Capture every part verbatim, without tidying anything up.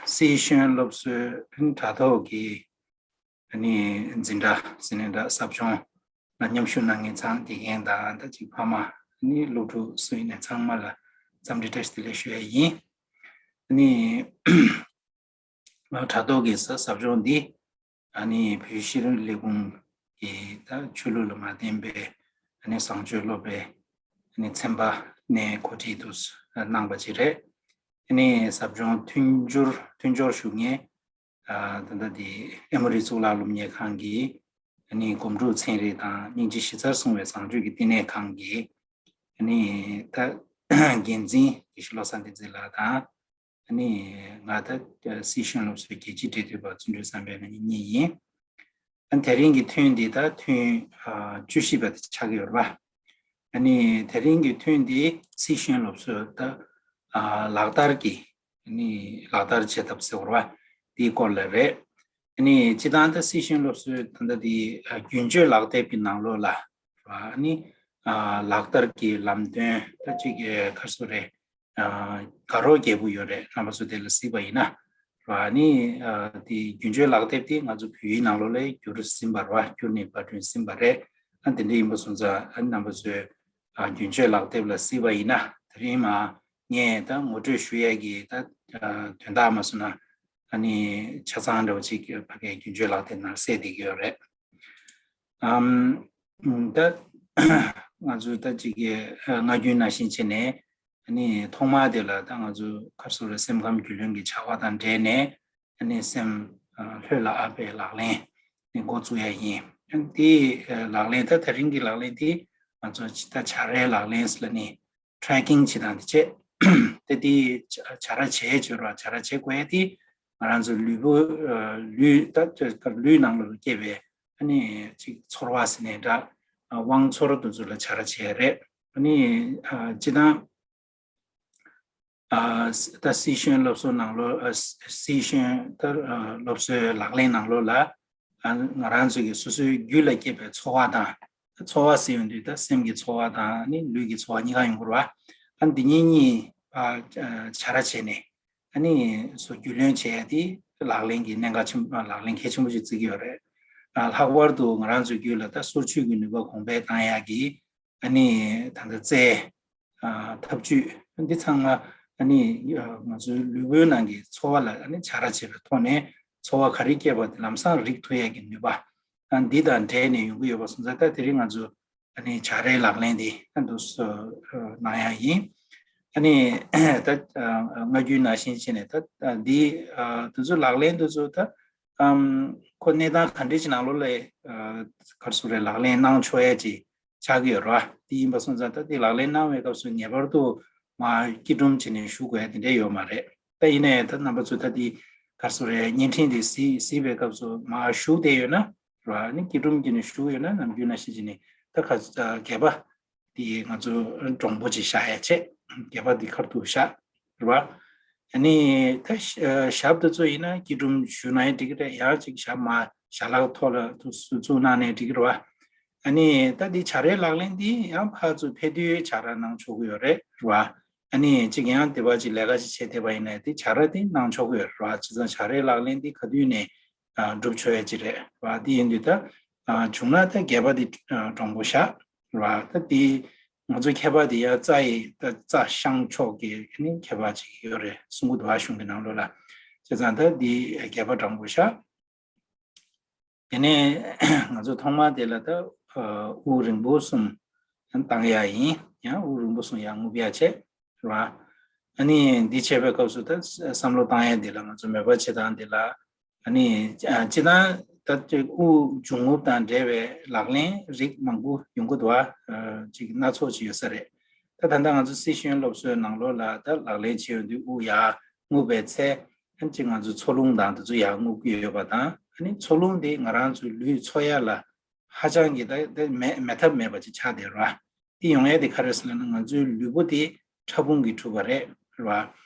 སྲིད་གཞུང་སློབ་གསོའི་དྲ་ཐོག་གི་ཨ་ནི་འཛིན་གྲྭ་ཟེར་ནས་འདྲ་ཟབ་སྦྱོང་ལ་མཉམ་ཞུགས་གནང་མཁན་ཚང་དགེ་རྒན་དང་ད་ཅིག་ཕ་མ་ཨ་ནི་སློབ་ཕྲུག་སུ་ཡིན་ནས་ཚང་མ་ལ་འཚམས་འདྲི་བཀྲ་ཤིས་བདེ་ལེགས་ཞུ་ཡ་ཡིན། ཨ་ནི་དྲ་ཐོག་གི་ཟབ་སྦྱོང་འདི་ཨ་ནི་བོད་ཤེས་རིག་ལས་ཁུངས་ཀྱི་ད་ཆོས་ལུགས་ལ་མ་བརྟེན་པའི་ཨ་ནི་བཟང་སྤྱོད་སློབ་པའི་ཨ་ནི་ཚན་པ་ནས་གོ་སྒྲིག་ཏུ་གནང་པ་ཅིག་རེད། ཨ་ནི་ཟབ་སྦྱོང་མཐུན་སྦྱོར་མཐུན་སྦྱོར་ཞུ་མཁན་ཨ་ད་ལྟ་དེ་ཨེ་མོ་རི་གཙུག་ལག་སློབ་གཉེར་ཁང་གི་ཨ་ནི་སྒོམ་སྒྲུབ་ཚན་རིག་དང་སྙིང་རྗེ་གཞི་རྩར་བཟུང་བའི་བཟང་སྤྱོད་ཀྱི་བསྟི་གནས་ཁང་གི་ཨ་ནི་ད་འགན་འཛིན་དགེ་བཤེས་བློ་བཟང་བསྟན་འཛིན་ལགས་དང་། ཨ་ནི་ང་ད་སྲིད་གཞུང་སློབ་གསོའི་རྒྱལ་སྤྱིའི་འབྲེལ་མཐུད་པ་བརྩོན་འགྲུས་བསམ་འཕེལ་ང་གཉིས་གཉིས་ཡིན། ཨ་དེ་རིང་གི་ཐུན་འདི་ད་ཐུན་ཨ་བཅུ་བཞི་པ་དེ་ཆགས་ཀྱི་ཡོད་རེད་པ། ཨ་ནི་དེ་རིང་གི་ཐུན་འདི་སྲིད་གཞུང་སློབ་གསོ་ད་ཨ་ལག་བསྟར་གྱི་ཨ་ནི་ལག་བསྟར་བྱེད་ཐབས་ཟེར་བ་རེད་པ། དེའི་སྐོར་ལ་རེད། ཨ་ནི་སྤྱི་བཏང་ད་སྲིད་གཞུང་སློབ་གསོའི་ད་ལྟ་དེ་ཨ་རྒྱུན་སྤྱོད་ལག་དེབ་ཀྱི་ནང་ལོགས་ལ་རེད་པ། ཨ་ནི་ཨ་ལག་བསྟར་གྱི་ལམ་སྟོན་ད་ཅིག་ག་རེ་ཟེར་རེད། ཨ་དགའ་རོགས་རྒྱས་པོ་ཡོད་རེད། རྣམ་པ་ཚོ་དེ་ལ་གཟིགས་པ་ཡིན་ན། རེད་པ། ཨ་ནི་ཨ་དེ་རྒྱུན་སྤྱོད་ལག་དེབ་དེ་ང་ཚོ་བོད་ཡིག་ནང་ལོགས་ལ་བསྒྱུར་ཟིན་པ་རེད་པ། བསྒྱུར་ནས་པར་སྐྲུན་ཟིན་པ་རེད། ཨ་དེ་འདྲ་ཡིན་པ་སོང་ཙང་ཨ་རྣམ་པ་ཚོས་ཨ་རྒྱུན་སྤྱོད་ལག་དེབ་ལ་གཟིགས་པ་ཡིན་ན། དེ་རིང་མ་ངས་ད་ངོ་སྤྲོད་ཞུ་ཡས་ཀྱི་ད་ཨ་དོན་དག་མ་སོང་ན་ཨ་ནི་ཆ་ཚང་འདྲ་བོ་ཅིག་ཕ་གིའི་རྒྱུན་སྤྱོད་ལག་དེབ་ནང་གསལ་བསྡད་ཀྱི་ཡོད་རེད། ཨམ། ད་ང་ཚོས་ད་ཅིག་གི་ཨ་སྔ་རྒྱུན་ནང་བཞིན་བྱས་ནས་ཨ་ནི་ཐོག་མ་དེ་ལ་ད་ང་ཚོ་ག་རེ་ཟེར་རེད། སེམས་ཁམས་རྒྱུས་ལོན་གྱི་བྱ་བ་དང་འབྲེལ་ནས་ཨ་ནི་སེམས་ཨ་ལྷོད་ལ་ཨ་ཕའི་ལག་ལེན་ནི་འགོ་བཙུགས་ཡ་ཡིན། ཨ་ནི་དེའི་ཨ་ལག་ལེན་ད་དེ་རིང་གི་ལག་ལེན་དེ་ང་ཚོ་ད་བྱ་རའི་ལག་ལེན་ཟེར་ལབ་ནི་ཊེ་རེ་ཀིང་བྱེད་སྟངས་དེ་བྱས། དེ་དེ་བྱ་ར་བྱེད་བྱེད་ར་བྱ་ར་བྱེད་དགོས་ཡ་དེ་ང་རང་ཚོ་ལུས་པོ་ཨ་ལུས་ད་ལུས་ནང་ལ་སྐྱེས་པའི་ཨ་ནི་ཅིག་ཚོར་བ་ཟེར་ནས་འདྲ། ཨ་དབང་ཚོར་དེ་ཚོ་ལ་བྱ་ར་བྱེད་རེད། ཨ་ནི་ཨ་སྤྱིར་བཏང་ཨ་ད་སྲིད་གཞུང་སློབ་གསོ་ནང་ལོགས་ཨ་སྲིད་གཞུང་ད་ཨ་སློབ་གསོའི་ལག་ལེན་ནང་ལོགས་ལ་ཨ་ང་རང་ཚོ་གི་སོ་སོའི་རྒྱུད་ལ་སྐྱེས་པའི་ཚོར་བ་དང་། ཚོར་བ་ཟེར་ཡོང་དུས་ད་སེམས་ཀྱི་ཚོར་བ་དང་ནི་ལུས་ཀྱི་ཚོར་བ་གཉིས་ཀ་ཡོང་གི་རེད་པ། ཨ་འདི་གཉིས་གཉིས་ཨ་བྱ་ར་བྱས་ནས་ཨ་ནི་སོ་རྒྱུས་ལོན་བྱེད་ཡ་དེ་ལག་ལེན་གྱི་གནད་འགག་ཆེན་པོ་ལག་ལེན་གལ་ཆེན་པོ་ཞིག་བརྩི་གི་ཡོད་རེད། ཨ་ལྷག་པར་དུ་ང་རང་ཚོའི་རྒྱུད་ལ་ད་སོར་ཆུད་ཀྱི་ནུས་པ་གོང་འཕེལ་བཏང་ཡ་གི་ཨ་ནི་ད་ལྟ་རྩལ་ཨ་ཐབས་ཇུས་འདི་ཚང་མ་ཨ་ནི་ཨ་ང་ཚོའི་ལུས་པོའི་ནང་གི་ཚོར་བ་ལ་ཨ་ནི་བྱ་ར་བྱེད་པའི་ཐོག་ནས་ཚོར་བ་ག་རེ་སྐྱེས་པ་དེ་ལམ་སང་རིག་ཐུབ་ཡ་གི་ནུས་པ། ཨ་འདི་དང་འབྲེལ་ནས་ཡོང་གི་ཡོད་པ་སོང་ཙང་ད་དེ་རིང་ང་ཚོ་ཨ་ནི་བྱ་རའི་ལག་ལེན་འདི་ཨ་འདུག་སེ་གནང་ཡ་ཡིན། ཨ་ནི་ད་ཨ་སྔ་རྒྱུན་ནང་བཞིན་བྱས་ནས་ད་ཨ་འདི་ཨ་དེ་ཚོ་ལག་ལེན་དེ་ཚོ་ད་ཨམ་ཁོ་གནས་སྟངས་ག་འདྲ་ཅིག་ནང་ལོགས་ལ་ཨ་ག་རེ་ཟེར་རེད། ལག་ལེན་གནང་ཆོག་ཡ་ཅིག་ཆགས་ཀྱི་ཡོད་རེད་པ། དེ་ཡིན་པ་སོང་ཙང་ད་དེ་ལག་ལེན་གནང་བའི་སྐབས་སུ་ངེས་པར་དུ་མར་སྐྱིལ་ཀྲུང་བྱས་ནས་བཞུགས་དགོས་ཡ་དེ་འདྲ་ཡོད་མ་རེད། ད་ཡིན་ནའི་ད་རྣམ་པ་ཚོ་ད་དེ་ག་རེ་ཟེར་རེད། བརྙན་འཕྲིན་དེ་གཟིགས་གཟིགས་པའི་སྐབས་སུ་མར་བཞུགས་བསྡད་ཡོད་ན་རེད་པ། ཨ་ནི་སྐྱིལ་ཀྲུང་བྱས་ནས་བཞུགས་ཡོད་ན་ནམ་རྒྱུན་ནང་བཞིན་བྱས་ནས་ད་ག་སྒལ་པ་དེ་ང་ཚོ་དྲང་པོ་ཅིག་བཞག་ཡ་བྱས། སྒལ་པ་དེ་ཁ་ཐུག་བཞག་རེད་པ། ཨ་ནི་ད་ཞབས་དེ་ཚོ་ཡིན་ན་སྐྱིལ་ཀྲུང་བཞུགས་ན་ཡང་འགྲིག་གི་རེད། ཡང་ཅིག་ཞབས་མར་ཞལ་ལག་ཐོག་ལ་བཙུགས་གནང་ནའི་འགྲིག་གི་རེད་པ། ཨ་ནི་ད་འདི་བྱ་རའི་ལག་ལེན་འདི་ཡང་ཕར་ཚུར་ཕེབས་དུས་བྱ་ར་གནང་ཆོག་གི་ཡོད་རེད་རེད་པ། ཨ་ནི་ཅིག་ཡང་དེ་བ་ཅིག་ལས་ཀ་ཅིག་བྱེད་བསྡད་པ་ཡིན་ན་དེ་བྱ་ར་དེ་གནང་ཆོག་གི་ཡོད་རེད་པ། བྱས་ཙང་བྱ་རའི་ལག་ལེན་འདི་ག་དུས་ནས་ཨ་སྒྲུབ་ཆོག་ཡ་ཅིག་རེད་པ། དེ་ཡིན་དུས་ད་ཨ་བྱུང་ན་ད་སྒལ་པ་འདི་ཨ་དྲང་པོ་བཞག་རེད་པ། ད་དེ་ང་ཚོ་མཁས་པ་དེ་ཡང་རྩ་ཡི་ད་རྩ་བཤང་ཕྱོགས་ཀྱི་ཨ་ནི་མཁས་པ་ཅིག་ཡོད་རེད། གསུང་གི་འདུག་པ། གཞུང་གི་ནང་ལོགས་ལ། བྱས་ཙང་ད་འདི་སྒལ་པ་དྲང་པོ་བཞག་དེ་ནས་ང་ཚོ་ཐོག་མར་དེ་ལ་ད་ཨ་དབུགས་རིང་པོ་གསུམ་བཏང་ཡ་ཡིན། ཡང་དབུགས་རིང་པོ་གསུམ་ཡར་རྔུབ་ཡ་བྱས་རེད་པ། ཨ་ནི་འདི་བྱེད་པའི་སྐབས་སུ་ད་བསམ་བློ་བཏང་ཡ་འདི་ལ་ང་ཚོ་མོས་པ་བྱེད་སྟངས་འདི་ལ་ཨ་ནི་ཨ་སྤྱིར་བཏང་ད་དབུགས་འབྱུང་རྔུབ་དང་འབྲེལ་བའི་ལག་ལེན་རིགས་མང་པོ་ཡོང་གི་འདུག་པ། ཨ་ཅིག་སྣ་ཚོགས་ཅིག་ཡོད་ས་རེད། ད་ད་ལྟ་ང་ཚོ་སྲིད་གཞུང་སློབ་གསོའི་ནང་ལོགས་ལ་ད་ལག་ལེན་བྱེད་ཡོང་དུས་དབུགས་ཡར་རྔུབ་པའི་ཚེ་ཨ་ཅིག་ང་ཚོ་འཚོ་རླུང་དང་དེ་ཚོ་ཡར་རྔུབ་ཀྱི་ཡོད་པ་དང་། ཨ་ནི་འཚོ་རླུང་དེ་ང་རང་ཚོའི་ལུས་འཚོ་ཡ་ལ་ཧ་ཅང་གི་ད་ད་མེད་མེད་ཐབས་མེད་པ་ཅིག་ཆགས་བསྡད་རེད་པ། དེ་ཡོང་ཡ་དེ་ག་རེ་ཟེར་ན་ང་ཚོའི་ལུས་པོ་དེ་ཕྲ་ཕུང་གིས་གྲུབ་པ་རེད་རེད་པ།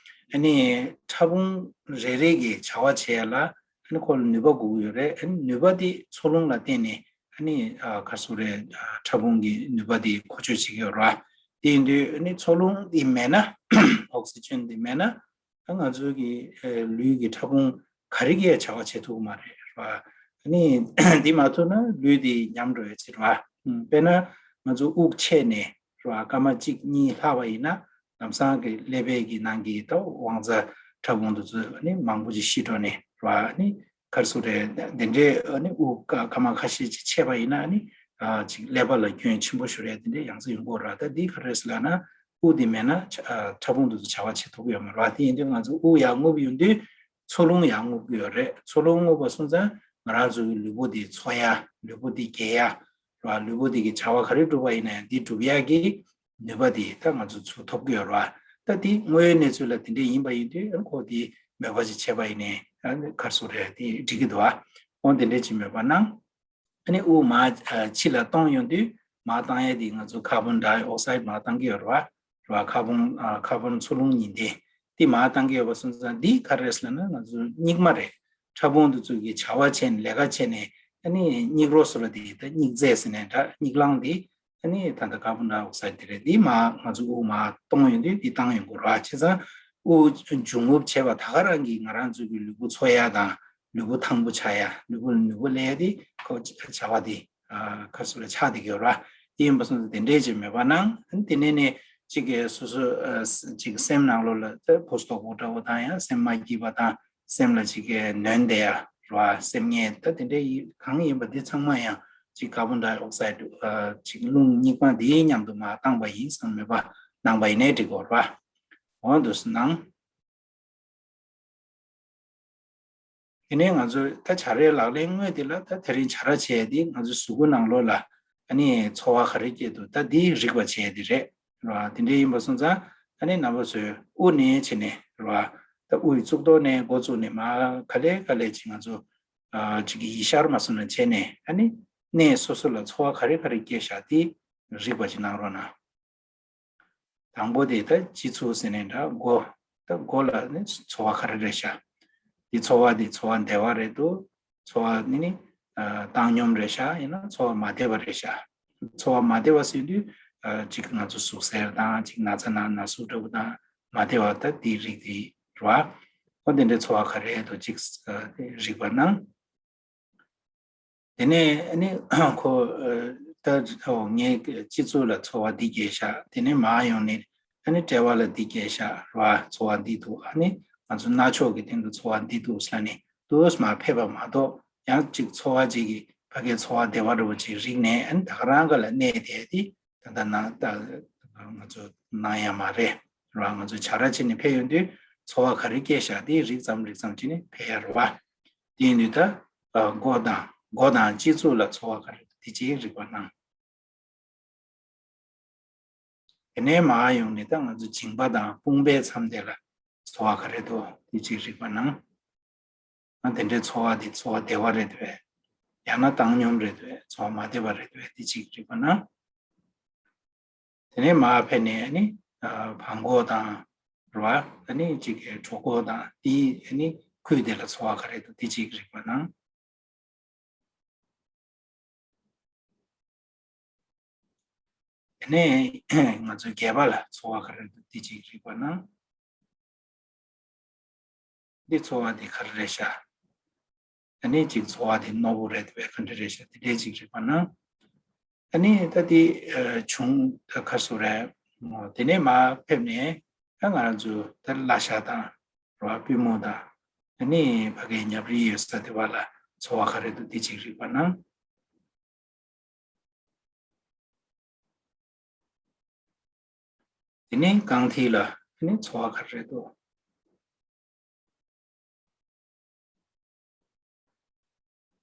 ཨ་ནི་ཕྲ་ཕུང་རེ་རེ་གི་བྱ་བ་བྱེད་ཡ་ལ་ཨ་ནི་ཁོ་ལ་ནུས་པ་དགོས་ཀྱི་ཡོད་རེད། ཨ་ནི་ནུས་པ་དེ་འཚོ་རླུང་ལ་བརྟེན་ནས་ཨ་ནི་ཨ་ག་རེ་ཟེར་རེད། ཨ་ཕྲ་ཕུང་གི་ནུས་པ་དེ་མཁོ་སྤྱོད་བྱེད་ཀྱི་ཡོད་རེད་པ། དེ་ཡིན་དུས་ཨ་ནི་འཚོ་རླུང་དེ་མེད་ན་ཨོག་སི་ཇན་དེ་མེད་ན་ ད་ང་ཚོའི་གི་ལུས་ཀྱི་ཕྲ་ཕུང་ག་རེ་གིས་བྱ་བ་བྱེད་ཐུབ་ཀྱི་མ་རེད་ར། ཨ་ནི་འདི་མ་ཐུབ་ན་ལུས་འདི་ཉམས་འགྲོ་ཡ་ཅིག་ར། དཔེར་ན་ང་ཚོ་དབུགས་ཆད་ནས་ར་སྐར་མ་གཅིག་གཉིས་ལྷག་པ་ཡིན་ན་ལམ་སང་གི་ཀླད་པའི་གི་ནང་གི་ད་དབང་རྩ་ཕྲ་ཕུང་དེ་ཚོ་ཨ་ནི་མང་པོ་ཅིག་ཤི་འགྲོ་ནས་ར། ཨ་ནི་ག་རེ་ཟེར་དགོས་རེད། དེ་འདྲའི་ཨ་ནི་དབུགས་སྐར་མ་ཁ་ཤས་ཅིག་ཆད་པ་ཡིན་ན་ཨ་ནི་ཅིག་ཀླད་པ་ལ་སྐྱོན་ཆེན་པོ་ཤོར་ཡ་དེ་འདྲའི་ཡང་རྩེ་ཡོང་གི་ཡོད་ར། ད་འདི་ག་རེ་རེད་ཟེར་ལབ་ན་དབུགས་འདི་མེད་ན་ཕྲ་ཕུང་དེ་ཚོ་བྱ་བ་བྱེད་ཐུབ་ཀྱི་ཡོད་མ་རེད་ར། དེ་ཡིན་དུས་ང་ཚོ་དབུགས་ཡར་རྔུབ་ཡོང་དུས་འཚོ་རླུང་ཡར་རྔུབ་ཀྱི་ཡོད་རེད། འཚོ་རླུང་རྔུབ་པ་སོང་ཙང་ང་རང་ཚོ་གི་ལུས་པོ་འདི་འཚོ་ཡ། ལུས་པོ་འདི་རྒྱས་ཡ་ར། ལུས་པོ་འདི་གི་བྱ་བ་ག་རེ་སྒྲུབ་པ་ཡིན་ན་ཡང་འདི་སྒྲུབ་ཡ་གི་ནུས་པ་དེ་ད་ང་ཚོ་ཚུར་ཐོབ་ཀྱི་ཡོད་རེད་བ། ད་དེ་དངོས་ཡོད་གནས་ཚུལ་ལ་དེ་འདྲས་ཡིན་པ་ཡིན་དུས་ཁོ་དེ་མོས་པ་ཅིག་བྱས་པ་ཡིན་ནའི་ག་རེ་ཟེར་དགོས་རེད། དེ་འགྲིག་གི་འདུག་བ། འོ་དེ་འདྲས་ཅིག་མོས་པ་གནང་། ཨ་ནི་དབུགས་མར་ཕྱི་ལ་གཏོང་ཡོང་དུས་མར་བཏང་ཡས་དེ་ང་ཚོ་ཁར་བོན་ཌའི་ཨོག་སའིད་མར་བཏང་གི་ཡོད་རེད་བ། རེད་བ། ཁར་བོན་ཁར་བོན་འཚོ་རླུང་ཉི་ཟླ་དེ་མར་བཏང་གི་ཡོད་པ་སོང་ཙང་འདི་ག་རེ་རེད་ཟེར་ན་ང་ཚོ་སྙིགས་མ་རེད། ཕྲ་ཕུང་དེ་ཚོ་གི་བྱ་བ་བྱས་ནས་ལས་ཀ་བྱས་ནས་ཨ་ནི་སྙིགས་རོ་ཟེར་བ་དེ་ད་སྙིགས་རྫས་ཟེར་ནས་འདྲ། སྙིགས་རླངས་དེ་ཨ་ནི་ད་ལྟ་ཁར་བོན་ཌའི་ཨོག་སའིད་དེ་རེད། དེ་མར་ང་ཚོ་དབུགས་མར་གཏོང་ཡོང་དུས་དེ་བཏང་ཡོང་དགོས་ར། བྱས་ཙང་དབུགས་འབྱུང་རྔུབ་བྱས་པ་ད་ག་རང་གིས་ང་རང་ཚོ་གི་ལུས་པོ་འཚོ་ཡ་དང་ལུས་པོ་ཐང་པོ་ཆགས་ཡ། ལུས་པོ་ལ་ནུས་པ་སླེབས་ཡ་དེ་ཁོ་བྱ་བ་དེ་ཨ་ག་རེ་ཟེར་དགོས་རེད། ཆགས་བསྡད་ཀྱི་ཡོད་ར། དེ་ཡིན་པ་སོང་ཙང་དེ་འདྲས་ཅིག་མོས་པ་གནང་། ཨ་ནི་དེ་ནས་ནས་ཅིག་གི་སོ་སོ་ཨ་ཅིག་སེམས་ནང་ལོགས་ལ་ད་ཕོ་སྟོབས་པོ་འདྲ་བོ་དང་ཡང་སེམས་མ་སྐྱིད་པ་དང་། སེམས་ལ་ཅིག་གི་ནོན་བསྡད་ཡ་ར། སེམས་ངལ་ད་དེ་འདྲ་ཡི་གང་ཡིན་པ་འདི་ཚང་མ་ཡང་ཅིག་ཁར་བོན་ཌའི་ཨོག་སའིད་ཨ་ཅིག་རླུང་སྙིགས་མ་འདིའི་མཉམ་དུ་མར་བཏང་པ་ཡིན་བསམ་མོས་པ་གནང་པ་ཡིན་ནའི་འགྲིག་གོ་ར། འོ་འདུག་སེ་གནང་། དེ་ནས་ང་ཚོས་ད་བྱ་རའི་ལག་ལེན་དངོས་དེ་ལ་ད་དེ་རིང་བྱ་ར་བྱས་ཏེ་ང་ཚོའི་གཟུགས་པོ་ནང་ལོགས་ལ་ཨ་ནི་ཚོར་བ་ག་རེ་སྐྱེས་འདུག་ད་འདི་རིག་པ་བྱས་ཏེ་རེད་ར། དེ་འདྲ་ཡིན་པ་སོང་ཙང་ཨ་ནི་རྣམ་པ་ཚོས་དབུགས་ནས་བྱས་ནས་ར། ད་དབུགས་གཙུག་ཏོར་ནས་འགོ་བཙུགས་ནས་མར་ག་ལེ་ག་ལེ་ཅིག་ང་ཚོ་ཨ་ཅིག་གི་ཡིད་ཤར་མ་སོང་ན་བྱས་ནས་ཨ་ནི་གནས་སོ་སོ་ལ་ཚོར་བ་ག་རེ་ག་རེ་སྐྱེས་ཤག་དེ་རིག་པ་ཅིག་གནང་རོགས་གནང་། དང་པོ་དེ་ད་སྤྱི་གཙུག་ཟེར་ནས་འདྲ། མགོ། ད་མགོ་ལ་ནི་ཚོར་བ་ག་རེ་རེད་ཤག་དེ་ཚོར་བ་དེ་ཚོར་བ་བདེ་བ་རེད་འདུག་ཚོར་བ་ནི་ནི་ཨ་བཏང་སྙོམས་རེད་ཤག་ཡིན་ན་ཚོར་བ་མ་བདེ་བ་རེད་ཤག་ཚོར་བ་མ་བདེ་བ་ཟེར་དུས་ཨ་ཅིག་ང་ཚོ་ཟུག་གཟེར་དང་ཅིག་ན་ཚ་ན་ན་ཟུག་འདྲ་བོ་དང་མ་བདེ་བ་ད་དེའི་རིགས་དེ་རེད་བ། ཨོ་དེ་འདྲའི་ཚོར་བ་ག་རེ་འདུག་ཅིག་ཨ་རིག་པ་གནང་། དེ་ནས་ཨ་ནི་ཁོ་ཨ་ད་ཨོ་ངའི་སྤྱི་གཙུག་ལ་ཚོར་བ་འདི་སྐྱེས་ཤག་དེ་ནས་མར་ཡོང་ནས་ཨ་ནི་དཔྲལ་བ་ལ་འདི་སྐྱེས་ཤག་ར། ཚོར་བ་འདི་འདུག་ཨ་ནི་ང་ཚོ་རྣ་ཆོག་གི་སྟེང་དུ་ཚོར་བ་འདི་འདུག་ཟེར་ནས་དུས་མར་ཕེབས་པ་མ་གཏོགས་ཡང་ཅིག་ཚོར་བ་ཅིག་གི་ཕ་གའི་ཚོར་བ་བདེ་བ་འདྲ་བོ་ཅིག་རིག་ནས་ཨ་ནི་ད་ག་རང་ག་ལ་གནས་བསྡད་དེ་ད་ལྟ་ན་ད་ང་ཚོ་ནང་ཡང་མ་རེད་ར། ང་ཚོ་བྱ་ར་བྱས་ནས་ཕེབས་ཡོང་དུས་ཚོར་བ་ག་རེ་སྐྱེས་ཤག་དེ་རིག་ཙམ་རིག་ཙམ་བྱས་ནས་ཕེབས་ཡ་རེད་བ། དེ་ཡིན་དུས་ད་ཨ་མགོ་དང་མགོ་དང་སྤྱི་གཙུག་ལ་ཚོར་བ་ག་རེ་འདུག་དེ་ཅིག་རིག་པ་གནང་། དེ་ནས་མར་ཡོང་ནས་ད་ང་ཚོ་མཇིང་པ་དང་དཔུང་པའི་མཚམས་དེ་ལ་ཚོར་བ་ག་རེ་འདུག་དེ་ཅིག་རིག་པ་གནང་། ཨ་དེ་འདྲའི་ཚོར་བ་དེ་ཚོར་བ་བདེ་བ་རེད་པས། ཡང་ན་བཏང་སྙོམས་རེད་པས། ཚོར་བ་མ་བདེ་བ་རེད་པས། དེ་ཅིག་རིག་པ་གནང་། དེ་ནས་མར་ཕེབས་ནས་ཨ་ནི་ཨ་བྲང་ཁོག་དང་རེད་བ། ཨ་ནི་ཅིག་གི་གྲོད་ཁོག་དང་དེའི་ཨ་ནི་ཁུད་དེ་ལ་ཚོར་བ་ག་རེ་འདུག་དེ་ཅིག་རིག་པ་གནང་། དེ་ནས་ང་ཚོའི་སྒལ་པ་ལ་ཚོར་བ་ག་རེ་འདུག་དེ་ཅིག་རིག་པ་གནང་། འདི་ཚོར་བ་འདི་ག་རེ་རེད་ཤག་ཨ་ནི་ཅིག་ཚོར་བ་འདི་རྣོ་པོ་རེད་པས། ག་འདྲ་རེད་ཤག་དེ་འདྲས་ཅིག་རིག་པ་ན། ཨ་ནི་ད་འདི་ཨ་བྱུང་ད་ག་རེ་ཟེར་དགོས་རེད། དེ་ནས་མར་ཕེབས་ནས་ད་ང་རང་ཚོ་ད་བརླ་ཤ་དང་རོ་པུས་མོ་དང་ཨ་ནི་ཕ་གིའི་ཉབ་རིལ་ཡོད་ས་དེ་བ་ལ་ཚོར་བ་ག་རེ་འདུག་དེ་ཅིག་རིག་པ་ན། དེ་ནས་རྐང་མཐིལ་ལ་དེ་ནས་ཚོར་བ་ག་རེ་འདུག་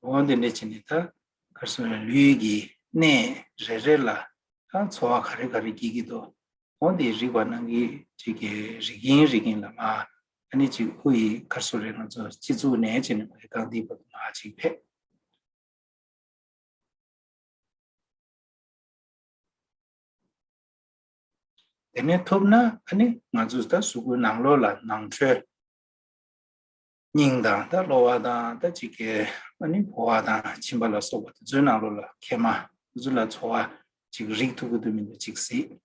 འོ་འདི་འདྲ་བྱས་ནས་ད་ག་རེ་ཟེར་ན་ལུས་ཀྱི་གནས་རེ་རེ་ལ་ད་ཚོར་བ་ག་རེ་ག་རེ་སྐྱེ་གི་འདུག་འོ་འདི་རིག་པ་གནང་གི་ཅིག་གི་རིག་གིན་རིག་གིན་ལ་མ་ཨ་ནི་ཅིག་དབུགས་ཡི་ག་རེ་ཟེར་རེད། ང་ཚོ་སྤྱི་གཙུག་ནས་བྱས་ནས་མ་རེད། རྐང་མཐིལ་བར་དུ་མ་ཅིག་ཕེབས། དེ་ནས་ཐུབ་ན་ཨ་ནི་ང་ཚོས་ད་གཟུགས་པོའི་ནང་ལོགས་ལ་ནང་ཁྲོལ། སྙིང་དང་ད་གློ་བ་དང་ད་ཅིག་གི་ཨ་ནི་ཕོ་བ་དང་མཆིན་པ་ལ་སོགས་པ་དེ་ཚོའི་ནང་ལོགས་ལ་མཁལ་མ་དེ་ཚོ་ལ་ཚོར་བ་ཅིག་རིག་ཐུབ་ཀྱི་འདུག་མི་འདུག་ཅིག་གཟིགས།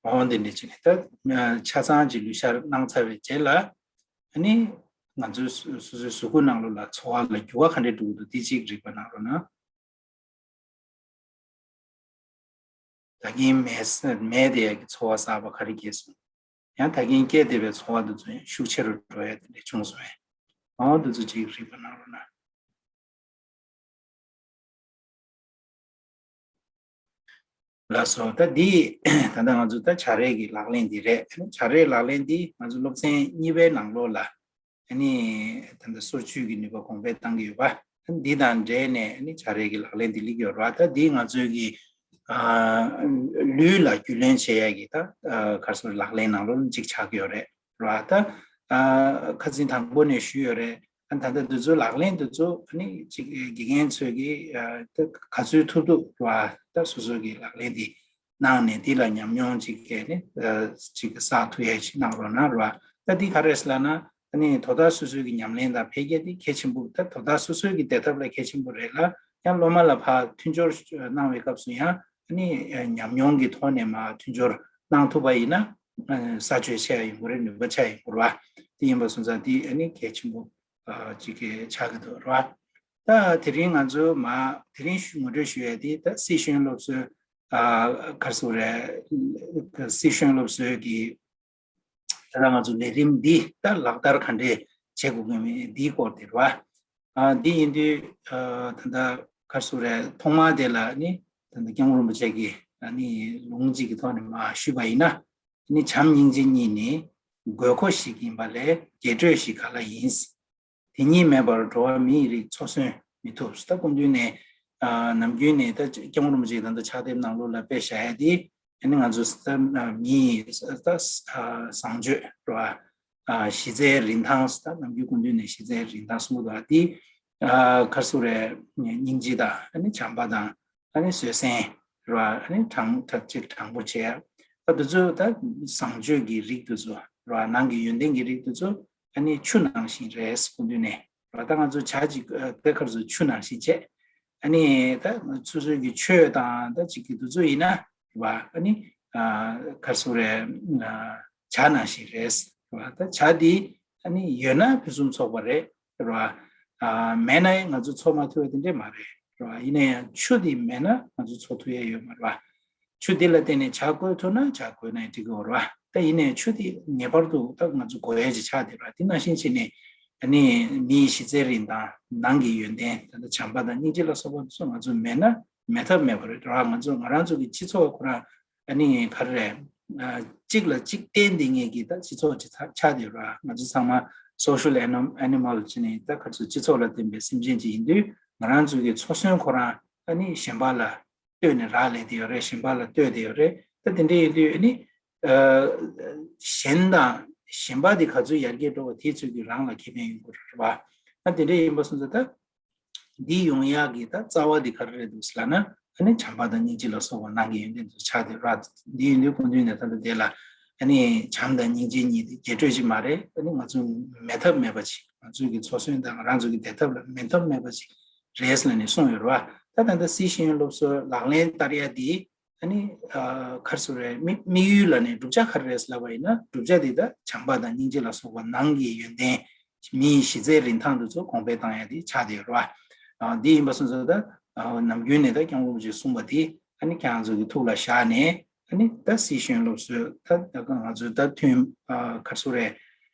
འོ་འདི་འདྲ་བྱས་ནས་ད་ཆ་ཚང་ཅིག་ལུས་ཤར་གནང་ཚར་བའི་རྗེས་ལ། ཨ་ནི་ང་ཚོའི་སོ་སོའི་གཟུགས་པོ་ནང་ལོགས་ལ་ཚོར་བ་ལ་འགྱུར་བ་ག་འདྲས་འགྲོ་གི་འདུག་འདི་གཅིག་རིག་པ་གནང་རོགས་གནང་། ད་གིན་མེད་མེད་བསྡད་ཡག་གི་ཚོར་བ་གསར་པ་ག་རེ་སྐྱེས་སོང་། ཡང་ད་གིན་སྐྱེས་བསྡད་པའི་ཚོར་བ་འདི་ཚོ་ཡང་ཤུགས་ཆེ་རུ་འགྲོ་ཡ་དེ་འདྲ་བྱུང་སོང་བས། འོ་འདི་ཚོ་གཅིག་རིག་པ་གནང་རོགས་གནང་། ལགས་སོ། ད་འདི་ད་ལྟ་ང་ཚོ་ད་བྱ་རེད་ཀྱི་ལག་ལེན་འདི་རེད། བྱ་རེད་ལག་ལེན་འདི་ང་ཚོ་སློབ་ཚན་གཉིས་པའི་ནང་ལོགས་ལ་ཨ་ནི་ད་ལྟ་སོར་ཆུད་ཀྱི་ནུས་པ་གོང་འཕེལ་བཏང་གི་ཡོད་པ། འདི་དང་འབྲེལ་ནས་ཨ་ནི་བྱ་རེད་ཀྱི་ལག་ལེན་འདི་སླེབས་ཡོད་རེད་བ། ད་འདི་ང་ཚོའི་གི་ཨ་ལུས་ལ་རྒྱུས་ལོན་བྱེད་ཡ་གི་ད་ཨ་ག་རེ་ཟེར་ལག་ལེན་ནང་ལོགས་གཅིག་ཆགས་ཀྱི་ཡོད་རེད་རེད་བ། ད་ཨ་ཁ་སང་དང་པོ་ནས་ཞུས་ཡོད་རེད། ཨ་ད་ལྟ་འདི་ཚོའི་ལག་ལེན་འདི་ཚོ་ཨ་ནི་ཅིག་དགེ་རྒན་ཚོས་ཀྱི་ཨ་ད་ག་ཚོད་ཐུབ་ཐུབ་རེད་བ། ད་སོ་སོ་གི་ལག་ལེན་འདི་གནང་ནས་འདི་ལ་ཉམས་མྱོང་ཅིག་གི་ནི་ཨ་ཅིག་བསགས་ཐུབ་ཡ་ཞིག་གནང་རོགས་གནང་རེད་བ། ད་འདི་ག་རེ་ཟེར་ལབ་ན་ཨ་ནི་དོ་བདག་སོ་སོའི་གི་ཉམས་ལེན་དང་འཕེལ་རྒྱས་འདི་གལ་ཆེན་པོ། ད་དོ་བདག་སོ་སོའི་གི་བདེ་ཐབས་ལ་གལ་ཆེན་པོ་རེད་ལ། ཡང་སློབ་མ་ལ་ཕར་མཐུན་སྦྱོར་གནང་བའི་སྐབས་སུ་ཡང་ཨ་ནི་ཉམས་མྱོང་གི་ཐོག་ནས་མར་མཐུན་སྦྱོར་གནང་ཐུབ་པ་ཡིན་ན་ཨ་ས་ཆོད་ཆེ་ཡ་ཡོང་གི་རེད། ནུས་པ་ཆེ་ཡ་ཡོང་གི་རེད་བ། དེ་ཡིན་པ་སོང་ཙང་འདི་ཨ་ནི་གལ་ཆེན་པོ་ཨ་ཅིག་གི་ཆགས་ཀྱི་འདུག་རེད་བ། ད་དེ་རིང་ང་ཚོ་མ་དེ་རིང་ཞུ་ངོ་སྤྲོད་ཞུ་ཡ་དེ་ད་སི་ཤེས་ཡོན་སློབ་གསོའི་ཨ་ག་རེ་ཟེར་རེད། སི་ཤེས་ཡོན་སློབ་གསོའི་གི་ད་ལྟ་ང་ཚོ་ལས་རིམ་འདི་ད་ལག་བསྟར་ག་འདྲས་བྱེད་དགོས་ཀྱི་མིན་འདིའི་སྐོར་དེ་རེད་བ། ཨ་འདི་ཡིན་དུས་ཨ་ད་ལྟ་ག་རེ་ཟེར་རེད། ཐོག་མར་དེ་ལ་ནི་ད་ལྟ་སྐྱབས་མགོན་རིན་པོ་ཆེ་གིས་ཨ་ནི་ལུང་གཅིག་གི་ཐོག་ནས་མར་ཞུས་པ་ཡིན་ན། ནི་བྱམས་སྙིང་རྗེ་གཉིས་ནི་དགོས་མཁོ་ཞིག་ཡིན་པ་ལས་རྒྱས་སྤྲོས་ཤིག་ག་ལ་ཡིན། དེ་གཉིས་མེད་པར་འགྲོ་བ་མི་ཡི་རིགས་འཚོ་གསོན་མི་ཐུབ། ད་སྐུ་མདུན་ནས་ཨ་ནམ་རྒྱུན་ནས་ད་སྐྱབས་མགོན་རིན་པོ་ཆེ་ད་ལྟ་ཕྱག་དེབ་ནང་ལོགས་ལ་དཔེ་བཞག་ཡ་དེ་ཨ་ནི་ང་ཚོ་ད་མི་ཡི་ད་བཟང་སྤྱོད་རེད་བ། གཞི་རྩའི་རིན་ཐང་ད་ནམ་རྒྱུན་སྐུ་མདུན་ནས་གཞི་རྩའི་རིན་ཐང་གསུང་གི་འདུག་དེ་ག་རེ་ཟེར་རེད། སྙིང་རྗེ་དང་ཨ་ནི་བྱམས་པ་དང་ཨ་ནི་བཟོད་བསྲན་རེད་བ། ཨ་ནི་དྲང་ཐབས་ཅིག་དྲང་པོ་བྱས་ཡ། ད་འདི་ཚོ་ད་བཟང་སྤྱོད་ཀྱི་རིགས་འདི་ཚོ་རེད་བ། ནང་གི་ཡོན་ཏན་གྱི་རིགས་འདི་ཚོ་ཨ་ནི་ཆུ་ནང་བཞིན་རེད། སྐུ་མདུན་ནས་རེད་བ། ད་ང་ཚོ་ཇ་ཅིག་ཨ་དེ་ག་རེ་ཟེར་ཆུ་ནང་བཞིན་བྱས། ཨ་ནི་ད་སོ་སོའི་གི་ཆོས་དང་ད་ཅིག་གི་འདི་ཚོ་ཡིན་ན་རེད་བ། ཨ་ནི་ཨ་ག་རེ་ཟེར་རེད། ཨ་ཇ་ནང་བཞིན་རེད་བ། ད་ཇ་འདི་ཨ་ནི་ཡོད་ན་ཕུན་སུམ་ཚོགས་པ་རེད། རེད་བ། ཨ་མེད་ན་ཡང་ང་ཚོ་འཚོ་མ་ཐུབ་པ་དེ་འདྲས་མ་རེད། རེད་བ། ཡིན་ན་ཡང་ཆུ་དེ་མེད་ན་ང་ཚོ་འཚོ་ཐུབ་ཡ་ཡོད་མ་རེད་བ། ཆུ་དེ་ལ་བརྟེན་ནས་ཇ་བསྐོལ་ཐུབ་ན་ཇ་བསྐོལ་ན་ཡང་འགྲིག་གི་ཡོད་རེད་བ། ད་ཡིན་ནའི་ཆུ་དེ་ངེས་པར་དུ་ད་ང་ཚོ་དགོས་ཡ་ཅིག་ཆགས་བསྡད་རེད་བ། དེ་ནང་བཞིན་བྱས་ནས་ཨ་ནི་མིའི་གཞི་རྩའི་རིན་ཐང་ནང་གི་ཡོན་ཏན་ད་ལྟ་བྱམས་པ་དང་སྙིང་རྗེ་ལ་སོགས་པ་ཚོ་ང་ཚོ་མེད་ན་མེད་ཐབས་མེད་པ་རེད་བ། ང་ཚོ་ང་རང་ཚོ་གི་སྤྱི་ཚོགས་ཁོ་རང་ཨ་ནི་ག་རེ་རེད། ཨ་གཅིག་ལ་གཅིག་བརྟེན་བསྡད་མཁན་གྱི་ད་སྤྱི་ཚོགས་ཅིག་ཆགས་ཆགས་བསྡད་ར། ང་ཚོ་ཚང་མ་social animal ཅིག་ནས་ད་ག་ཚོད་སྤྱི་ཚོགས་ལ་བརྟེན་པའི་སེམས་ཅན་ཅིག་ཡིན་དུས་ང་རང་ཚོ་གི་འཚོ་གསོན་ཁོ་རང་ཨ་ནི་གཞན་པ་ལ་ལྟོས་ནས་རག་ལས་བསྡད་ཡོད་རེད། གཞན་པ་ལ་ལྟོས་བསྡད་ཡོད་རེད། ད་དེ་འདྲ་ཡིན་དུས་ཨ་ནི་ཨ་གཞན་དང་གཞན་པ་དེ་ག་ཚོད་ཡར་རྒྱས་འགྲོ་བ་དེ་ཚོད་ཀྱིས་རང་ལ་ཁེ་ཕན་ཡོང་གི་རེད་བ། ད་དེ་འདྲ་ཡིན་པ་སོང་ཙང་ད། འདི་ཡོང་ཡག་གི་ད་རྩ་བ་འདི་ག་རེ་རེད་འདུག་ཟེར་ལབ་ན་ཨ་ནི་བྱམས་པ་དང་སྙིང་རྗེ་ལ་སོགས་པ་ནང་གི་ཡོན་ཏན་དུ་ཆགས་ཏེ་ར། འདི་ཡིན་དུས་སྐུ་མདུན་ནས་ད་ལྟ་དེ་ལ་ཨ་ནི་བྱམས་དང་སྙིང་རྗེ་གཉིས་དེ་རྒྱས་སྤྲོས་ཅིག་མ་རེད། ཨ་ནི་ང་ཚོ་མེད་ཐབས་མེད་པ་ཅིག་ང་ཚོའི་གི་འཚོ་གསོན་དང་ང་རང་ཚོ་གི་བདེ་ཐབས་ལ་མེད་ཐབས་མེད་པ་ཅིག་རེད་ཟེར་ནས་གསུངས་ཡོད་རེད་བ། ད་ད་ལྟ་སི་ཤེས་ཡོན་སློབ་གསོའི་ལག་ལེན་བསྟར་ཡ་དེ། ཨ་ནི་ཨ་ག་རེ་ཟེར་རེད། དམིགས་དམིགས་ཡུལ་ལ་ནི་བསྒྲུབ་བྱ་ག་རེ་རེད་ལབ་པ་ཡིན་ན་བསྒྲུབ་བྱ་དེ་ད་བྱམས་པ་དང་སྙིང་རྗེ་ལ་སོགས་པ་ནང་གི་ཡོན་ཏན་མིའི་གཞི་རྩའི་རིན་ཐང་དེ་ཚོ་གོང་འཕེལ་བཏང་ཡ་དེ་ཆགས་བསྡད་ཡོད་རེད་བ། ཨ་འདི་ཡིན་པ་སོང་ཙང་ད་ཨ་ནམ་རྒྱུན་ནས་ད་སྐྱབས་མགོན་རིན་པོ་ཆེས་གསུངས་པ་དེ་ཨ་ནི་ཁྱེད་རང་ཚོ་གི་ཐུགས་ལ་བཞག་ནས་ཨ་ནི་ད་སི་ཤེས་ཡོན་སློབ་གསོའི་ད་ང་ཚོའི་ད་ཐུན་ཨ་ག་རེ་ཟེར་རེད།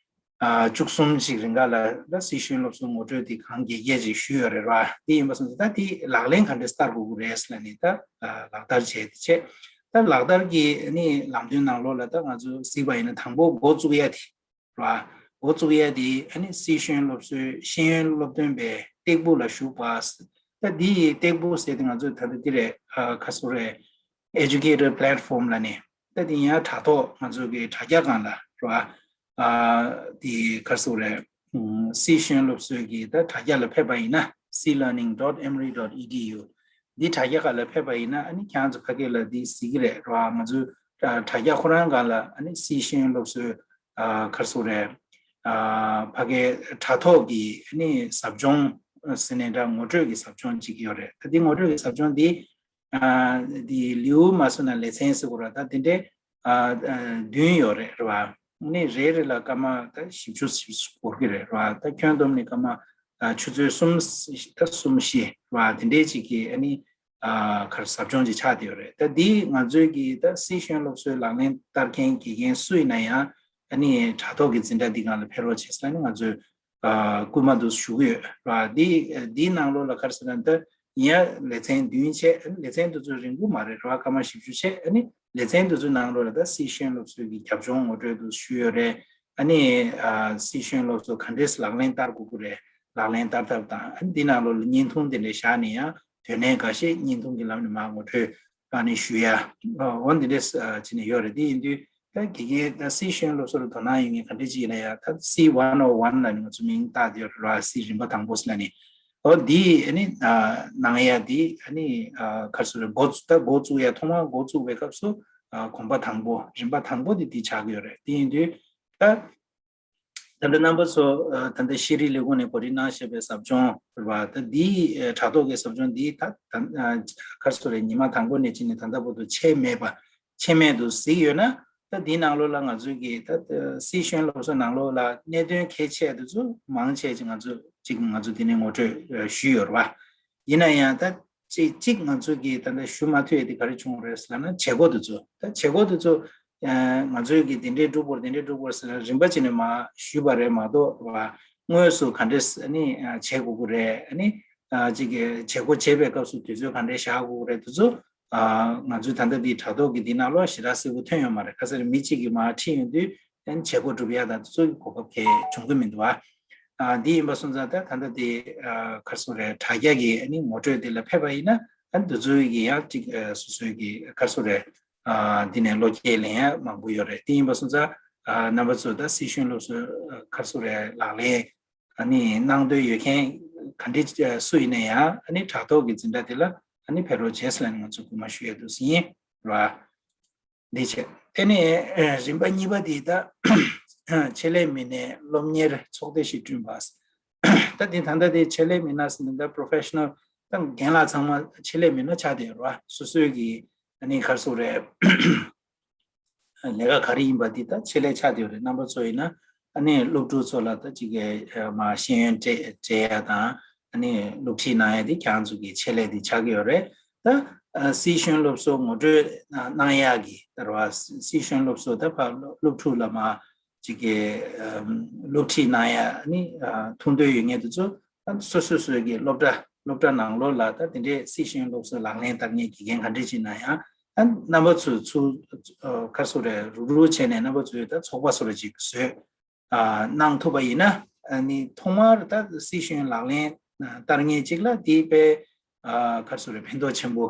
ཨ་བཅུ་གསུམ་ཅིག་རིང་ག་ལ་ད་སི་ཤེས་ཡོན་སློབ་གསོའི་ངོ་སྤྲོད་དེ་གང་རྒྱས་རྒྱས་ཅིག་ཞུས་ཡོད་རེད་བ། དེ་ཡིན་པ་སོང་ཙང་ད་དེ་ལག་ལེན་ག་འདྲས་བསྟར་དགོས་ཀྱི་རེད་ལབ་ནས་ད་ལག་བསྟར་བྱས་ཏེ་བྱས། ད་ལག་བསྟར་གྱི་ནི་ལམ་སྟོན་ནང་ལོགས་ལ་ད་ང་ཚོ་གཟིགས་པ་ཡིན་ན་དང་པོ་འགོ་བཙུགས་ཡ་དེ་རེད་བ། འགོ་བཙུགས་ཡ་དེ་ཨ་ནི་སི་ཤེས་ཡོན་སློབ་གསོའི་ཤེས་ཡོན་སློབ་སྟོན་པའི་སྟེགས་བུ་ལ་ཞུགས་པ། ད་འདི་ཡི་སྟེགས་བུ་ཟེར་ཏེ་ང་ཚོས་ད་ལྟ་འདི་རེད། ཨ་ག་རེ་ཟེར་རེད། Educator Platform ལབ་ནས་ད་འདི་ཡང་དྲ་ཐོག་ང་ཚོ་གི་དྲ་རྒྱ་སྒང་ལ་རེད་བ། ཨ་འདི་ག་རེ་ཟེར་རེད། ཨུམ་སི་ཤེས་ཡོན་སློབ་གསོའི་གི་ད་དྲ་རྒྱ་ལ་ཕེབས་པ་ཡིན་ན་སི་ལར་ནིང་ཌོཊ་ཨེམ་རི་ཌོཊ་ཨི་ཌི་ཡུ། འདི་དྲ་རྒྱ་སྒང་ལ་ཕེབས་པ་ཡིན་ན་ཨ་ནི་ཁྱེད་རང་ཚོ་ཕ་གི་ལ་འདི་གཟིགས་ཀྱི་རེད་རེད་བ། ང་ཚོའི་དྲ་དྲ་རྒྱ་ཁོ་རང་སྒང་ལ་ཨ་ནི་སི་ཤེས་ཡོན་སློབ་གསོའི་ཨ་ག་རེ་ཟེར་རེད། ཨ་ཕ་གི་དྲ་ཐོག་གི་ཨ་ནི་ཟབ་སྦྱོང་ཟེར་ནས་འདྲ་ངོ་སྤྲོད་ཀྱི་ཟབ་སྦྱོང་ཅིག་ཡོད་རེད། ད་འདི་ངོ་སྤྲོད་ཀྱི་ཟབ་སྦྱོང་འདི་ཨ་འདི་ལེའུ་མ་སོང་ན་ལེ་ཚན་ཟེར་དགོས་རེད། ད་འདི་འདྲའི་ ཨ་ཨ་བདུན་ཡོད་རེད་རེད་བ། ཨ་ནི་རེ་རེ་ལ་སྐར་མ་ད་བཞི་བཅུ་ཞིག་འགོར་གི་རེད་རེད་བ། ད་ཁྱོན་བསྡོམས་ནས་སྐར་མ་ཨ་ཆུ་ཚོད་གསུམ་ད་གསུམ་བཞི་རེད་བ། དེ་འདྲའི་ཅིག་གི་ཨ་ནི་ཨ་གར་ཟབ་སྦྱོང་ཅིག་ཆགས་བསྡད་ཡོད་རེད། ད་འདི་ང་ཚོའི་གི་ད་སི་ཤེས་ཡོན་སློབ་གསོའི་ལག་ལེན་བསྟར་མཁན་དགེ་རྒན་སུ་ཡིན་ན་ཡང་ཨ་ནི་དྲ་ཐོག་གི་འཛིན་གྲྭ་འདི་སྒང་ལ་ཕེབས་རོགས་བྱེད་ཟེར་ཨ་ནི་ང་ཚོས་ཨ་སྐུལ་མ་འདུག་ཞུ་གི་ཡོད་ར། འདི་འདིའི་ནང་ལོགས་ལ་ག་རེ་ཟེར་ན་ད་ཡིན་ཡ་ལེ་ཚན་བདུན་བྱས། ལེ་ཚན་དེ་ཚོ་རིང་པོ་མ་རེད་ར། སྐར་མ་བཞི་བཅུ་བྱས། ཨ་ནི་ལེ་ཚན་དེ་ཚོའི་ནང་ལོགས་ལ་ད་སི་ཤེས་ཡོན་སློབ་གསོའི་གི་རྒྱབ་ལྗོངས་ངོ་སྤྲོད་དུ་ཞུས་ཡོད་རེད། ཨ་ནི་ཨ་སི་ཤེས་ཡོན་སློབ་གསོ་ག་འདྲས་ལག་ལེན་བསྟར་དགོས་ཀྱི་རེད། ལག་ལེན་བསྟར་ཐབས་དང་། ཨ་ནི་འདི་ནང་ལོགས་ལ་བརྙན་ཐུང་དེ་འདྲས་བཞག་ནས་ཡང་དོན་གནད་འགའ་ཤས་བརྙན་ཐུང་གི་ལམ་ནས་མར་ངོ་སྤྲོད་ཨ་ནི་ཞུ་ཡ་འོ་འདི་འདྲས་ཨ་བྱས་ནས་ཡོད་རེད། དེ་ཡིན་དུས་ད་དགེ་རྒན་ད་སི་ཤེས་ཡོན་སློབ་གསོ་ལ་དོ་སྣང་ཡོད་མཁན་ག་འདྲས་ཅིག་ཡིན་ན་ཡང་ད་སི་ཝན་ཨོ་ཝན་ལབ་ནས་ང་ཚོ་མིང་བཏགས་ཡོད་རེད་ར། སི་རིམ་པ་དང་པོ་ཟེར་ལབ་ནས། འོ་འདི་ཨ་ནི་ཨ་གནང་ཡ་འདི་ཨ་ནི་ཨ་ག་རེ་ཟེར་རེད། འགོ་ད་འགོ་བཙུགས་ཡ་ཐོག་མར་འགོ་བཙུགས་པའི་སྐབས་སུ་ཨ་གོམ་པ་དང་པོ་རིམ་པ་དང་པོ་དེ་འདི་ཆགས་ཀྱི་ཡོད་རེད། དེ་ཡིན་དུས་ད་ད་ལྟ་རྣམ་པ་ཚོ་ཨ་ད་ལྟ་ཤེས་རིག་ལས་ཁུངས་ནས་གོ་སྒྲིག་གནང་བཞག་པའི་ཟབ་སྦྱོང་རེད་བ། ད་འདི་ཨ་དྲ་ཐོག་གི་ཟབ་སྦྱོང་འདི་ད་ད་ཨ་ག་རེ་ཟེར་རེད། ཉི་མ་དང་པོ་ནས་བྱས་ནས་ད་ལྟ་བར་དུ་ཆད་མེད་པ་ཆད་མེད་དུ་གཟིགས་ཡོད་ན། ད་འདིའི་ནང་ལོགས་ལ་ང་ཚོའི་གི་ད་ད་སི་ཤེས་ཡོན་སློབ་གསོ་ནང་ལོགས་ལ་གནད་དོན་གལ་ཆེ་དེ་ཚོ་མང་ཆེ་ཅིག་ང་ཚོ་ཅིག་ང་ཚོ་འདི་ནས་ངོ་སྤྲོད་ཨ་ཞུས་ཡོད་རེད་བ། ཡིན་ན་ཡང་ད་ཅིག་ཅིག་ང་ཚོ་གིས་ད་ལྟ་ཞུ་མ་ཐུབ་ཡས་དེ་ག་རེ་བྱུང་རེད་ཟེར་ན། བྱེད་སྒོ་དེ་ཚོ་ད་བྱེད་སྒོ་དེ་ཚོ་ཨ་ང་ཚོའི་གིས་དེ་འདྲས་སྒྲུབ་དགོས་རེད། དེ་འདྲས་སྒྲུབ་དགོས་རེད་ཟེར་ན་རིམ་པ་བྱས་ནས་མར་ཞུས་པ་རེད་མ་གཏོགས་རེད་བ། དངོས་སུ་ག་འདྲས་ཨ་ནི་ཨ་བྱེད་དགོས་ཀྱི་རེད། ཨ་ནི་ཨ་ཅིག་གི་བྱེད་སྒོ་བྱེད་པའི་སྐབས་སུ་དུས་ཚོད་ག་འདྲས་བཞག་དགོས་ཀྱི་རེད། དེ་ཚོ་ཨ་ང་ཚོའི་ད་ལྟ་འདི་དྲ་ཐོག་གི་འདི་ནང་ལོགས་ཞེ་དྲག་གསལ་པོ་ཐོན་ཡོད་མ་རེད། ག་ཚོད་རེད། མི་གཅིག་གིས་མར་ཁྲིད་ཡོང་དུས་ཨ་ནི་བྱེད་སྒོ་སྒྲུབ་ཡ་དང་དེ་ཚོ་གི་གོ་སྐབས་གང་ཡང་བྱུང་གི་མི་འདུག་བ། ཨ་འདི་ཡིན་པ་སོང་ཙང་ད་ད་ལྟ་དེ་ཨ་ག་རེ་ཟེར་རེད། དྲ་རྒྱ་གི་ཨ་ནི་ངོ་སྤྲོད་དེ་ལ་ཕེབས་པ་ཡིན་ན་ཨ་ནི་དེ་ཚོའི་གི་ཡང་ཅིག་ཨ་སོ་སོའི་གི་ག་རེ་ཟེར་རེད། ཨ་འདི་ནས་བློ་སྐྱེད་ལེན་ཡ་མང་པོ་ཡོད་རེད། དེ་ཡིན་པ་སོང་ཙང་ཨ་རྣམ་པ་ཚོ་ད་སི་ཤེས་ཡོན་སློབ་གསོ་ཨ་ག་རེ་ཟེར་རེད། ལག་ལེན་ཨ་ནི་གནང་འདོད་ཡོད་མཁན་ག་འདྲ་སུ་ཡིན་ན་ཡང་ཨ་ནི་དྲ་ཐོག་གི་འཛིན་གྲྭ་དེ་ལ་ཨ་ནི་ཕེབས་རོགས་བྱེད་ཟེར་ལབ་ནས་ང་ཚོ་སྐུལ་མ་ཞུ་ཡ་འདུག་ཟེར་ཡིན་ར། འདི་བྱས། དེ་ནས་ཨ་རིམ་པ་གཉིས་པ་དེ་ད་ཆེད་ལས་མི་སྣའི་སློབ་གཉེར་ཚོགས་སྡེ་ཞིག་བསྐྲུན་པ། ད་དེ་ད་ལྟ་དེ་ཆེད་ལས་མི་སྣ་ཟེར་ན་ད་པོ་རོ་ཕེ་ཤི་ནལ་ད་རྒན་ལགས་ཚང་མ་ཆེད་ལས་མི་སྣ་ཆགས་བསྡད་ཡོད་རེད་བ། སོ་སོའི་གི་ཨ་ནི་ག་རེ་ཟེར་རེད། ལས་ཀ་ག་རེ་ཡིན་པ་འདི་ད་ཆེད་ལས་ཆགས་བསྡད་ཡོད་རེད། རྣམ་པ་ཚོ་ཡིན་ན་ཨ་ནི་སློབ་ཕྲུག་ཚོ་ལ་ད་ཅིག་གི་མར་ཤེས་ཡོན་སྤྲད་སྤྲད་ཡ་དང་ཨ་ནི་སློབ་ཁྲིད་གནང་ཡ་དེ་ཁྱེད་རང་ཚོ་གི་ཆེད་ལས་དེ་ཆགས་ཀྱི་ཡོད་རེད། ད་ཨ་སི་ཤེས་ཡོན་སློབ་གསོ་ངོ་སྤྲོད་གནང་ཡ་གི་ད་རེད་བ། སི་ཤེས་ཡོན་སློབ་གསོ་ད་ཕར་སློབ་ཕྲུག་ལ་མར་ཅིག་གི་ཨམ་སློབ་ཁྲིད་གནང་ཡ་ཨ་ནི་ཨ་ཐུགས་འདོད་ཡོད་མཁན་དེ་ཚོ་ད་སོ་སོ་སོའི་གི་སློབ་གྲྭ་སློབ་གྲྭ་ནང་ལོགས་ལ་ད་དེ་འདྲའི་སི་ཤེས་ཡོན་སློབ་གསོ་ལག་ལེན་བསྟར་མཁན་དགེ་རྒན་ག་འདྲས་ཅིག་ན་ཡང་ཨ་རྣམ་པ་ཚོས་ཚུར་ཨ་ག་རེ་ཟེར་རེད། རུག་རུག་བྱས་ནས་རྣམ་པ་ཚོས་ད་ཚོགས་པ་བཟོ་འདྲ་ཅིག་བཟོས་ཨ་གནང་ཐུབ་པ་ཡིན་ན་ཨ་ནི་ཐོག་མར་ད་སི་ཤེས་ཡོན་ལག་ལེན་ཨ་བསྟར་མཁན་ཅིག་ལ་དེ་དཔེ་ཨ་ག་རེ་ཟེར་རེད། ཕན་ཐོགས་ཆེན་པོ་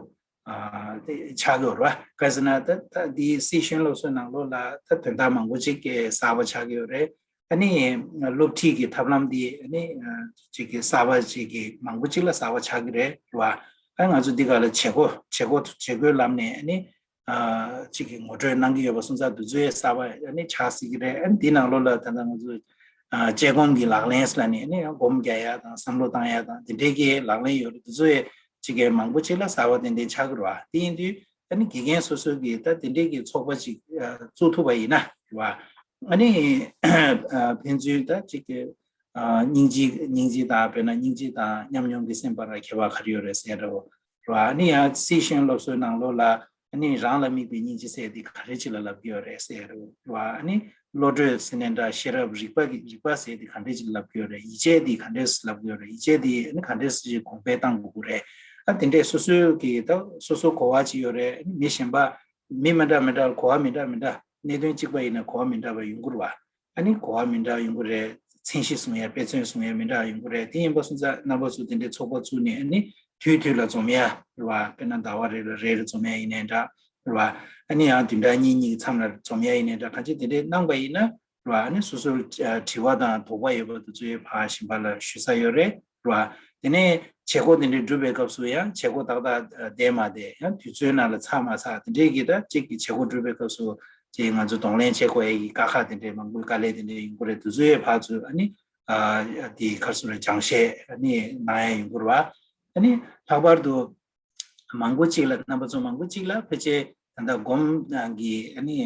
ཨ་དེ་ཆགས་ཀྱི་ཡོད་རེད་བ། ག་རེ་ཟེར་ན་ད་ད་དེ་སི་ཤེས་ཡོན་སློབ་གསོའི་ནང་ལོགས་ལ་ད་དོན་དག་མང་པོ་ཅིག་གསར་པ་ཆགས་ཀྱི་ཡོད་རེད། ཨ་ནི་སློབ་ཁྲིད་ཀྱི་ཐབས་ལམ་འདི་ཨ་ནི་ཅིག་གི་གསར་པ་ཅིག་གི་མང་པོ་ཅིག་ལ་གསར་པ་ཆགས་ཀྱི་རེད་བ། ཨ་ང་ཚོ་འདི་ག་ལ་བྱེད་སྒོ་བྱེད་སྒོ་བྱེད་སྒོའི་ལམ་ནས་ཨ་ནི་ཅིག་གི་ངོ་སྤྲོད་གནང་གི་ཡོད་པ་སོང་ཙང་དེ་ཚོའི་གསར་པ་ཨ་ནི་ཆགས་སྲིད་ཀྱི་རེད། ཨ་ནི་འདི་ནང་ལོགས་ལ་ད་ལྟ་ང་ཚོ་དཔྱད་སྒོམ་གྱི་ལག་ལེན་ཟེར་ལབ་ནས་ཨ་ནི་སྒོམ་རྒྱག་ཡ་དང་བསམ་བློ་བཏང་ཡ་དང་དེ་འདྲའི་གི་ལག་ལེན་ཡོད་རེད། དེ་ཚོའི་ཅིག་གི་མང་པོ་ཅིག་ལ་གསར་པ་ཏན་ཏན་ཆགས་ཀྱི་རེད་བ། དེ་ཡིན་དུས་ཨ་ནི་དགེ་རྒན་སོ་སོ་གིས་ད་དེ་འདྲའི་གི་ཚོགས་པ་ཅིག་ཨ་བཙུགས་ཐུབ་པ་ཡིན་ན་རེད་བ། ཨ་ནི་ཨ་ཕན་ཚུན་ད་ཅིག་གི་ཨ་སྙིང་རྗེ་སྙིང་རྗེ་དང་། དཔེར་ན་སྙིང་རྗེ་དང་ཉམས་མྱོང་གི་སེམས་བར་ལ་ཁྱད་པར་ག་རེ་ཡོད་རེད་ཟེར་རེད་བ། ཨ་ནི་ཡང་སི་ཤེས་ཡོན་སློབ་གསོའི་ནང་ལོགས་ལ་ཨ་ནི་རང་ལ་དམིགས་པའི་སྙིང་རྗེ་ཟེར་དེ་ག་རེ་ཅིག་ལ་ལབ་ཀྱི་ཡོད་རེད་ཟེར་རེད་བ། ཨ་ནི་བློ་གྲོས་ཟེར་ནའི་འདྲ། ཤེས་རབ། རིག་པ་གི་རིག་པ་ཟེར་དེ་ག་འདྲས་ཅིག་ལབ་ཀྱི་ཡོད་རེད། ཡིད་ཆེས་དེ་ག་འདྲས་ལབ་ཀྱི་ཡོད་རེད། ཡིད་ཆེས་དེ་ཨ་ནི་ག་འདྲས་ཅིག་གོང་འཕེལ་གཏང་དགོས་ཀྱི་རེད། ཨ་དེ་འདྲས་སོ་སོའི་གི་ད་སོ་སོ་གོ་བ་ཅིག་ཡོད་རེད། ཨ་ནི་མི་གཞན་པ་མི་མི་འདྲ་མི་འདྲ་གོ་བ་མི་འདྲ་མི་འདྲ། གནད་དོན་གཅིག་པ་ཡིན་ན་གོ་བ་མི་འདྲ་བ་ཡོང་གི་རེད་བ། ཨ་ནི་གོ་བ་མི་འདྲ་ཡོང་གི་རེད། མཚན་གཞི་བཟུང་ཡ་དཔེ་མཚོན་བཟུང་ཡ་མི་འདྲ་ཡོང་གི་རེད། དེ་ཡིན་པ་སོང་ཙང་རྣམ་པ་ཚོ་དེ་འདྲའི་ཚོགས་པ་བཙུགས་ནས་ཨ་ནི་དུས་དུས་ལ་འཛོམས་ཡ་རེད་བ། དཔེར་ན་ཟླ་བ་རེ་ལ་རེ་རེ་འཛོམས་ཡ་ཡིན་ནའི་འདྲ་རེད་བ། ཨ་ནི་ཡང་བདུན་ཕྲག་གཉིས་གཉིས་ཀྱི་མཚམས་ལ་འཛོམས་ཡ་ཡིན་ནའི་འདྲ། གང་ཅི་དེ་འདྲའི་གནང་པ་ཡིན་ན་རེད་བ། ཨ་ནི་སོ་སོར་ཨ་དྲི་བ་དང་དོགས་པ་ཡོད་པ་དེ་ཚོ་ཡང་ཕར་གཞན་པ་ལ་ཞུ་ས་ཡོད་རེད་རེད་བ། དེ་ནས་བྱེད་སྒོ་དེ་འདྲའི་སྒྲུབ་པའི་སྐབས་སུ་ཡང་བྱེད་སྒོ་ཏག་ཏག་བསྡད་མ་བསྡད། ཡང་དུས་ཚོད་ནང་ལ་ཚར་མ་ཚར། དེ་འདྲའི་གི་ད་གཅིག་གི་བྱེད་སྒོ་སྒྲུབ་པའི་སྐབས་སུ་ཅིག་ང་ཚོ་གདོང་ལེན་བྱེད་དགོས་ཡ་གི་དཀའ་ཁག་དེ་འདྲའི་མང་པོའི་དཀའ་ལས་དེ་འདྲའི་ཡོང་གི་རེད། དེ་ཚོ་ཡང་ཕར་ཚུར་ཨ་ནི་ཨ་དེ་ག་རེ་ཟེར་རེད། སྦྱང་བཤད་ཨ་ནི་གནང་ཡ་ཡོང་གི་རེད་བ། ཨ་ནི་ལྷག་པར་དུ་མང་པོ་ཅིག་ལ་རྣམ་པ་ཚོ་མང་པོ་ཅིག་ལ་ཕལ་ཆེར་ ད་ལྟ་སྒོམ་གྱི་ཨ་ནི་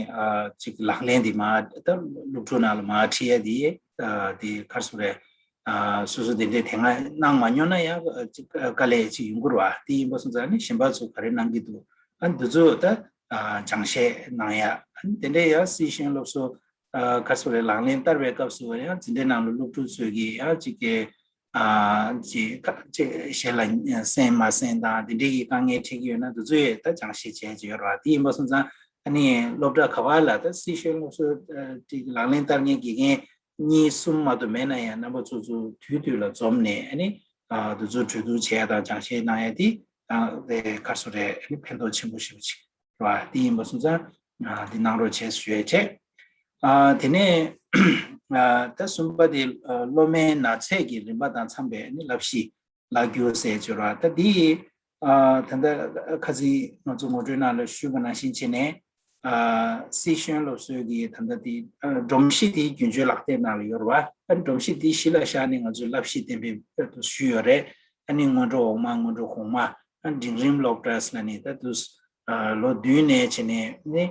ཅིག་ལག་ལེན་དེ་མ་ད་སློབ་ཕྲུག་ནང་ལ་མ་ཁྲིད་ཡ་དེ་དེ་ག་རེ་ཟེར་རེད། སོ་སོ་དེ་འདྲའི་དེ་སྔ་གནང་མ་མྱོང་ན་ཡང་ཅིག་དཀའ་ལས་ཅིག་ཡོང་གི་རེད་བ། དེ་ཡིན་པ་སོང་ཙང་ནི་གཞན་པ་ཚོ་ག་རེ་གནང་གི་འདུག་ཨ་འདི་ཚོ་ད་སྦྱང་བཤད་གནང་ཡ། ཨ་དེ་འདྲའི་ཡང་སི་ཤེས་སློབ་གསོ་ག་རེ་ཟེར་རེད། ལག་ལེན་བསྟར་བའི་སྐབས་སུ་ཡང་འཛིན་གྲྭའི་ནང་ལ་སློབ་ཕྲུག་ཚོས་ཀྱི་ཡང་ཅིག་གི་ཨ་ཅིག་ཅིག་གཞན་ལ་གསན་མ་གསན་དང་དེ་འདྲའི་གི་དཀའ་ངལ་འཕྲད་ཀྱི་ཡོད་ན་འདི་ཚོ་ཡང་ད་སྦྱང་བཤད་བྱས་ཀྱི་ཡོད་རེད་བ། དེ་ཡིན་པ་སོང་ཙང་ཨ་ནི་སློབ་གྲྭ་ག་བ་ལ་ད་སི་ཤེས་སློབ་གསོ་ཅིག་ལག་ལེན་བསྟར་མཁན་དགེ་རྒན་གཉིས་གསུམ་མ་གཏོགས་མེད་ན་ཡང་རྣམ་པ་ཚོ་ཚོ་དུས་དུས་ལ་འཛོམས་ནས་ཨ་ནི་དེ་ཚོ་གྲོས་བསྡུར་བྱས་དང་སྦྱང་བཤད་གནང་ཡ་དེ་དེ་ག་རེ་ཟེར་རེད། ཨ་ནི་ཕན་ཐོགས་ཆེན་པོ་ཞེ་པོ་ཅིག་རེད་བ། དེ་ཡིན་པ་སོང་ཙང་དེ་གནང་རོགས་བྱས་ཞུ་ཡ་བྱས། དེ་ནས་ད་གསུམ་པ་དེ་སློབ་མའི་ན་ཚོད་ཀྱི་རིམ་པ་དང་འཚམས་པའི་ཨ་ནི་བསླབ་གཞི་ལག་བསྒྱུར་ཟེར་བྱས་རེད་བ། ད་དེ་ད་ལྟ་ཁ་སང་ང་ཚོ་ངོ་སྤྲོད་ནང་ལ་ཞུས་པ་ནང་བཞིན་བྱས་ནས། སི་ཤེས་སློབ་གསོའི་གི་ད་ལྟ་དེ་སྒྲོམ་གཞི་དེ་རྒྱུན་སྤྱོད་ལག་དེབ་ནང་ལ་ཡོད་རེད་བ། ཨ་སྒྲོམ་གཞི་དེ་གཞི་ལ་བཞག་ནས་ང་ཚོས་བསླབ་གཞི་གཏན་འབེབས་དུ་ཞུས་ཡོད་རེད། ཨ་ནི་སྔོན་འགྲོ་འོག་མ། སྔོན་འགྲོ་གོང་མ། ཨ་འབྲིང་རིམ་སློབ་གྲྭ་ཟེར་ནས་ད་དུས་ལོ་བདུན་ནས་བྱས་ནས་ནི་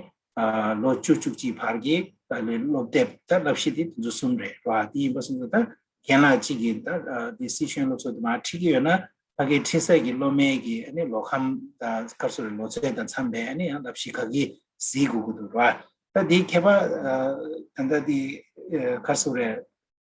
ལོ་བཅུ་བཅུ་གཅིག་བར་གྱི་ད་ལོའི་སློབ་དེབ་ད་བསླབ་གཞི་དེ་དེ་ཚོ་གསུམ་རེད་བ། དེ་ཡིན་པ་སོང་ཙང་ད་རྒན་ལགས་གཅིག་གིས་ད་དེ་སི་ཤེས་སློབ་གསོ་དེ་མར་ཁྲིད་ཀྱི་ཡོད་ན། ཕ་གིའི་ཁྲིད་ས་གི་སློབ་མའི་གི་ཨ་ནི་ལོ་ཁམས་དང་སྐབས་སུ་རེ་ལོ་ཚོད་དང་འཚམས་པའི་ཨ་ནི་ཡང་བསླབ་གཞི་ག་གི་གཟིགས་དགོས་ཀྱི་འདུག་ར། ད་འདི་ཁྱད་པར་ད་ལྟ་འདི་ག་སུ་རེ་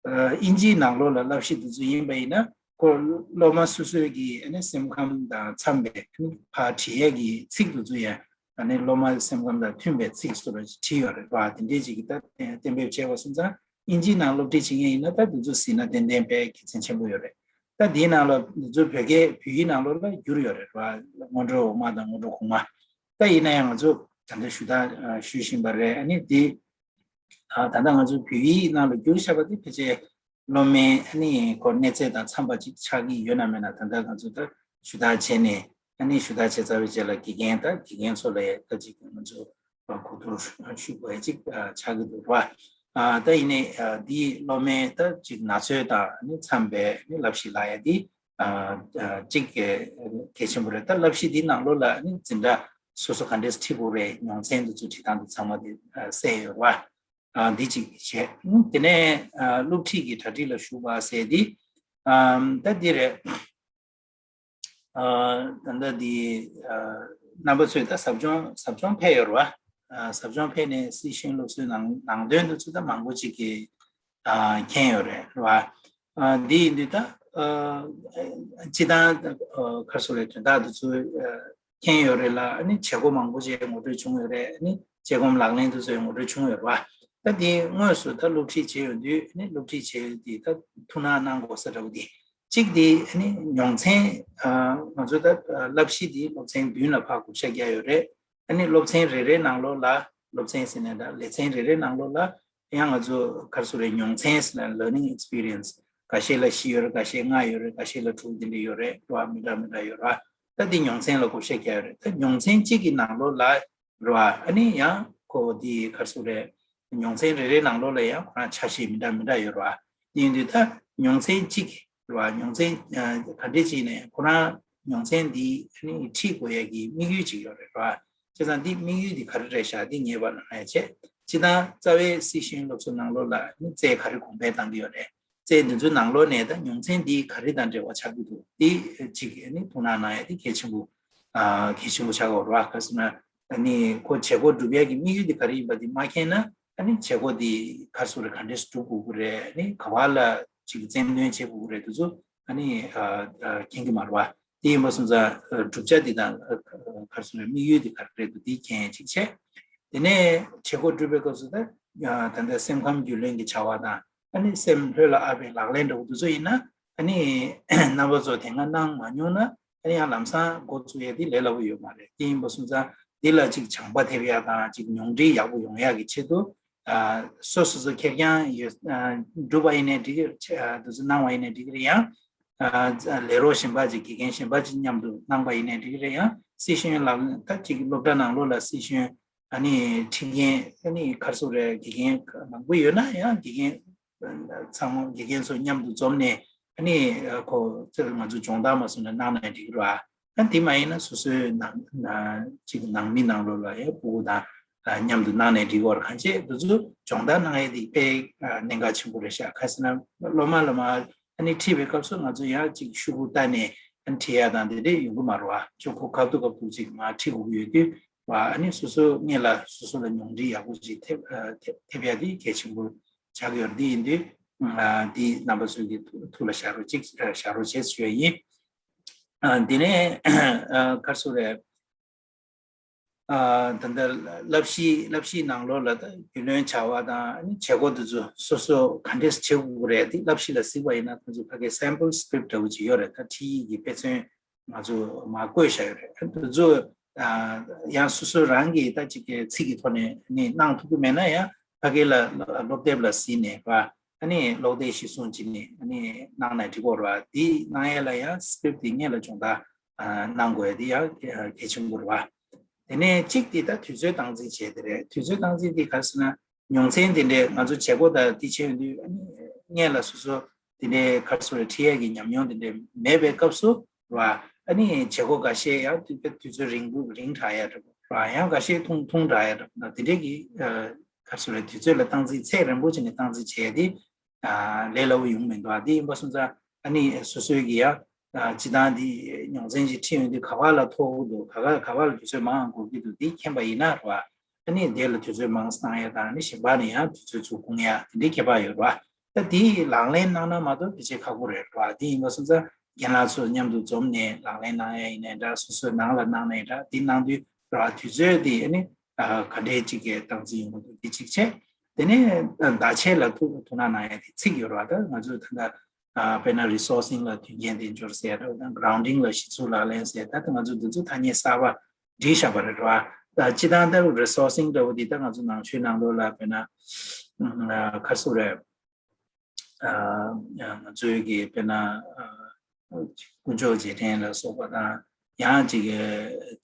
དབྱིན་ཇིའི་ནང་ལོགས་ལ་བསླབ་གཞི་འདི་ཚོ་ཡིན་པ་ཡིན་ན་ཁོ་སློབ་མ་སོ་སོའི་གི་ཨ་ནི་སེམས་ཁམས་དང་འཚམས་པའི་ཨ་ནི་ཕར་བྲིས་ཡས་ཀྱི་ཚིག་འདི་ཚོ་ཡང་ཨ་ནི་སློབ་མ་སེམས་ཁམས་དང་མཐུན་པའི་ཚིག་སོ་རེ་བྲིས་ཡོད་རེད་བ། དེ་འདྲའི་ཅིག་གི་ད་གཏན་འབེབས་བྱས་པ་སོང་ཙང་། དབྱིན་ཇིའི་ནང་སློབ་ཁྲིད་བྱེད་མཁན་ཡིན་ན་ད་འདི་ཚོ་གཟིགས་ན་ཏན་ཏན་དཔེ་དགེ་མཚན་ཆེན་པོ་ཡོད་རེད། ད་འདིའི་ནང་ལ་འདི་ཚོ་བོད་སྐད་བོད་ཡིག་ནང་ལོགས་ལ་བསྒྱུར་ཡོད་རེད་བ། སྔོན་འགྲོ་འོག་མ་དང་སྔོན་འགྲོ་གོང་མ། ད་ཡིན་ན་ཡང་ང་ཚོ་ད་ལྟ་ཞུ་དག་ཞུ་བཞིན་པ་རེད། ཨ་ནི་འདི་ད་ལྟ་ང་ཚོ་བོད་ཡིག་ནང་ལ་བསྒྱུར་བཞག་པ་འདི་ཕལ་ཆེར་སློབ་མའི་ཨ་ནི་ཁོ་གནས་ཚད་དང་འཚམས་པ་ཅིག་ཆགས་ཀྱི་ཡོད་ན་མེད་ན་ད་ལྟ་ང་ཚོ་ད་ཞུ་དག་བྱས་ནས་ཨ་ནི་ཞུ་དག་བྱས་ཚར་བའི་རྗེས་ལ་དགེ་རྒན་ད་དགེ་རྒན་ཚོ་ལ་ཡང་ད་ཅིག་ང་ཚོ་གོ་བསྡུར་ཞུ་དགོས་ཡ་ཅིག་ཆགས་ཀྱི་འདུག་བ། ད་ཡིན་ནའི་འདིའི་སློབ་མའི་ད་ཅིག་ན་ཚོད་དང་ཨ་ནི་འཚམས་པའི་ཨ་ནི་བསླབ་གཞི་ལག་ཡ་འདི་ཅིག་གལ་ཆེན་པོ་རེད། ད་བསླབ་གཞི་འདིའི་ནང་ལོགས་ལ་ཨ་ནི་འཛིན་གྲྭ་སོ་སོ་ག་འདྲས་ཁྲིད་དགོས་རེད། མྱོང་ཚན་འདི་ཚོ་ཁྲིད་སྟངས་འདི་ཚང་མ་འདི་གསལ་ཡོད་རེད་བ། འདི་གཅིག་བྱས། དེ་ནས་སློབ་ཁྲིད་ཀྱི་གྲ་སྒྲིག་ལ་ཞུགས་པ་ཟེར་འདི་ད་འདི་རེད། ད་ལྟ་འདི་རྣམ་པ་ཚོས་ད་ཟབ་སྦྱོང་ཟབ་སྦྱོང་ཕེབས་ཡོད་རེད་བ། ཟབ་སྦྱོང་ཕེབས་ནས་སི་ཤེས་སློབ་གསོའི་ནང་ནང་དོན་འདི་ཚོ་ད་མང་པོ་ཅིག་གིས་མཁྱེན་ཡོད་རེད་རེད་བ། འདི་ཡིན་དུས་ད་སྤྱི་བཏང་ག་རེ་ཟེར་རེད། དོན་དག་འདི་ཚོ་མཁྱེན་ཡོད་རེད་ལ། ཨ་ནི་བྱེད་སྒོ་མང་པོ་ཅིག་ངོ་སྤྲོད་བྱུང་ཡོད་རེད། ཨ་ནི་དཔྱད་སྒོམ་ལག་ལེན་དེ་ཚོའི་ངོ་སྤྲོད་བྱུང་ཡོད་རེད་བ། ད་དེ་དངོས་སུ་ད་སློབ་ཁྲིད་བྱས་ཡོང་དུས་ཨ་ནི་སློབ་ཁྲིད་བྱས་ཡོད་དེ་ད་ཐུགས་སྣང་གནང་དགོས་ས་འདྲ་བོ་དེ་གཅིག་དེ་ཨ་ནི་མྱོང་ཚན། ང་ཚོ་ད་བསླབ་གཞི་དེ་སློབ་ཚན་བདུན་ལ་ཕར་བགོ་བཤའ་བརྒྱབ་ཡོད་རེད། ཨ་ནི་སློབ་ཚན་རེ་རེའི་ནང་ལོགས་ལ་སློབ་ཚན་ཟེར་ནས་ད་ལེ་ཚན་རེ་རེའི་ནང་ལོགས་ལ་ཡང་ང་ཚོ་ག་རེ་ཟེར་རེད། མྱོང་ཚན་ཟེར་ན་learning experience། འགའ་ཤས་ལ་བཞི་ཡོད་རེད། འགའ་ཤས་ལྔ་ཡོད་རེད། འགའ་ཤས་ལ་དྲུག་དེ་འདྲ་ཡོད་རེད་བ། མི་འདྲ་མི་འདྲ་ཡོད་རེད། ད་འདི་མྱོང་ཚན་ལ་བགོ་བཤའ་བརྒྱབ་ཡོད་རེད། ད་མྱོང་ཚན་གཅིག་གི་ནང་ལོགས་ལ་རེད་བ། ཨ་ནི་ཡང་ཁོ་འདི་ག་རེ་ཟེར་རེད། མྱོང་ཚན་རེ་རེའི་ནང་ལོགས་ལ་ཡང་ཁོ་རང་ཆ་ཤས་མི་འདྲ་མི་འདྲ་ཡོད་རེད་བ། ཡིན་དུས་ད་མྱོང་ཚན་གཅིག་རེད་བ། མྱོང་ཚན་ག་འདྲས་ཅིག་ནས་ཁོ་རང་མྱོང་ཚན་འདི་ཨ་ནི་ཁྲིད་དགོས་ཡ་གི་དམིགས་ཡུལ་ཅིག་ཡོད་རེད་བ། བྱས་ཙང་འདི་དམིགས་ཡུལ་འདི་ག་རེ་རེད་ཤག་འདི་ངེས་པ་ལ་ངེས་བྱས། སྤྱིར་བཏང་རྩ་བའི་སི་ཤེས་སློབ་གསོ་ནང་ལོགས་ལ་ཨ་ནི་རྩལ་ག་རེ་གོང་འཕེལ་བཏང་གི་ཡོད་རེད། རྩལ་འདི་ཚོའི་ནང་ལོགས་ནས་ད་མྱོང་ཚན་འདི་ག་རེ་དང་འབྲེལ་བ་ཆགས་ཀྱི་འདུག་འདི་གཅིག་ཨ་ནི་ཐུགས་སྣང་གནང་ཡ་འདི་གལ་ཆེན་པོ་གལ་ཆེན་པོ་ཆགས་ཀྱི་ཡོད་རེད་བ། ག་རེ་ཟེར་ན་ཨ་ནི་ཁོ་བྱེད་སྒོ་སྒྲུབ་ཡ་གི་དམིགས་ཡུལ་འདི་ག་རེ་ཡིན་པ་འདི་མ་མཁྱེན་ན་ཨ་ནི་བྱེད་སྒོ་འདི་ག་རེ་ཟེར་རེད། ག་འདྲས་སྒྲུབ་དགོས་ཀྱི་རེད། ཨ་ནི་ག་བ་ལ་ཅིག་རྩལ་འདོན་བྱེད་དགོས་ཀྱི་རེད། འདི་ཚོ་ཨ་ནི་མཁྱེན་གྱི་མ་རེད་བ། དེ་ཡིན་པ་སོང་ཙང་བསྒྲུབ་བྱ་འདི་དང་ག་རེ་ཟེར་རེད། དམིགས་ཡུལ་འདི་ག་རེ་རེད་འདུག་འདི་མཁྱེན་ཡ་ཅིག་བྱས། དེ་ནས་བྱེད་སྒོ་སྒྲུབ་པའི་སྐབས་སུ་ད་ད་ལྟ་སེམས་ཁམས་རྒྱུས་ལོན་གྱི་བྱ་བ་དང་། ཨ་ནི་སེམས་ལྷོད་ལ་ཨ་བའི་ལག་ལེན་འདྲ་བོ་འདི་ཚོ་ཡིན་ན་ཨ་ནི་རྣམ་པ་ཚོ་དེ་སྔ་གནང་མ་མྱོང་ན་ཨ་ནི་ཡང་ལམ་སང་འགོ་བཙུགས་ཡ་དེ་ལས་སླ་པོ་ཡོད་མ་རེད། དེ་ཡིན་པ་སོང་ཙང་འདི་ལ་ཅིག་བྱང་པ་ཐེབས་ཡ་དང་ཅིག་མྱོང་འདྲིས་ཡག་པོ་ཡོང་ཡ་གི་ཆེད་དུ་སོ་སོ་སོ་ཁེར་རྐྱང་ཡོད་སྒྲུབ་པ་ཡིན་ནའི་འགྲིག་གི་རེད། འདི་ཚོ་གནང་བ་ཡིན་ནའི་འགྲིག་གི་རེད། ཡང་ལས་རོགས་གཞན་པ་ཅིག་དགེ་རྒན་གཞན་པ་ཅིག་མཉམ་དུ་གནང་པ་ཡིན་ནའི་འགྲིག་གི་རེད། ཡང་སི་ཤེས་ལག་ད་ཅིག་སློབ་གྲྭ་ནང་ལོགས་ལ་སི་ཤེས་ཨ་ནི་ཁྲིད་མཁན་ཨ་ནི་ག་རེ་ཟེར་རེད། དགེ་རྒན་མང་པོ་ཡོད་ན་ཡང་དགེ་རྒན་ཚང་མ་དགེ་རྒན་ཚོ་མཉམ་དུ་འཛོམས་ནས་ཨ་ནི་ཁོ་ཚོས་ང་ཚོ་སྦྱོང་བརྡར་མ་སོང་ན་གནང་ན་འགྲིག་གི་རེད་བ། ད་དེ་མ་ཡིན་ན་སོ་སོའི་ནང་ན་ཅིག་ནང་མི་ནང་ལོགས་ལ་ཡང་ཕྲུ་གུ་དང་མཉམ་དུ་གནང་ནས་འགྲིག་གི་རེད། གང་བྱས་འདི་ཚོ་སྦྱོང་བརྡར་གནང་ཡས་དེ་དཔེ་གནད་འགག་ཆེན་པོ་རེད་ཤག་ག་ཟེར་ན་སློབ་མ་སློབ་མ་ཨ་ནི་ཁྲིད་པའི་སྐབས་སུ་ང་ཚོ་ཡང་ཅིག་ཤོག་གུ་བལྟས་ནས་ཨ་ནི་ཁྲིད་ཡ་དང་དེ་འདྲས་ཡོང་གི་མ་རེད་བ། ཅོག་ཁོ་ཁ་ཐུག་ཁ་ཐུག་ཅིག་མར་ཁྲིད་དགོས་ཀྱི་ཡོད་དུས་བ། ཨ་ནི་སོ་སོ་སྔོན་ལ་སོ་སོ་ལ་མྱོང་འདྲིས་ཡག་པོ་ཅིག་ཐེབས་ཨ་ཐེབས་ཐེབས་ཡ་དེ་གལ་ཆེན་པོ་ཆགས་ཀྱི་ཡོད་རེད། དེ་ཡིན་དུས་ཨ་འདི་རྣམ་པ་ཚོ་གི་ཐུགས་ལ་བཞག་རོགས་ཅིག་ཨ་བཞག་རོགས་བྱེད་ཞུ་ཡ་ཡིན། ཨ་དེ་ནས་ཨ་ག་རེ་ཟེར་དགོས་རེད། ཨ་ད་ལྟ་བསླབ་གཞི་བསླབ་གཞིའི་ནང་ལོགས་ལ་ད་རྒྱུས་ལོན་བྱ་བ་དང་ཨ་ནི་བྱེད་སྒོ་དེ་ཚོ་སོ་སོ་ག་འདྲས་བྱེད་དགོས་རེད། དེ་བསླབ་གཞི་ལ་གཟིགས་པ་ཡིན་ན་ཁོང་ཚོ་ཕ་གིའི་sample script འདྲ་བོ་ཅིག་ཡོད་རེད། ད་ཁྲིད་ཡིག་གི་དཔེ་མཚོན་ང་ཚོ་མར་བཀོད་བཞག་ཡོད་རེད། ཨ་དེ་ཚོ་ཨ་ཡང་སོ་སོ་རང་གིས་ད་ཅིག་གི་ཚིག་གི་ཐོག་ནས་ནི་གནང་ཐུབ་ཀྱི་མེད་ན་ཡང་ཕ་གི་ལ་སློབ་དེབ་ལ་གཟིགས་ནས་བ་ཨ་ནི་ཀློག་དེབ་གཞིར་བཟུང་བྱས་ནས་ཨ་ནི་གནང་ན་འགྲིག་གི་རེད་བ། དེ་གནང་ཡས་ལ་ཡང་script དེ་སྔོན་ལ་སྦྱོང་བརྡར་ཨ་གནང་དགོས་ཡ་དེ་ཡང་གལ་ཆེན་པོ་རེད་བ། དེ་ནས་གཅིག་དེ་ད་དུས་ཚོད་སྟངས་འཛིན་བྱས་དེ་རེད། དུས་ཚོད་སྟངས་འཛིན་དེ་ག་རེ་ཟེར་ན། མྱོང་ཚན་དེ་འདྲའི་ང་ཚོ་བྱེད་སྒོ་དང་དེ་བྱས་ཡོང་དུས་ཨ་ནི་སྔོན་ལ་སོ་སོ་དེ་འདྲའི་ག་རེ་ཟེར་དགོས་རེད། ཁྲིད་ཡས་ཀྱི་ཉམས་མྱོང་དེ་འདྲའི་མེད་པའི་སྐབས་སུ་རེད་བ། ཨ་ནི་བྱེད་སྒོ་འགའ་ཤས་ཡང་དུས་དུས་ཚོད་རིང་པོ་རིང་དྲགས་ཡ་འདྲ་པོ་རེད་བ། ཡང་འགའ་ཤས་ཐུང་ཐུང་དྲགས་ཡ་འདྲ་པོ་དང་དེ་འདྲའི་གི་ཨ་ག་རེ་ཟེར་དགོས་རེད། དུས་ཚོད་ལ་སྟངས་འཛིན་ཚད་རིང་པོ་བྱས་ནས་སྟངས་འཛིན་བྱས་ཏེ། ཨ་ལས་སླ་པོ་ཡོང་མི་འདུག་ཨ་དེ་ཡིན་པ་སོང་ཙང་ཨ་ནི་སོ་སོའི་གི་ཡ་ཨ་སྤྱིར་བཏང་འདི་མྱོང་ཚན་ཅིག་ཁྲིད་ཡོང་དུས་ག་པར་ལ་ཐོགས་ཀྱི་འདུག་ག་ག་ག་པར་ལ་དུས་ཚོད་མང་འགོར་གྱི་འདུག་འདི་མཁྱེན་པ་ཡིན་ན་རེད་བ། ཨ་ནི་དེ་ལ་དུས་ཚོད་མང་ཙམ་གནང་ཡ་དང་ཨ་ནི་གཞན་པ་ནས་ཡང་དུས་ཚོད་ཚུར་སྐུང་ཡ་དེ་འདྲའི་ཁྱད་པར་ཡོད་རེད་བ། ད་དེ་ལག་ལེན་གནང་ན་མ་གཏོགས་དེ་ཆེས་ཁག་པོ་རེད་རེད་བ། དེ་ཡིན་པ་སོང་ཙང་རྒན་ལགས་ཚོ་མཉམ་དུ་འཛོམས་ནས་ལག་ལེན་གནང་ཡ་ཡིན་ནའི་འདྲ། སོ་སོའི་ནང་ལ་གནང་ནའི་འདྲ། དེ་གནང་དུས་རེད་བ། དུས་ཚོད་དེ་ཨ་ནི་ཨ་ག་འདྲའི་ཅིག་གི་སྟངས་འཛིན་ཡོང་གི་འདུག་དེ་གཅིག་བྱས། དེ་ནས་བརྡ་ཆད་ལ་ཐུགས་ཐུགས་སྣང་གནང་ཡ་དེ་ཚིག་ཡོད་རེད་བ། ད་ང་ཚོས་ད་ལྟ་ཨ་དཔེར་ན་resourcing ལ་མཐུན་རྐྱེན་དལ་འབྱོར་ཟེར་ཡ་འདྲ་བོ་དང་grounding ལ་གཞི་ཚུགས་ལག་ལེན་ཟེར་ད་ལྟ་ང་ཚོས་འདི་ཚོ་ཐ་སྙད་གསར་པ་བསྒྲིགས་བཞག་པ་རེད་བ། ད་སྤྱིར་བཏང་ད་resourcing འདྲ་བོ་འདི་ད་ང་ཚོ་ནང་ཆོས་ནང་ལོགས་ལ་དཔེར་ན་ཨ་ག་རེ་ཟེར་དགོས་རེད། ཨ་ང་ཚོའི་གི་དཔེར་ན་ཨ་དཀོན་མཆོག་རྗེས་དྲན་ལ་སོགས་པ་དང་ཡང་ཅིག་གི་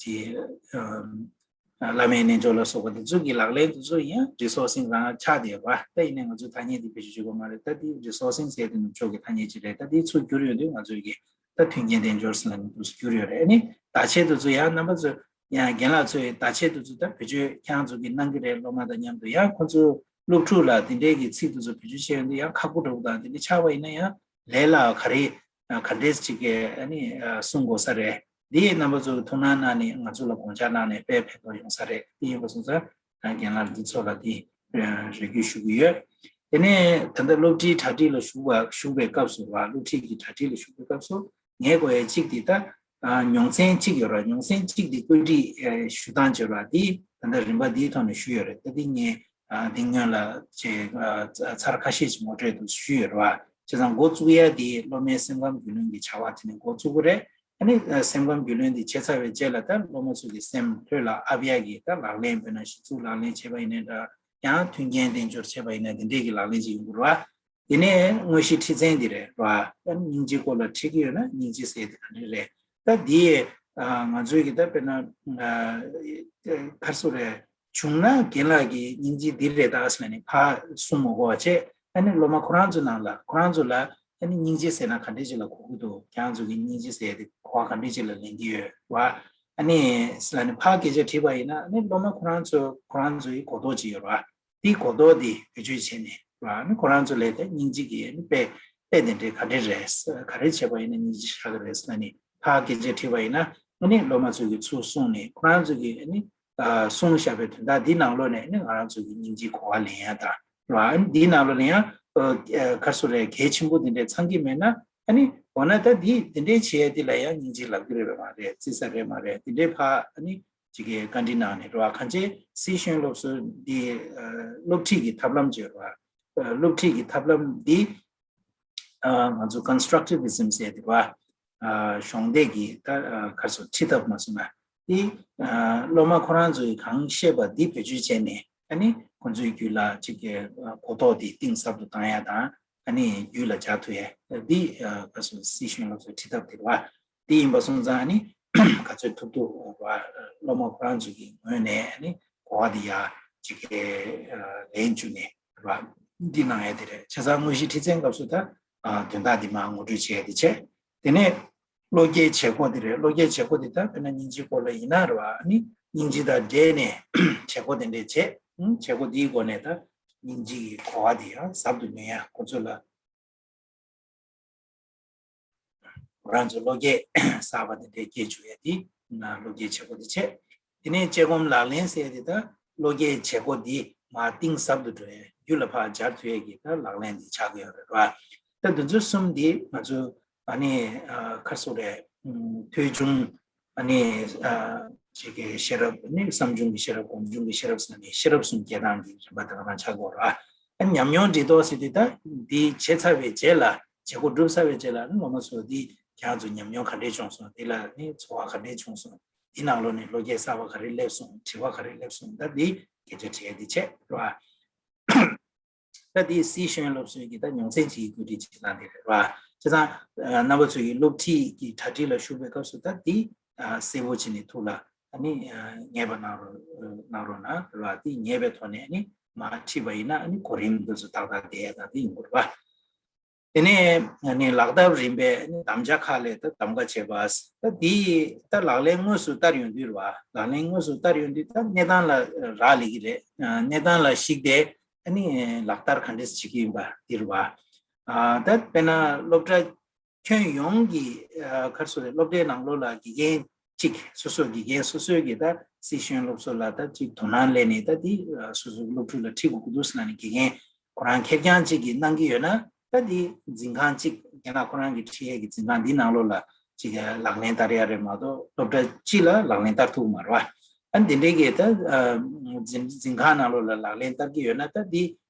ཅིག་ཨ་བླ་མའི་རྣལ་འབྱོར་ལ་སོགས་པ་དེ་ཚོ་གི་ལག་ལེན་དེ་ཚོ་ཡང་resourcing རང་ཆགས་བསྡད་པ། ད་ཡིན་ནའི་ང་ཚོས་ཐ་སྙད་དེ་བེད་སྤྱོད་བྱེད་དགོས་མ་རེད། ད་དེ་resourcing ཟེར་དེ་ནུབ་ཕྱོགས་ཀྱི་ཐ་སྙད་ཅིག་རེད། ད་དེ་ཚུར་བསྒྱུར་ཡོང་དུས་ང་ཚོའི་གི་ད་མཐུན་རྐྱེན་དལ་འབྱོར་ཟེར་ན་ནི་འདུག་སེ་བསྒྱུར་ཡོད་རེད། ཨ་ནི་བརྡ་ཆད་དེ་ཚོ་ཡང་རྣམ་པ་ཚོ་ཡང་རྒན་ལགས་ཚོས་བརྡ་ཆད་དེ་ཚོ་ད་བེད་སྤྱོད་ཁྱེད་རང་ཚོ་གིས་གནང་གི་རེད། སློབ་མ་དང་མཉམ་དུ་ཡང་ཁོ་ཚོ་སློབ་ཕྲུག་ལ་དེ་འདྲའི་གི་ཚིག་དེ་ཚོ་བེད་སྤྱོད་བྱས་ཡོང་དུས་ཡང་ཁག་པོ་འདྲ་བོ་དང་དེ་འདྲ་ཆགས་པ་ཡིན་ན་ཡང་ལས་ལ་ག་རེ་ག་འདྲས་ཅིག་གི་ཨ་ནི་གསུང་དགོས་ས་རེད། འདི་རྣམ་པ་ཚོ་གི་ཐུགས་སྣང་གནང་ནས་ང་ཚོ་ལ་དགོངས་འཆར་གནང་ནས་དཔེ་ཕན་ཐོགས་ཡོང་ས་རེད། དེ་ཡིན་པ་སོང་ཙང་རྒན་ལགས་འདི་ཚོ་ལ་དེ་རེ་སྐུལ་ཞུ་གི་ཡོད། དེ་ནས་ད་ལྟ་སློབ་ཁྲིད་གྲ་སྒྲིག་ལ་ཞུགས་པ་ཞུགས་པའི་སྐབས་སུ་བ། སློབ་ཁྲིད་ཀྱི་གྲ་སྒྲིག་ལ་ཞུགས་པའི་སྐབས་སུ་ངས་གོ་ཡ་གཅིག་དེ་ད་ཨ་མྱོང་ཚན་གཅིག་ཡོད་ར། མྱོང་ཚན་གཅིག་དེ་བཀོད་སྒྲིག་ཨ་ཞུ་སྟངས་བྱས་ར། དེ་ད་ལྟ་རིམ་པ་འདིའི་ཐོག་ནས་ཞུས་ཡོད་རེད། ད་དེ་ངས་ཨ་དེ་སྔོན་ལ་ཅིག་ཨ་ཚར་ཁ་ཤས་ཅིག་ངོ་སྤྲོད་དུ་ཞུས་ཡོད་ར་བ། བྱས་ཙང་འགོ་བཙུགས་ཡ་དེ་སློབ་མའི་སེམས་ཁམས་རྒྱུས་ལོན་གྱི་བྱ་བ་དེ་ནས་འགོ་བཙུགས་ཀྱི་རེད། ཨ་ནི་སེམས་ཁམས་རྒྱུས་ལོན་དེ་བྱས་ཚར་བའི་རྗེས་ལ་ད་སློབ་མ་ཚོ་གི་སེམས་ལྷོད་ལ་ཨབ་ཡ་གི་ད་ལག་ལེན། དཔེར་ན་གཞི་ཚུགས་ལག་ལེན་བྱས་པ་ཡིན་ནའི་འདྲ། ཡང་མཐུན་རྐྱེན་དལ་འབྱོར་བྱས་པ་ཡིན་ན་དེ་འདྲས་ཀྱི་ལག་ལེན་ཅིག་ཡོང་གི་རེད་བ། དེ་ནས་དངོས་གཞི་ཁྲིད་ཚན་འདི་རེད་བ། ད་སྙིང་རྗེའི་སྐོར་ལ་ཁྲིད་ཀྱི་ཡོད་ན་སྙིང་རྗེ་ཟེར་དེ་ག་འདྲས་རེད། ད་འདི་ང་ཚོའི་གི་ད་དཔེར་ན་ག་རེ་ཟེར་དགོས་རེད། བྱུང་ན་རྒན་ལགས་ཀྱིས་སྙིང་རྗེ་འདི་རེད་ད་ཟེར་ནས་ཕར་གསུང་མ་དགོས་པ་བྱས། ཨ་ནི་སློབ་མ་ཁོ་རང་ཚོའི་ནང་ལ་ཁོ་རང་ཚོ་ལ་ཨ་ནི་སྙིང་རྗེ་ཟེར་ན་ག་འདྲས་ཅིག་ལ་གོ་གི་འདུག་ཁྱེད་རང་ཚོ་གིས་སྙིང་རྗེ་ཟེར་དེ་གོ་བ་ག་འདྲས་ཅིག་ལ་ལེན་གྱི་ཡོད་བ། ཨ་ནི་ཟེར་ནས་ཕར་སྐད་ཆ་དྲིས་པ་ཡིན་ན་ཨ་ནི་སློབ་མ་ཁོ་རང་ཚོ་ཁོ་རང་ཚོའི་གོ་རྟོགས་ཅིག་ཡོད་རེད་བ། དེའི་གོ་རྟོགས་དེ་བེད་སྤྱོད་བྱས་ནས་རེད་བ། ཨ་ནི་ཁོ་རང་ཚོ་ལ་དེ་སྙིང་རྗེ་གི་ཨ་ནི་དཔེ་དཔེ་དེ་འདྲས་ག་འདྲས་རེད། ག་རེ་བྱས་པ་ཡིན་ན་སྙིང་རྗེ་ཆགས་ཀྱི་རེད་ཟེར་ནས་ཕར་སྐད་ཆ་དྲིས་པ་ཡིན་ན་ཨ་ནི་སློབ་མ་ཚོ་གིས་ཚུར་གསུངས་ནས་ཁོ་རང་ཚོ་གིས་ཨ་ནི་གསུངས་བཞག་པའི་དོན་དག་འདི་ནང་ལོགས་ནས་ནི་ང་རང་ཚོ་གི་སྙིང་རྗེའི་གོ་བ་ལེན་ཡ་དང་རེད་བ། འདིའི་ནང་ལོགས་ནས་ཡང་ག་རེ་ཟེར་དགོས་རེད། གལ་ཆེན་པོ་འདི་འདྲས་ཚང་གི་མེད་ན་ཨ་ནི་འོ་ན་ད་འདི་འདི་འདྲས་བྱེད་ཡ་འདི་ལ་ཡང་སྙིང་རྗེ་ལབ་ཀྱི་རེད་པས་མ་རེད། བརྩི་ས་རེད་མ་རེད། འདི་འདྲས་ཕར་ཨ་ནི་ཅིག་གི་བཀའ་འདྲི་གནང་ནས་རེད་བ། གང་ཅི་སི་ཤོན་སློབ་གསོ་འདི་སློབ་ཁྲིད་ཀྱི་ཐབས་ལམ་བརྗོད་རེད་བ། སློབ་ཁྲིད་ཀྱི་ཐབས་ལམ་འདི་ང་ཚོ་constructivism ཟེར་དེ་བ། གཞོགས་འདེགས་ཀྱི་ད་ག་རེ་ཟེར་ཁྲིད་ཐབས་མ་སོང་ན་དེ་སློབ་མ་ཁོ་རང་ཚོས་གང་ཤེས་པ་འདི་བེད་སྤྱོད་བྱས་ནས་ཨ་ནི་ཁོ་ཚོའི་རྒྱུད་ལ་ཅིག་གི་གོ་རྟོགས་དེ་གཏིང་ཟབ་ཏུ་བཏང་ཡ་དང་ཨ་ནི་རྒྱུད་ལ་འཇགས་ཐུབ་ཡ་འདི་ག་རེ་ཟེར་སི་ཤོན་སློབ་གསོའི་ཁྲིད་ཐབས་དེ་བ། དེ་ཡིན་པ་སོང་ཙང་ཨ་ནི་ག་ཚོད་ཐུབ་ཐུབ་སློབ་མ་ཁོ་རང་ཚོ་གི་ངོས་ནས་ཨ་ནི་གོ་བ་དེ་ཡ་ཅིག་གི་ལན་བཅུག་ནས་རེད་བ། འདི་གནང་ཡ་དེ་རེད། བྱས་ཙང་དངོས་གཞི་ཁྲིད་ཚན་སྐབས་སུ་ད་དོན་དག་འདི་མར་ངོ་སྤྲོད་བྱས་ཏེ་བྱས། དེ་ནས་ བློ་སྐྱེད་བྱེད་སྒོ་དེ་རེད། བློ་སྐྱེད་བྱེད་སྒོ་དེ་ད་དཔེར་ན་སྙིང་རྗེའི་སྐོར་ལ་ཡིན་ན་རེད་བ། ཨ་ནི་སྙིང་རྗེ་དང་འབྲེལ་ནས་བྱེད་སྒོ་དེ་འདྲས་བྱེད། ཨང་། བྱེད་སྒོ་དེའི་སྒོ་ནས་ད་སྙིང་རྗེ་གི་གོ་བ་དེ་ཡང་ཟབ་ཏུ་ནུས་ཡ། ཁོ་ཚོ་ལ་ཁོ་རང་ཚོ་བློ་སྐྱེད་གསར་པ་དེ་འདྲས་སྐྱེ་བཅུག་ཡ་དེ་ན་བློ་སྐྱེད་བྱེད་སྒོ་དེ་བྱེད། དེ་ནས་དཔྱད་སྒོམ་ལག་ལེན་ཟེར་ཡ་དེ་ད་བློ་སྐྱེད་བྱེད་སྒོ་དེ་མར་གཏིང་ཟབ་ཏུ་འགྲོ་ཡ། རྒྱུད་ལ་ཕར་སྦྱར་ཐུབ་ཡ་གི་ད་ལག་ལེན་དེ་ཆགས་ཀྱི་ཡོད་རེད་བ། ད་དེ་ཚོ་གསུམ་དེ་ང་ཚོ་ཨ་ནི་ཨ་ག་རེ་ཟེར་དགོས་རེད། ཨུམ། ཐོས་བྱུང་། ཨ་ནི་ཨ་ཅིག་གི་ཤེས་རབ། ཨ་ནི་བསམ་བྱུང་གི་ཤེས་རབ། སྒོམ་བྱུང་གི་ཤེས་རབ་ཟེར་ནས་ཤེས་རབ་གསུམ་སྐྱེ་སྟངས་ཀྱི་རིམ་པ་དེ་ག་རང་ཆགས་ཀྱི་ཡོད་རེད་བ། ཨ་ཉམས་མྱོང་འདྲི་རྟོག་ཟེར་དུས་ད་འདི་བྱས་ཚར་བའི་རྗེས་ལ། བྱེད་སྒོ་གྲུབ་ཚར་བའི་རྗེས་ལ་ཨ་ནི་ངོ་མ་ཚོ་འདི་ཁྱེད་རང་ཚོ་ཉམས་མྱོང་ག་འདྲས་བྱུང་སོང་། འདི་ལ་ནི་ཚོར་བ་ག་འདྲས་བྱུང་སོང་། འདི་ནང་ལོགས་ནས་བློ་སྐྱེད་གསར་པ་ག་རེ་སླེབས་སོང་། དྲི་བ་ག་རེ་སླེབས་སོང་། ད་འདི་སྐད་ཆ་དྲི་ཡ་འདི་བྱས་རེད་བ། ད་དེ་སྲིད་གཞུང་སློབ་གསོའི་གི་ད་མྱོང་ཚན་གཅིག་གི་བཀོད་སྒྲིག་བྱེད་སྟངས་དེ་རེད་བ། བྱས་ཙང་ཨ་རྣམ་པ་ཚོ་གི་སློབ་ཁྲིད་ཀྱི་གྲ་སྒྲིག་ལ་ཞུགས་པའི་སྐབས་སུ་ད་དེ་ཨ་གསལ་པོ་བྱས་ནས་ཐུགས་ལ་ཨ་ནི་ཨ་ངེས་པ་གནང་རོགས་གནང་རོགས་གནང་རེད་བ། དེ་ངེས་པའི་ཐོག་ནས་ཨ་ནི་མར་ཁྲིད་པ་ཡིན་ན་ཨ་ནི་གོ་རིམ་འདི་ཚོ་ཏག་ཏག་བསྡད་ཡ་ད་དེ་ཡིན་དགོས་རེད་བ། དེ་ནས་ཨ་ནི་ལག་བསྟར་རིམ་པའི་ཨ་ནི་དམ་བཅའ་ཁག་ལ་ད་གདམ་ག་བྱེད་པ། ད་དེ་ད་ལག་ལེན་དངོས་སུ་བསྟར་ཡོང་དུས་རེད་བ། ལག་ལེན་དངོས་སུ་བསྟར་ཡོང་དུས་ད་གནས་སྟངས་ལ་རག་ལས་ཀྱི་རེད། ཨ་གནས་སྟངས་ལ་གཞིགས་ཏེ་ཨ་ནི་ལག་བསྟར་ག་འདྲས་བྱེད་ཀྱི་ཡིན་པ་འདི་རེད་བ། ཨ་ད་དཔེར་ན་སློབ་གྲྭ་ཁྱོན་ཡོངས་ཀྱི་ཨ་ག་རེ་ཟེར་དགོས་རེད། སློབ་གྲྭའི་ནང་ལོགས་ལ་དགེ་རྒན་གཅིག་སོ་སོ་དགེ་རྒན་སོ་སོའི་གི་ད་སྲིད་གཞུང་སློབ་གསོ་ལ་ད་གཅིག་དོ་སྣང་སླེབས་ནས་ད་དེ་ཨ་སོ་སོའི་སློབ་ཕྲུག་ལ་ཁྲིད་དགོས་ཀྱི་འདུག་ཟེར་ན་ནི་དགེ་རྒན་ཁོ་རང་ཁེར་རྐྱང་གཅིག་གིས་གནང་གི་ཡོད་ན། ད་དེ་འཛིན་ཁང་གཅིག་རྒན་ལགས་ཁོ་རང་གི་ཁྲིད་ཡས་ཀྱི་འཛིན་ཁང་འདི་ནང་ལོགས་ལ་གཅིག་ལག་ལེན་བསྟར་ཡ་རེད་མ་གཏོགས་སློབ་གྲྭ་སྤྱི་ལ་ལག་ལེན་བསྟར་ཐུབ་ཀྱི་མ་རེད་བ། ཨ་འདི་འདྲའི་གི་ད་ཨ་འཛིན་འཛིན་ཁང་ནང་ལོགས་ལ་ལག་ལེན་བསྟར་གྱི་ཡོད་ན། ད་འདི་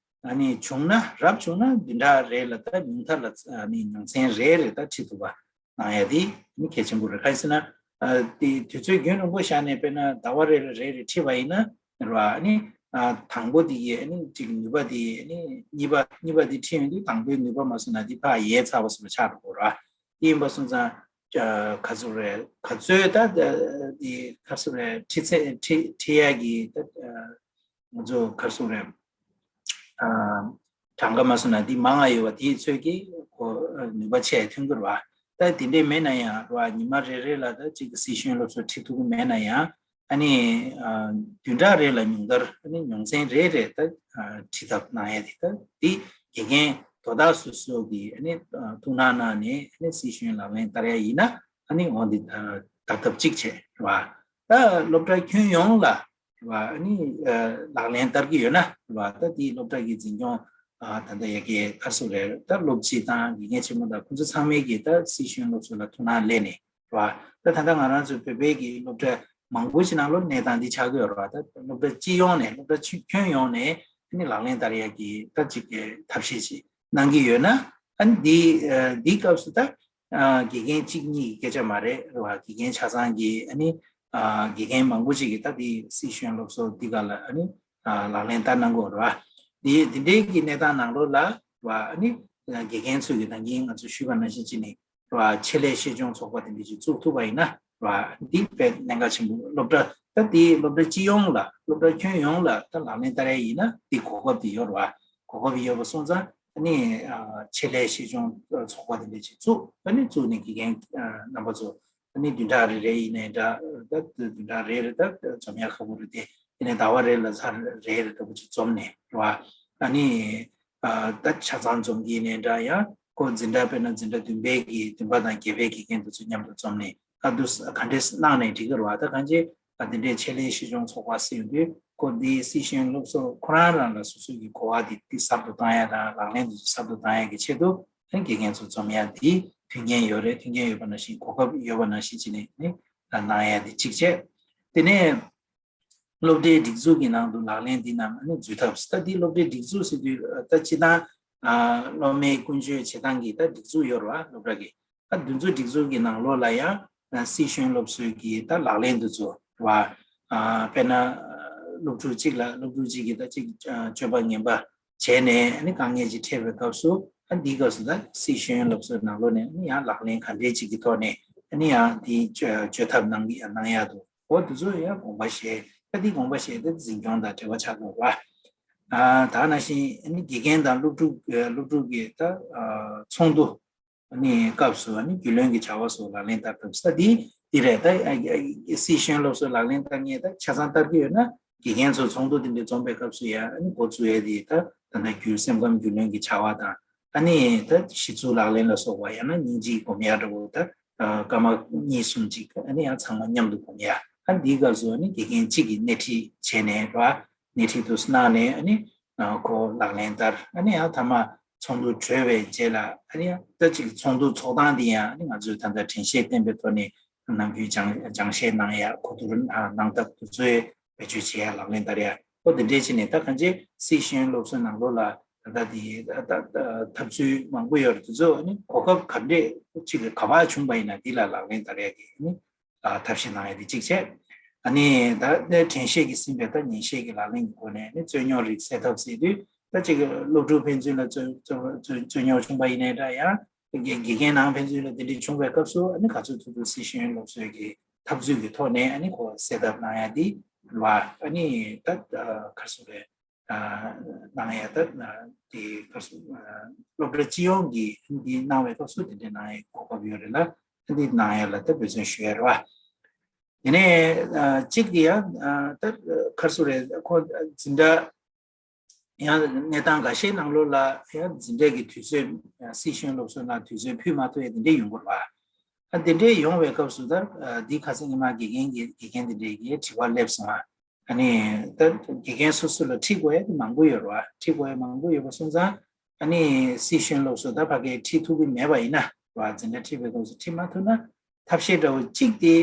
ཨ་ནི་བྱུང་ན་རབ་བྱུང་ན་བདུན་ཕྲག་རེ་ལ་ད་ཉུང་མཐར་ལ་ཨ་ནི་མྱོང་ཚན་རེ་རེ་ད་ཁྲིད་ཐུབ་པ་གནང་ཡ་དེ་ནི་གལ་ཆེན་པོ་རེད། གང་ཡིན་ཟེར་ན། ཨ་དེ་དུས་ཚོད་རྒྱུན་རིང་པོ་བཞག་ནས་དཔེར་ན་ཟླ་བ་རེ་རེ་རེ་རེ་ཁྲིད་པ་ཡིན་ན་རེད་བ། ཨ་ནི་ཨ་དང་པོ་དེ་ཡི་ཨ་ནི་གཅིག་ནུས་པ་དེ་ཨ་ནི་གཉིས་པ་གཉིས་པ་དེ་ཁྲིད་ཡོང་དུས་དང་པོའི་ནུས་པ་མ་སོང་ན་དེ་ཕར་ཡལ་ཚར་བ་སོགས་ལ་ཆགས་འགྲོ་གི་རེད་བ། དེ་ཡིན་པ་སོང་ཙང་ཨ་ག་ཚོད་རེད། ག་ཚོད་ད་དེ་ག་ཚོད་རེད། ཁྲིད་ཚད་ཁྲིད་ཁྲིད་ཡ་གི་ད་ཨ་ང་ཚོ་ག་རེ་ཟེར་དགོས་རེད། ཨ་གྲངས་ཀ་མ་སོང་ན་འདི་མང་ང་ཡོད་པ་དེའི་ཚོད་ཀྱིས་ཁོ་ནུས་པ་ཆེ་ཐོན་གྱི་རེད་བ། ད་དེ་འདྲས་མེད་ན་ཡང་རེད་བ། ཉི་མ་རེ་རེ་ལ་ད་གཅིག་གི་སྲིད་གཞུང་སློབ་གསོ་ཁྲིད་ཐུབ་ཀྱི་མེད་ན་ཡང་། ཨ་ནི་ཨ་བདུན་ཕྲག་རེ་ལ་ཉུང་མཐར་ཨ་ནི་མྱོང་ཚན་རེ་རེ་ད་ཨ་ཁྲིད་ཐབས་གནང་ཡ་དེ། ད་འདི་དགེ་རྒན་དོ་བདག་སོ་སོ་གིས་ཨ་ནི་ཨ་ཐུགས་སྣང་གནང་ནས་ཨ་ནི་སྲིད་གཞུང་ལག་ལེན་བསྟར་ཡ་ཡིན་ན། ཨ་ནི་འོ་འདི་ཨ་བསྟར་ཐབས་གཅིག་བྱས་རེད་བ། ད་སློབ་གྲྭ་ཁྱོན་ཡོངས་ལ་རེད་བ། ཨ་ནི་ཨ་ལག་ལེན་བསྟར་གྱི་ཡོད་ན་རེད་བ། ད་དེའི་སློབ་གྲྭ་གི་འཛིན་སྐྱོང་ཨ་ད་ལྟ་ཡ་གི་ག་རེ་ཟེར་དགོས་རེད། ད་སློབ་སྤྱི་དང་དགེ་རྒན་ཆེན་མོ་དང་ཁོང་ཚོ་ཚང་མས་ཀྱིས་ད་སྲིད་གཞུང་སློབ་གསོ་ལ་ཐུགས་སྣང་སླེབས་ནས་རེད་བ། ད་ད་ལྟ་ང་རང་ཚོའི་བོད་པའི་གི་སློབ་གྲྭ་མང་པོ་ཞིག་ནང་ལོགས་གནས་སྟངས་འདི་ཆགས་ཀྱི་ཡོད་རེད་བ། ད་སློབ་གྲྭ་སྤྱི་ཡོངས་ནས་སློབ་གྲྭ་ཁྱོན་ཡོངས་ནས་ཨ་ནི་ལག་ལེན་བསྟར་ཡ་གི་ད་ཅིག་གི་ཐབས་ཤེས་ཤིག་གནང་གི་ཡོད་ན། ཨ་ནི་འདི་ཨ་འདིའི་སྐབས་སུ་ད་ཨ་དགེ་རྒན་གཅིག་གཉིས་ཀྱི་སྐད་ཆ་མ་རེད་རེད་བ། དགེ་རྒན་ཆ་ཚང་གི་ཨ་ནི་ཨ་དགེ་རྒན་མང་པོ་ཅིག་གིས་ད་འདི་སྲིད་གཞུང་སློབ་གསོ་འདི་ག་ལ་ཨ་ནི་ཨ་ལག་ལེན་བསྟར་གནང་དགོས་རེད་བ། འདི་འདི་འདྲའི་གི་གནས་སྟངས་ནང་ལོགས་ལ་རེད་བ། ཨ་ནི་དགེ་རྒན་ཚོས་ཀྱི་ད་གིན་ང་ཚོས་ཞུས་པ་ནང་བཞིན་བྱས་ནས་རེད་བ། ཆེད་ལས་ཤེས་སྦྱོང་ཚོགས་པ་དེ་འདྲ་ཞིག་བཙུགས་ཐུབ་པ་ཡིན་ན་རེད་བ། འདི་དཔེ་གནད་འགག་ཆེན་པོ། སློབ་གྲྭ་ད་འདི་སློབ་གྲྭ་སྤྱི་ཡོངས་ལ་སློབ་གྲྭ་ཁྱོན་ཡོངས་ལ་ད་ལག་ལེན་བསྟར་ཡ་ཡིན་ན་འདི་གོ་སྐབས་དེ་ཡོད་རེད་བ། གོ་སྐབས་ཡོད་པ་སོང་ཙང་ཨ་ནི་ཨ་ཆེད་ལས་ཤེས་སྦྱོང་ཚོགས་པ་དེ་འདྲ་ཞིག་བཙུགས། ཨ་ནི་བཙུགས་ནས་དགེ་རྒན་ཨ་རྣམ་པ་ཚོ་ཨ་ནི་བདུན་ཕྲག་རེ་རེ་ཡིན་ནའི་འདྲ། ད་བདུན་ཕྲག་རེ་རེ་ད་འཛོམས་ཡ་ཁག་པོ་རེད་དེ། ཡིན་ནའི་ཟླ་བ་རེ་ལ་ཚར་རེ་རེ་འདྲ་པོ་ཅིག་འཛོམས་ནས་རེད་བ། ཨ་ནི་ཨ་ད་ཆ་ཚང་འཛོམས་ཀྱི་ཡིན་ནའི་འདྲ། ཡང་ཁོ་འཛིན་གྲྭ་དཔེར་ན་འཛིན་གྲྭ་བདུན་པའི་གི་བདུན་པ་དང་བརྒྱད་པའི་དགེ་རྒན་དེ་ཚོ་མཉམ་དུ་འཛོམས་ནས་ཁ་བསྡུ་ག་འདྲས་གནང་ནའི་འགྲིག་གི་རེད་བ། ད་གང་ཅི་ཨ་དེ་འདྲའི་ཆེད་ལས་ཤེས་སྦྱོང་ཚོགས་པ་ཟེར་ཡོང་དུས་ཁོ་འདི་སྲིད་གཞུང་སློབ་གསོ་ཁོ་རང་རང་ལ་སོ་སོ་གི་གོ་བ་དེ་དེ་ཟབ་ཏུ་བཏང་ཡ་དང་ལག་ལེན་དེ་ཚོ་ཟབ་ཏུ་བཏང་ཡ་གི་ཆེད་དུ་ཨ་དགེ་རྒན་ཚོ་འཛོམས་ཡ་དེ་མཐུན་རྐྱེན་ཡོད་རེད། མཐུན་རྐྱེན་ཡོད་པ་ནང་བཞིན་གོ་སྐབས་ཡོད་པ་ནང་བཞིན་བྱས་ནས་ནི་གནང་ཡ་དེ་གཅིག་བྱས། དེ་ནས་སློབ་གྲྭའི་སྒྲིག་འཛུགས་ཀྱི་ནང་དུ་ལག་ལེན་འདི་རྣམས་ཨ་ནི་འཛུལ་ཐབས། ད་འདི་སློབ་གྲྭའི་སྒྲིག་འཛུགས་ཟེར་དུས་ད་སྤྱིར་བཏང་ཨ་སློབ་མའི་ཀུན་སྤྱོད་བྱེད་སྟངས་ཀྱི་ད་སྒྲིག་འཛུགས་ཡོད་རེད་བ། སློབ་གྲྭ་གི་ད་འདི་ཚོ་སྒྲིག་འཛུགས་ཀྱི་ནང་ལོགས་ལ་ཡང་ཨ་སྲིད་གཞུང་སློབ་གསོའི་གི་ད་ལག་ལེན་འདི་ཚོ་རེད་བ། ཨ་དཔེར་ན་སློབ་ཕྲུག་གཅིག་ལ་སློབ་ཕྲུག་གཅིག་གིས་ད་གཅིག་ཨ་སྤྱོད་པ་ངན་པ་བྱས་ནས་ཨ་ནི་དཀའ་ངལ་ཅིག་འཕྲད་པའི་སྐབས་སུ་ཨ་འདིའི་སྐབས་སུ་ད་སྲིད་གཞུང་སློབ་གསོའི་ནང་ལོགས་ནས་ཨ་ནི་ཡང་ལག་ལེན་ག་འདྲས་ཅིག་གི་ཐོག་ནས་ཨ་ནི་ཡང་འདི་བཅོས་བཅོས་ཐབས་གནང་གི་གནང་ཡག་འདུག་འོ་དེ་ཚོ་ཡང་དགོངས་པ་བཞེས། ད་འདི་དགོངས་པ་བཞེས་ཏེ་འཛིན་སྐྱོང་དང་འབྲེལ་བ་ཆགས་དགོས་པ། ཨ་ད་ནང་བཞིན་ཨ་ནི་དགེ་རྒན་དང་སློབ་ཕྲུག་སློབ་ཕྲུག་གི་ད་ཨ་ཚོགས་འདུ་ ཨ་ནི་སྐབས་སུ་ཨ་ནི་རྒྱུས་ལོན་གྱི་བྱ་བ་སོགས་ལག་ལེན་བསྟར་ཐབས་ས་འདི་འདི་རེད། ད་ཨ་ཨ་སྲིད་གཞུང་སློབ་གསོ་ལག་ལེན་བསྟར་མཁན་ད་ཆ་ཚང་བསྟར་གྱི་ཡོད་ན་དགེ་རྒན་ཚོ་ཚོགས་འདུ་དེ་འདྲའི་འཛོམས་པའི་སྐབས་སུ་ཡང་ཨ་ནི་འགོ་བཙུགས་ཡས་དེ་ད་ད་ལྟ་རྒྱུས་སེམས་ཁམས་རྒྱུས་ལོན་གྱི་བྱ་བ་དང་ཨ་ནི་ད་གཞི་ཚུགས་ལག་ལེན་ལ་སོགས་པ་ཡང་ན་སྙིང་རྗེའི་སྒོམ་ཡ་འདྲ་བོ་ད་སྐར་མ་གཉིས་གསུམ་ཅིག་ཨ་ནི་ཡང་ཚང་མ་མཉམ་དུ་སྒོམ་ཡ། ཨ་འདིའི་སྐབས་སུ་ཨ་ནི་དགེ་རྒན་གཅིག་གིས་སྣེ་ཁྲིད་བྱས་ནས་ར་སྣེ་ཁྲིད་དུ་གནང་ནས་ཨ་ནི་ཁོ་ལག་ལེན་བསྟར། ཨ་ནི་ཡང་མཐའ་མ་ཚོགས་འདུ་གྲོལ་བའི་རྗེས་ལ་ཨ་ནི་ཡང་ད་ཅིག་ཚོགས་འདུ་ཚོགས་སྟངས་འདི་ཡང་ཨ་ནི་ང་ཚོས་ད་ལྟ་དྲན་ཤེས་བསྟན་པའི་ཐོག་ནས་ནམ་རྒྱུན་སྦྱང་སྦྱང་བཤད་གནང་ཡ་གོ་བསྡུར་གནང་ཐབས་དེ་ཚོའི་བེད་སྤྱོད་བྱེད་ཡ་ལག་ལེན་བསྟར་ཡ་ཨོ་དེ་འདྲས་བྱས་ནས་ད་གང་ཅི་སྲིད་གཞུང་སློབ་གསོའི་ནང་ལོགས་ལ་ད་ལྟ་དེ་ད་ད་ད་ཐབས་ཚུལ་མང་པོ་ཡོད་རེད། དེ་ཚོ་ཨ་ནི་གོ་སྐབས་ག་འདྲས་ཅིག་ག་པར་བྱུང་བ་ཡིན་ན་འདི་ལ་ལག་ལེན་བསྟར་ཡ་གི་ཨ་ནི་ཐབས་ཤེས་གནང་ཡ་དེ་གཅིག་བྱས། ཨ་ནི་ད་ནས་དྲན་ཤེས་ཀྱིས་ཟིན་པའི་ད་ཉན་ཤེས་ཀྱི་ལག་ལེན་གྱི་སྒོ་ནས་ནི་རྩོད་རྙོག་རིགས་སེལ་ཐབས་ཟེར་དུས་ད་ཅིག་སློབ་ཕྲུག་ཕན་ཚུན་ལ་རྩོད་རྩོད་རྩོད་རྩོད་རྙོག་བྱུང་པ་ཡིན་ནའི་འདྲ་ཡང་དགེ་དགེ་རྒན་ནང་ཕན་ཚུན་ལ་དེ་འདྲ་བྱུང་བའི་སྐབས་སུ་ཨ་ནི་ག་ཚོད་ཐུབ་ཐུབ་སྲིད་གཞུང་སློབ་གསོའི་གི་འཐབ་རྩོད་ཀྱི་ཐོག་ནས་ཨ་ནི་ཁོ་སེལ་ཐབས་གནང་ཡ་དེ་ལ་ཨ་ནི་ད་ག་རེ་ཟེར་རེད། གནང་ཡ་ད་དེ་སྐབས་སུ་སློབ་གྲྭ་སྤྱི་ཡོངས་ཀྱིས་འདི་གནང་བའི་སྐབས་སུ་དེ་འདྲའི་གནང་ཡའི་གོ་སྐབས་ཡོད་རེད་ལ་འདི་གནང་ཡ་ལ་ད་འབད་བརྩོན་ཞུ་ཡ་རེད་བ། དེ་ནས་གཅིག་དེ་ཡང་ད་ག་རེ་ཟེར་རེད། ཁོ་འཛིན་གྲྭ་ཡང་གནས་སྟངས་འགའ་ཤས་ནང་ལོགས་ལ་ཡང་འཛིན་གྲྭ་གི་དུས་ཚོད་སྲིད་གཞུང་སློབ་གསོ་ནང་དུས་ཚོད་ཕུལ་མ་ཐུབ་ཡ་དེ་འདྲ་ཡོང་གི་རེད་བ། ཨ་དེ་འདྲའི་ཡོང་བའི་སྐབས་སུ་ད་འདི་ཁ་སང་ཉི་མ་དགེ་རྒན་གྱི་དགེ་རྒན་དེ་འདྲའི་གི་དྲི་བ་སླེབས་སོང་ཨ། ཨ་ནི་ད་དགེ་རྒན་སོ་སོ་ལ་ཁྲིད་དགོས་ཡ་དེ་མང་པོ་ཡོད་རེད་བ། ཁྲིད་དགོས་ཡ་མང་པོ་ཡོད་པ་སོང་ཙང་ཨ་ནི་སྲིད་གཞུང་སློབ་གསོ་ད་ཕ་གིར་ཁྲིད་ཐུབ་ཀྱི་མེད་པ་ཡིན་ན་རེད་བ། འཛིན་གྲྭ་ཁྲིད་པའི་སྐབས་སུ་ཁྲིད་མ་ཐུབ་ན་ཐབས་ཤེས་འདྲ་བོ་གཅིག་དེ་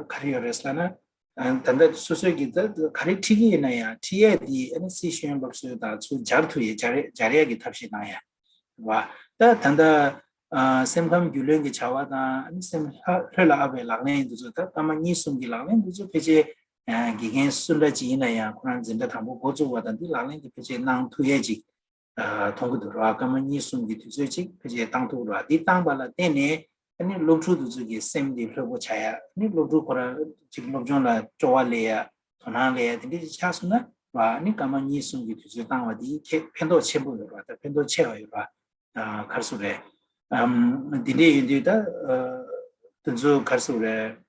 ག་རེ་ཡོད་རེད་ཟེར་ན། ད་ལྟ་སོ་སོས་ཀྱི་ད་ག་རེ་ཁྲིད་ཀྱི་ཡིན་ན་ཡང་ཁྲིད་ཡས་དེ་ཨ་ནི་སྲིད་གཞུང་སློབ་གསོ་དང་ཚུར་སྦྱར་ཐུབ་ཡས་སྦྱར་སྦྱར་ཡས་ཀྱི་ཐབས་ཤེས་གནང་ཡ་རེད་བ། ད་ད་ལྟ་སེམས་ཁམས་རྒྱུས་ལོན་གྱི་བྱ་བ་དང་ཨ་ནི་སེམས་ལྷོད་ལྷོད་ལ་ཨ་བའི་ལག་ལེན་འདི་ཚོ་ད་སྐར་མ་གཉིས་གསུམ་གྱི་ལག་ལེན་འདི་ཚོ་ཕལ་ཆེར་དགེ་རྒན་སུ་འདྲ་ཅིག་ཡིན་ན་ཡང་ཁོ་རང་འཛིན་གྲྭ་དང་པོ་འགོ་བཙུགས་པ་དང་འདི་ལག་ལེན་འདི་ཕལ་ཆེར་གནང་ཐུབ་ཡས་ཅིག་མཐོང་གི་འདུག་ར། སྐར་མ་གཉིས་གསུམ་གྱི་དུས་ཚོད་ཅིག་ཕལ་ཆེར་བཏང་ཐུབ་ར། འདི་བཏང་པ་ལ་བརྟེན་ནས་ཨ་ནི་སློབ་ཕྲུག་དེ་ཚོ་གི་སེམས་འདི་ལྷོད་པོ་ཆགས་ཡ། ཨ་ནི་སློབ་ཕྲུག་ཁོ་རང་ཅིག་སློབ་སྦྱོང་ལ་སྤྲོ་བ་སླེབས་ཡ་དོ་སྣང་སླེབས་ཡ་དེ་འདྲ་ཅིག་ཆགས་སོང་ན་ར། ཨ་ནི་སྐར་མ་གཉིས་གསུམ་གྱི་དུས་ཚོད་བཏང་བ་དེ་ཁྱད་ཕན་ཐོགས་ཆེན་པོ་ཡོད་ར། ད་ཕན་ཐོགས་ཆེ་བ་ཡོད་ར། ག་རེ་ཟེར་རེད། འདི་འདྲས་ཡིན་དུས་ད་དེ་ཚོ་ག་རེ་ཟེར་རེད།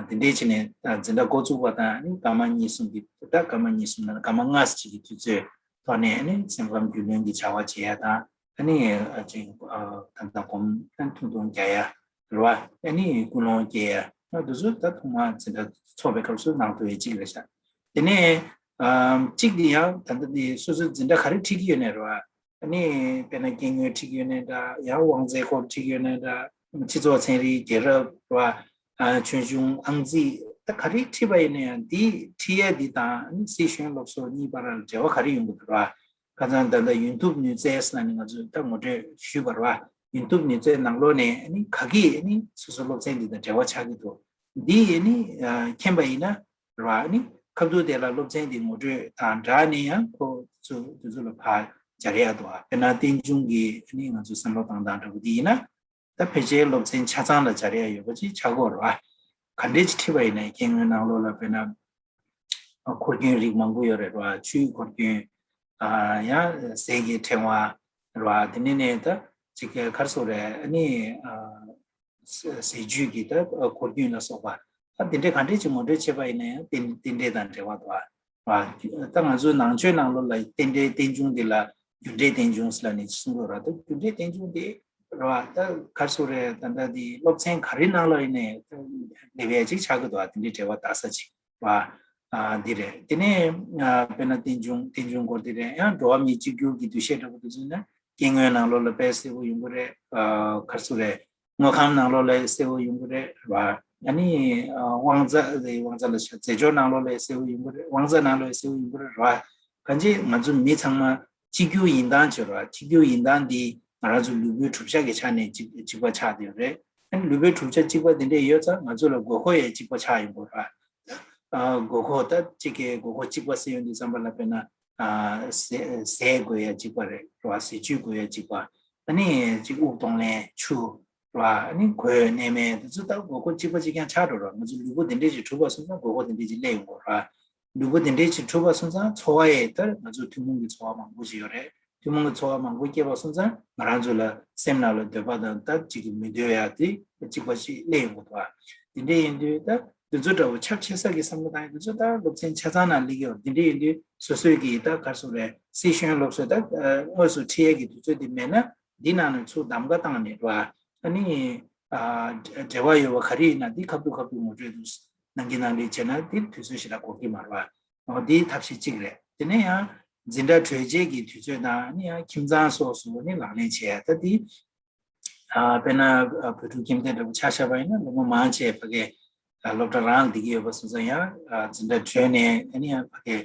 འདི་འདྲས་བྱས་ནས་འཛིན་གྲྭ་འགོ་བཙུགས་པ་དང་ཨ་ནི་སྐར་མ་གཉིས་གསུམ་གྱི་ད་སྐར་མ་གཉིས་གསུམ་ན་སྐར་མ་ལྔ་ཙམ་གྱི་དུས་ཚོད། ཐོག་ནས་ཨ་ནི་སེམས་ཁམས་རྒྱུས་ལོན་གྱི་བྱ་བ་བྱེད་ཡ་དང་ཨ་ནི་ཅིག་ད་ལྟ་གོམ་ཐུང་ཐུང་རྒྱག་ཡ་རེད་བ། ཨ་ནི་ཀུན་སློང་སྐྱེ་ཡ་འདི་ཚོ་ད་ཐོག་མར་འཛིན་གྲྭ་ཚོགས་པའི་སྐབས་སུ་གནང་ཐུབ་ཡ་གཅིག་རེད་ཤག་དེ་ནས་གཅིག་དེ་ཡང་ད་ལྟ་དེ་སོ་སོའི་འཛིན་གྲྭ་ག་རེ་ཁྲིད་ཀྱི་ཡོད་ནའི་རེད་བ། ཨ་ནི་དཔེར་ན་སྐྱེ་དངོས་ཁྲིད་ཀྱི་ཡོད་ནའི་འདྲ། ཡང་དབང་རྩའི་སྐོར་ཁྲིད་ཀྱི་ཡོད་ནའི་འདྲ། སྤྱི་ཚོགས་ཚན་རིག་རྒྱལ་རབས་རེད་བ། ཆོས་འབྱུང་ཨང་རྩིས་ད་ག་རེ་ཁྲིད་པ་ཡིན་ན་ཡང་འདི་ཁྲིད་ཡས་འདི་དང་ཨ་ནི་སྲིད་གཞུང་སློབ་གསོ་གཉིས་བར་ལ་འབྲེལ་བ་ག་རེ་ཡོང་གི་འདུག་ར། ཁ་སང་ད་ལྟ་ཡོན་ཐུབ་ནུས་རྩལ་ཟེར་ནས་ང་ཚོས་ད་ངོ་སྤྲོད་ཞུས་པ་རེད་བ། ཡོན་ཐུབ་ནུས་རྩལ་ནང་ལོགས་ནས་ཨ་ནི་ག་གིས་ཨ་ནི་སོ་སོ་སློབ་ཚན་འདི་དང་འབྲེལ་བ་ཆགས་ཀྱི་འདུག་འདི་ཨ་ནི་མཁྱེན་པ་ཡིན་ན་རེད་བ། ཨ་ནི་ཁ་ཐུག་དེ་ལ་སློབ་ཚན་འདི་ངོ་སྤྲོད་དང་སྦྲགས་ནས་ཡང་ཁོ་ཚོ་དེ་ཚོ་ལ་ཕར་སྦྱར་ཡག་འདུག་དཔེར་ན་རྟེན་འབྱུང་གི་ཨ་ནི་ང་ཚོ་བསམ་བློ་བཏང་སྟངས་འདྲ་པོ་འདི་ཡིན་ན། ད་ཕལ་ཆེར་སློབ་ཚན་ཆ་ཚང་ལ་སྦྱར་ཡ་ཡོད་པ་ཅིག་ཆགས་ཀྱི་ཡོད་རེད་བ། ག་འདྲས་ཅིག་ཁྲིད་པ་ཡིན་ན་སྐྱེ་དངོས་ནང་ལོགས་ལ་དཔེར་ན་འཁོར་སྐྱོན་རིགས་མང་པོ་ཡོད་རེད་བ། ཆུའི་འཁོར་སྐྱོན། ཡང་ཟས་ཀྱི་ཕྲེང་བ་རེད་བ། དེ་ནས་ནས་ད་ཅིག་ག་རེ་ཟེར་རེད། ཨ་ནི་ཟས་བཅུད་ཀྱི་ད་འཁོར་སྐྱོན་ལ་སོགས་པ། ད་དེ་འདྲས་ག་འདྲས་ཅིག་ངོ་སྤྲོད་བྱས་པ་ཡིན་ན་ཡང་རྟེན་རྟེན་འབྲེལ་དང་འབྲེལ་བ་འདུག་བ། ད་ང་ཚོའི་ནང་ཆོས་ནང་ལོགས་ལ་རྟེན་འབྲེལ་རྟེན་འབྱུང་འདི་ལ་རྒྱུ་འབྲས་རྟེན་འབྱུང་ཟེར་ལབ་ནས་གསུང་གི་ཡོད་རེད། ད་རྒྱུ་འབྲས་རྟེན་འབྱུང་འདི་རེད་བ། ད་ག་རེ་ཟེར་རེད། ད་ལྟ་འདི་སློབ་ཚན་ག་རེ་ནང་ལ་ཡིན་ནའི་སླེབས་ཡ་ཅིག་ཆགས་ཀྱི་འདུག་བ། དེ་འདྲའི་འབྲེལ་བ་ལྟ་ས་ཅིག་རེད་བ། འདི་རེད། དེ་ནས་དཔེར་ན་རྟེན་འབྱུང་རྟེན་འབྱུང་སྐོར་འདི་རེད། ཡང་འགྲོ་བ་མིའི་གཅིག་གྱུར་གྱི་འདུ་ཤེས་འདྲ་པོ་འདི་ཚོ་ཡིན་ན་སྐྱེ་དངོས་ནང་ལོགས་ལ་དཔེ་གསལ་པོ་ཡོང་གི་རེད། ག་རེ་ཟེར་རེད། དངོས་ཁམས་ནང་ལོགས་ལ་གསལ་པོ་ཡོང་གི་རེད་བ། ཨ་ནི་དབང་རྩ་དབང་རྩ་ལ་ཆ་རྫས་སྦྱོར་ནང་ལོགས་ལ་གསལ་པོ་ཡོང་གི་རེད། དབང་རྩ་ནང་ལོགས་གསལ་པོ་ཡོང་གི་རེད་བ། གང་ཅི་ང་ཚོ་མི་ཚང་མ་གཅིག་གྱུར་ཡིན་སྟངས་བྱེད་རོགས། གཅིག་གྱུར་ཡིན་སྟངས་འདི་ང་རང་ཚོ་ལུས་པོའི་གྲུབ་ཆ་གི་ཆ་ནས་གཅིག་གཅིག་པ་ཆགས་བསྡད་ཡོད་རེད། ཨ་ནི་ལུས་པོའི་གྲུབ་ཆ་གཅིག་པ་འདི་འདྲས་ཡོད་ཙང་ང་ཚོ་ལ་དགོས་མཁོ་ཡང་གཅིག་པ་ཆགས་ཡོང་དགོས་ར། ཨ་དགོས་མཁོ་ད་གཅིག་གི་དགོས་མཁོ་གཅིག་པ་ཟེར་ཡོང་དུས་ཙམ་པ་ལ་དཔེར་ན་ཨ་ཟས་ཟས་དགོས་ཡ་གཅིག་པ་རེད་ར། ཟས་བཅུད་དགོས་ཡ་གཅིག་པ། ཨ་ནི་གཅིག་དབུགས་གཏོང་ལེན་ཆུ་ར། ཨ་ནི་གོས་གནས་མལ་དེ་ཚོ་ད་དགོས་མཁོ་གཅིག་པ་གཅིག་རྐྱང་ཆགས་འགྲོ་ར། ང་ཚོ་ལུས་པོ་འདི་འདྲས་ཅིག་གྲུབ་པ་སོང་ཙང་དགོས་མཁོ་འདི་འདྲས་ཅིག་སླེབས་ཡོང་དགོས་ར། ལུས་པོ་དེ་འདྲའི་ཅིག་གྲུབ་པ་སོང་ཙང་འཚོ་བ་ཡི་ལྟར་ང་ཚོ་ཐུན་མོང་གི་འཚོ་བ་མང་པོ་ཞིག་ཡོད་རེད། ཐུན་མོང་གི་ཚོར་བ་མང་པོ་སྐྱེས་པ་སོང་ཙང་ང་རང་ཚོ་ལ་སེམས་ནང་ལ་འདོད་པ་དང་ད་ཅིག་གི་མི་འདོད་ཡ་དེ་གཅིག་པ་ཞིག་སླེབས་ཡོང་གི་འདུག་ཨ། དེ་འདྲ་ཡིན་དུས་ད་དེ་ཚོ་འདྲ་བོ་ཁྱབ་ཆེ་ས་གི་བསམ་བློ་བཏང་ཡ་དེ་ཚོ་ད་སློབ་ཚན་ཆ་ཚང་ནང་སླེབས་ཀྱི་ཡོད། དེ་འདྲ་ཡིན་དུས་སོ་སོའི་གི་ད་ག་རེ་ཟེར་རེད། སི་ཤོན་སློབ་གསོ་ད་དངོས་སུ་ཁྲིད་ཡ་གི་དུས་ཚོད་དེ་མེད་ན་འདི་ནང་ནས་ཚུར་གདམ་ག་བཏང་ནས་རེད་བ། ཨ་ནི་འབྲེལ་བ་ཡོད་པ་ག་རེ་ཡིན་ན་འདི་ཁ་ཐུག་ཁ་ཐུག་ངོ་སྤྲོད་དུ་གནང་གི་གནང་རེས་བྱས་ན་འདི་དུས་ཚོད་ཞེ་དྲག་འགོར་གི་མ་རེད་བ། འོ་འདིའི་ཐབས་ཤེས་གཅིག་རེད། དེ་ནས་ཡང་འཛིན་གྲྭ་གྲོལ་རྗེས་ཀྱི་དུས་ཚོད་དང་ཨ་ནི་ཡང་ཁྱིམ་ཚང་སོགས་སུ་ནི་ལག་ལེན་བྱས་ད་འདི། དཔེར་ན་བོད་ཕྲུག་ཁྱིམ་སྡེ་འདྲ་པོ་ཆ་བཞག་པ་ཡིན་ན་ལོ་ངོ་མང་ཆེ་ཕ་གི་སློབ་གྲྭ་རང་ལ་བསྡད་ཀྱི་ཡོད་པ་སོང་ཙང་ཡང་འཛིན་གྲྭ་གྲོལ་ནས་ཨ་ནི་ཡང་ཕ་གི་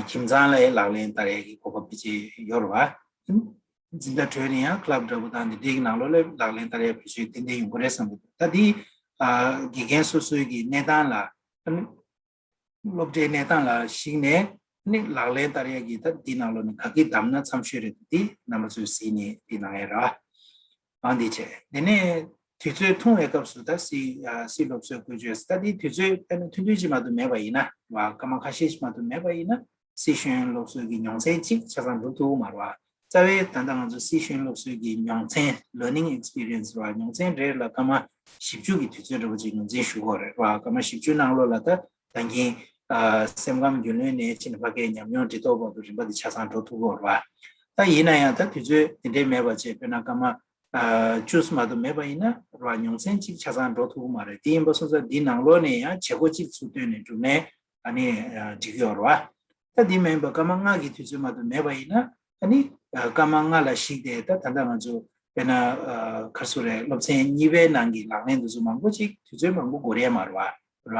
ཁྱིམ་ཚང་ལ་ལག་ལེན་བསྟར་ཡས་ཀྱི་གོ་སྐབས་ཕལ་ཆེར་ཡོད་རེད་བ། འཛིན་གྲྭ་གྲོལ་ནས་ཡང་ཀླབ་འདྲ་པོ་དང་འདི་འདྲའི་ནང་ལོགས་ལ་ལག་ལེན་བསྟར་ཡས་ཕལ་ཆེར་ཏན་ཏན་ཡོང་གི་རེད་བསམ་གྱི་འདུག་ད་འདི་དགེ་རྒན་སོ་སོའི་གི་གནས་སྟངས་ལ་ཨ་ནི། སློབ་གྲྭའི་གནས་སྟངས་ལ་གཞིགས་ནས་ནི་ལག་ལེན་བསྟར་ཡས་ཀྱི་ད་འདི་ནང་ལོགས་ནས་ག་གི་བདམས་ན་འཚམ་ཤོས་རེད། འདི་རྣམ་པ་ཚོས་གཟིགས་ནས་འདི་གནང་ཡས་ར། ཨང་འདི་བྱས་དེ་ནས་དུས་ཚོད་ཐུང་བའི་སྐབས་སུ་ད་སི་ཨ་སི་སློབ་གསོའི་བཀོལ་སྤྱོད་ད་འདི་དུས་ཚོད་དཔེར་ན་ཐུང་ཐུང་ཅིག་མ་གཏོགས་མེད་པ་ཡིན་ན་བ་སྐར་མ་ཁ་ཤས་ཅིག་མ་གཏོགས་མེད་པ་ཡིན་ན་སི་ཤོན་སློབ་གསོའི་གི་མྱོང་ཚན་གཅིག་ཆ་ཚང་འགྲུབ་ཐུབ་མ་རེད་བ། རྩ་བའི་ད་ལྟ་ང་ཚོ་སི་ཤོན་སློབ་གསོའི་གི་མྱོང་ཚན་learning experience་རེད་བ། མྱོང་ཚན་རེ་ལ་སྐར་མ་བཞི་བཅུ་གི་དུས་ཚོད་འདྲ་པོ་ཅིག་ངོས་འཛིན་ཞུ་དགོས་རེད་བ། སྐར་མ་བཞི་བཅུ་ནང་ལོགས་ལ་ད་ད་གིན་ཨ་སེམས་ཁམས་རྒྱུས་ལོན་ནས་ཕྱིན་ནས་ཕ་གིའི་ཉམས་མྱོང་འདྲི་རྟོག་བར་དུ་རིམ་པ་འདི་ཆ་ཚང་འགྲོ་ཐུབ་ཀྱི་ཡོད་རེད་བ། ད་ཡིན་ན་ཡང་ད་དུས་ཚོད་དེ་འདྲའི་མེད་པ་བྱས་དཔེར་ན་སྐར་མ་ཨ་བཅུ་མ་གཏོགས་མེད་པ་ཡིན་ན་རེད་བ། མྱོང་ཚན་གཅིག་ཆ་ཚང་འགྲོ་ཐུབ་ཀྱི་མ་རེད། དེ་ཡིན་པ་སོང་ཙང་འདིའི་ནང་ལོགས་ནས་ཡང་བྱེད་སྒོ་གཅིག་ཚུར་བཏོན་ནས་བསྒྲུབས་ནས་ཨ་ནི་ཨ་འགྲིག་གི་ཡོད་རེད་བ། ད་འདི་མིན་པ་སྐར་མ་ལྔ་གི་དུས་ཚོད་མ་གཏོགས་མེད་པ་ཡིན་ན་ཨ་ནི་ཨ་སྐར་མ་ལྔ་ལ་གཞིགས་ཏེ་ད་ད་ལྟ་ང་ཚོ་དཔེར་ན་ཨ་ག་རེ་ཟེར་རེད། སློབ་ཚན་གཉིས་པའི་ནང་གི་ལག་ལེན་དེ་ཚོ་མང་པོ་ཅིག་དུས་ཚོད་མང་པོ་འགོར་ཡས་མ་རེད་བ། རེད་བ།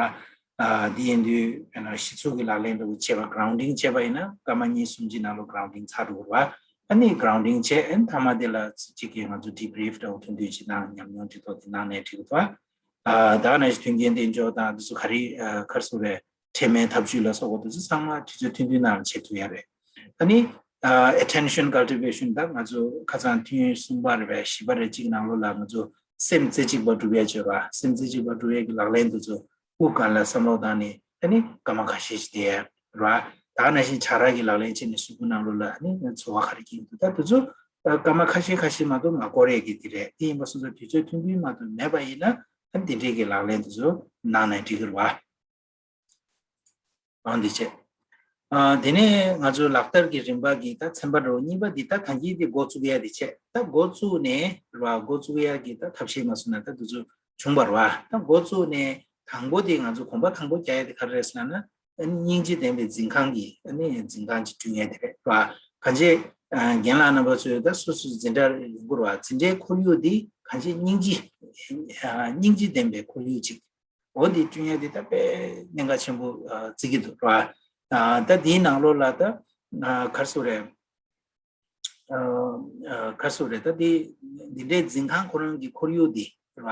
ཨ་འདི་ཡིན་དུས་དཔེར་ན་གཞི་ཚུགས་ཀྱི་ལག་ལེན་འདྲ་པོ་བྱས་པ་grounding་བྱས་པ་ཡིན་ན་སྐར་མ་གཉིས་གསུམ་གྱི་ནང་ལོགས་grounding་ཚར་འགྲོ་གི་རེད་བ། ཨ་ནི་grounding་བྱས་ཨ་ནི་མཐའ་མ་དེ་ལ་ཅིག་གི་ང་ཚོ་debrief་འདྲ་པོ་ཐུང་ཐུང་ཅིག་གནང་ཉམས་མྱོང་འདྲི་རྟོག་དེ་གནང་ནས་འགྲིག་གི་འདུག་བ། ཨ་ད་ག་ནང་བཞིན་མཐུན་རྐྱེན་གཏན་འཇགས་དང་དེ་ཚོ་ག་རེ་ཨ་ག་རེ་ཟེར་རེད། འཕྲལ་མའི་ཐབས་ཇུས་ལ་སོགས་པ་དེ་ཚོ་ཚང་མ་དུས་ཚོད་ཐུང་ཐུང་ནང་ལ་བྱེད་ཐུབ་ཡ་རེད། ཨ་ནི་ཨ་attention cultivation་ད་ང་ཚོ་ཁ་སང་ཐུན་གསུམ་པ་རེད་པས་བཞི་པ་རེད་གཅིག་ནང་ལོགས་ལ་ང་ཚོ་སེམས་རྩེ་གཅིག་པ་སྒྲུབ་ཡ་བྱེད་པ། སེམས་རྩེ་གཅིག་པ་སྒྲུབ་ཡ་གི་ལག་ལེན་དེ་ཚོ་དབུགས་སྒང་ལ་བསམ་བློ་བཏང་ནས་ཨ་ནི་སྐར་མ་ཁ་ཤས་ཤིག་བསྡད་ཡ་རེད་བ། ད་ག་ནང་བཞིན་བྱ་ར་གི་ལག་ལེན་བྱས་ནས་གཟུགས་པོ་ནང་ལོགས་ལ་ཨ་ནི་ཚོར་བ་ག་རེ་སྐྱེ་གི་འདུག་ད་དེ་ཚོ་སྐར་མ་ཁ་ཤས་ཁ་ཤས་མ་གཏོགས་མ་འགོར་ཡ་གི་དེ་རེད། དེ་ཡིན་པ་སོང་ཙང་དུས་ཚོད་ཐུང་ཐུང་མ་གཏོགས་མེད་པ་ཡིན་ན་ཨ་ནི་དེ་འདྲས་ཀྱི་ལག་ལེན་དེ་ཚོ་གནང་ན་འགྲིག་གི་རེད་བ། ཨང་འདི་བྱས། ཨ་དེ་ནས་ང་ཚོའི་ལག་བསྟར་གྱི་རིམ་པ་གི་ད་ཚན་པ་འདྲ་པོ་གཉིས་པ་འདི་ད་ད་གིན་དེ་འགོ་བཙུགས་ཡ་དེ་བྱས། ད་འགོ་བཙུགས་ནས་ར་འགོ་བཙུགས་ཡ་གི་ད་ཐབས་ཤེས་མ་སོང་ན་ད་དུ་ཚོ་བྱུང་བ་རེད་བ། ད་འགོ་བཙུགས་ནས་དང་པོ་དེ་ང་ཚོ་གོམ་པ་དང་པོ་རྒྱག་ཡ་དེ་ག་རེ་རེད་ཟེར་ན་ཨ་ནི་སྙིང་རྗེ་ལྡན་པའི་འཛིན་ཁང་གི་ཨ་ནི་འཛིན་ཁང་ཅིག་བསྐྲུན་ཡ་དེ་རེད་བ། གང་ཅི་རྒན་ལགས་རྣམ་པ་ཚོས་ད་སོ་སོའི་འཛིན་གྲྭ་ཡོང་གི་རེད་བ། འཛིན་གྲྭའི་ཁོར་ཡུག་འདི་གང་ཅི་སྙིང་རྗེ་སྙིང་རྗེ་ལྡན་པའི་ཁོར་ཡུག་ཅིག་འོ་འདི་བསྐྲུན་ཡ་འདི་ད་དཔེ་གནད་འགག་ཆེན་པོ་བརྩི་གི་འདུག་ར། ད་འདིའི་ནང་ལོགས་ལ་ད་ག་རེ་ཟེར་རེད། ག་རེ་ཟེར་རེད། ད་འདི་འདི་འདྲའི་འཛིན་ཁང་ཁོ་རང་གི་ཁོར་ཡུག་འདི་ར་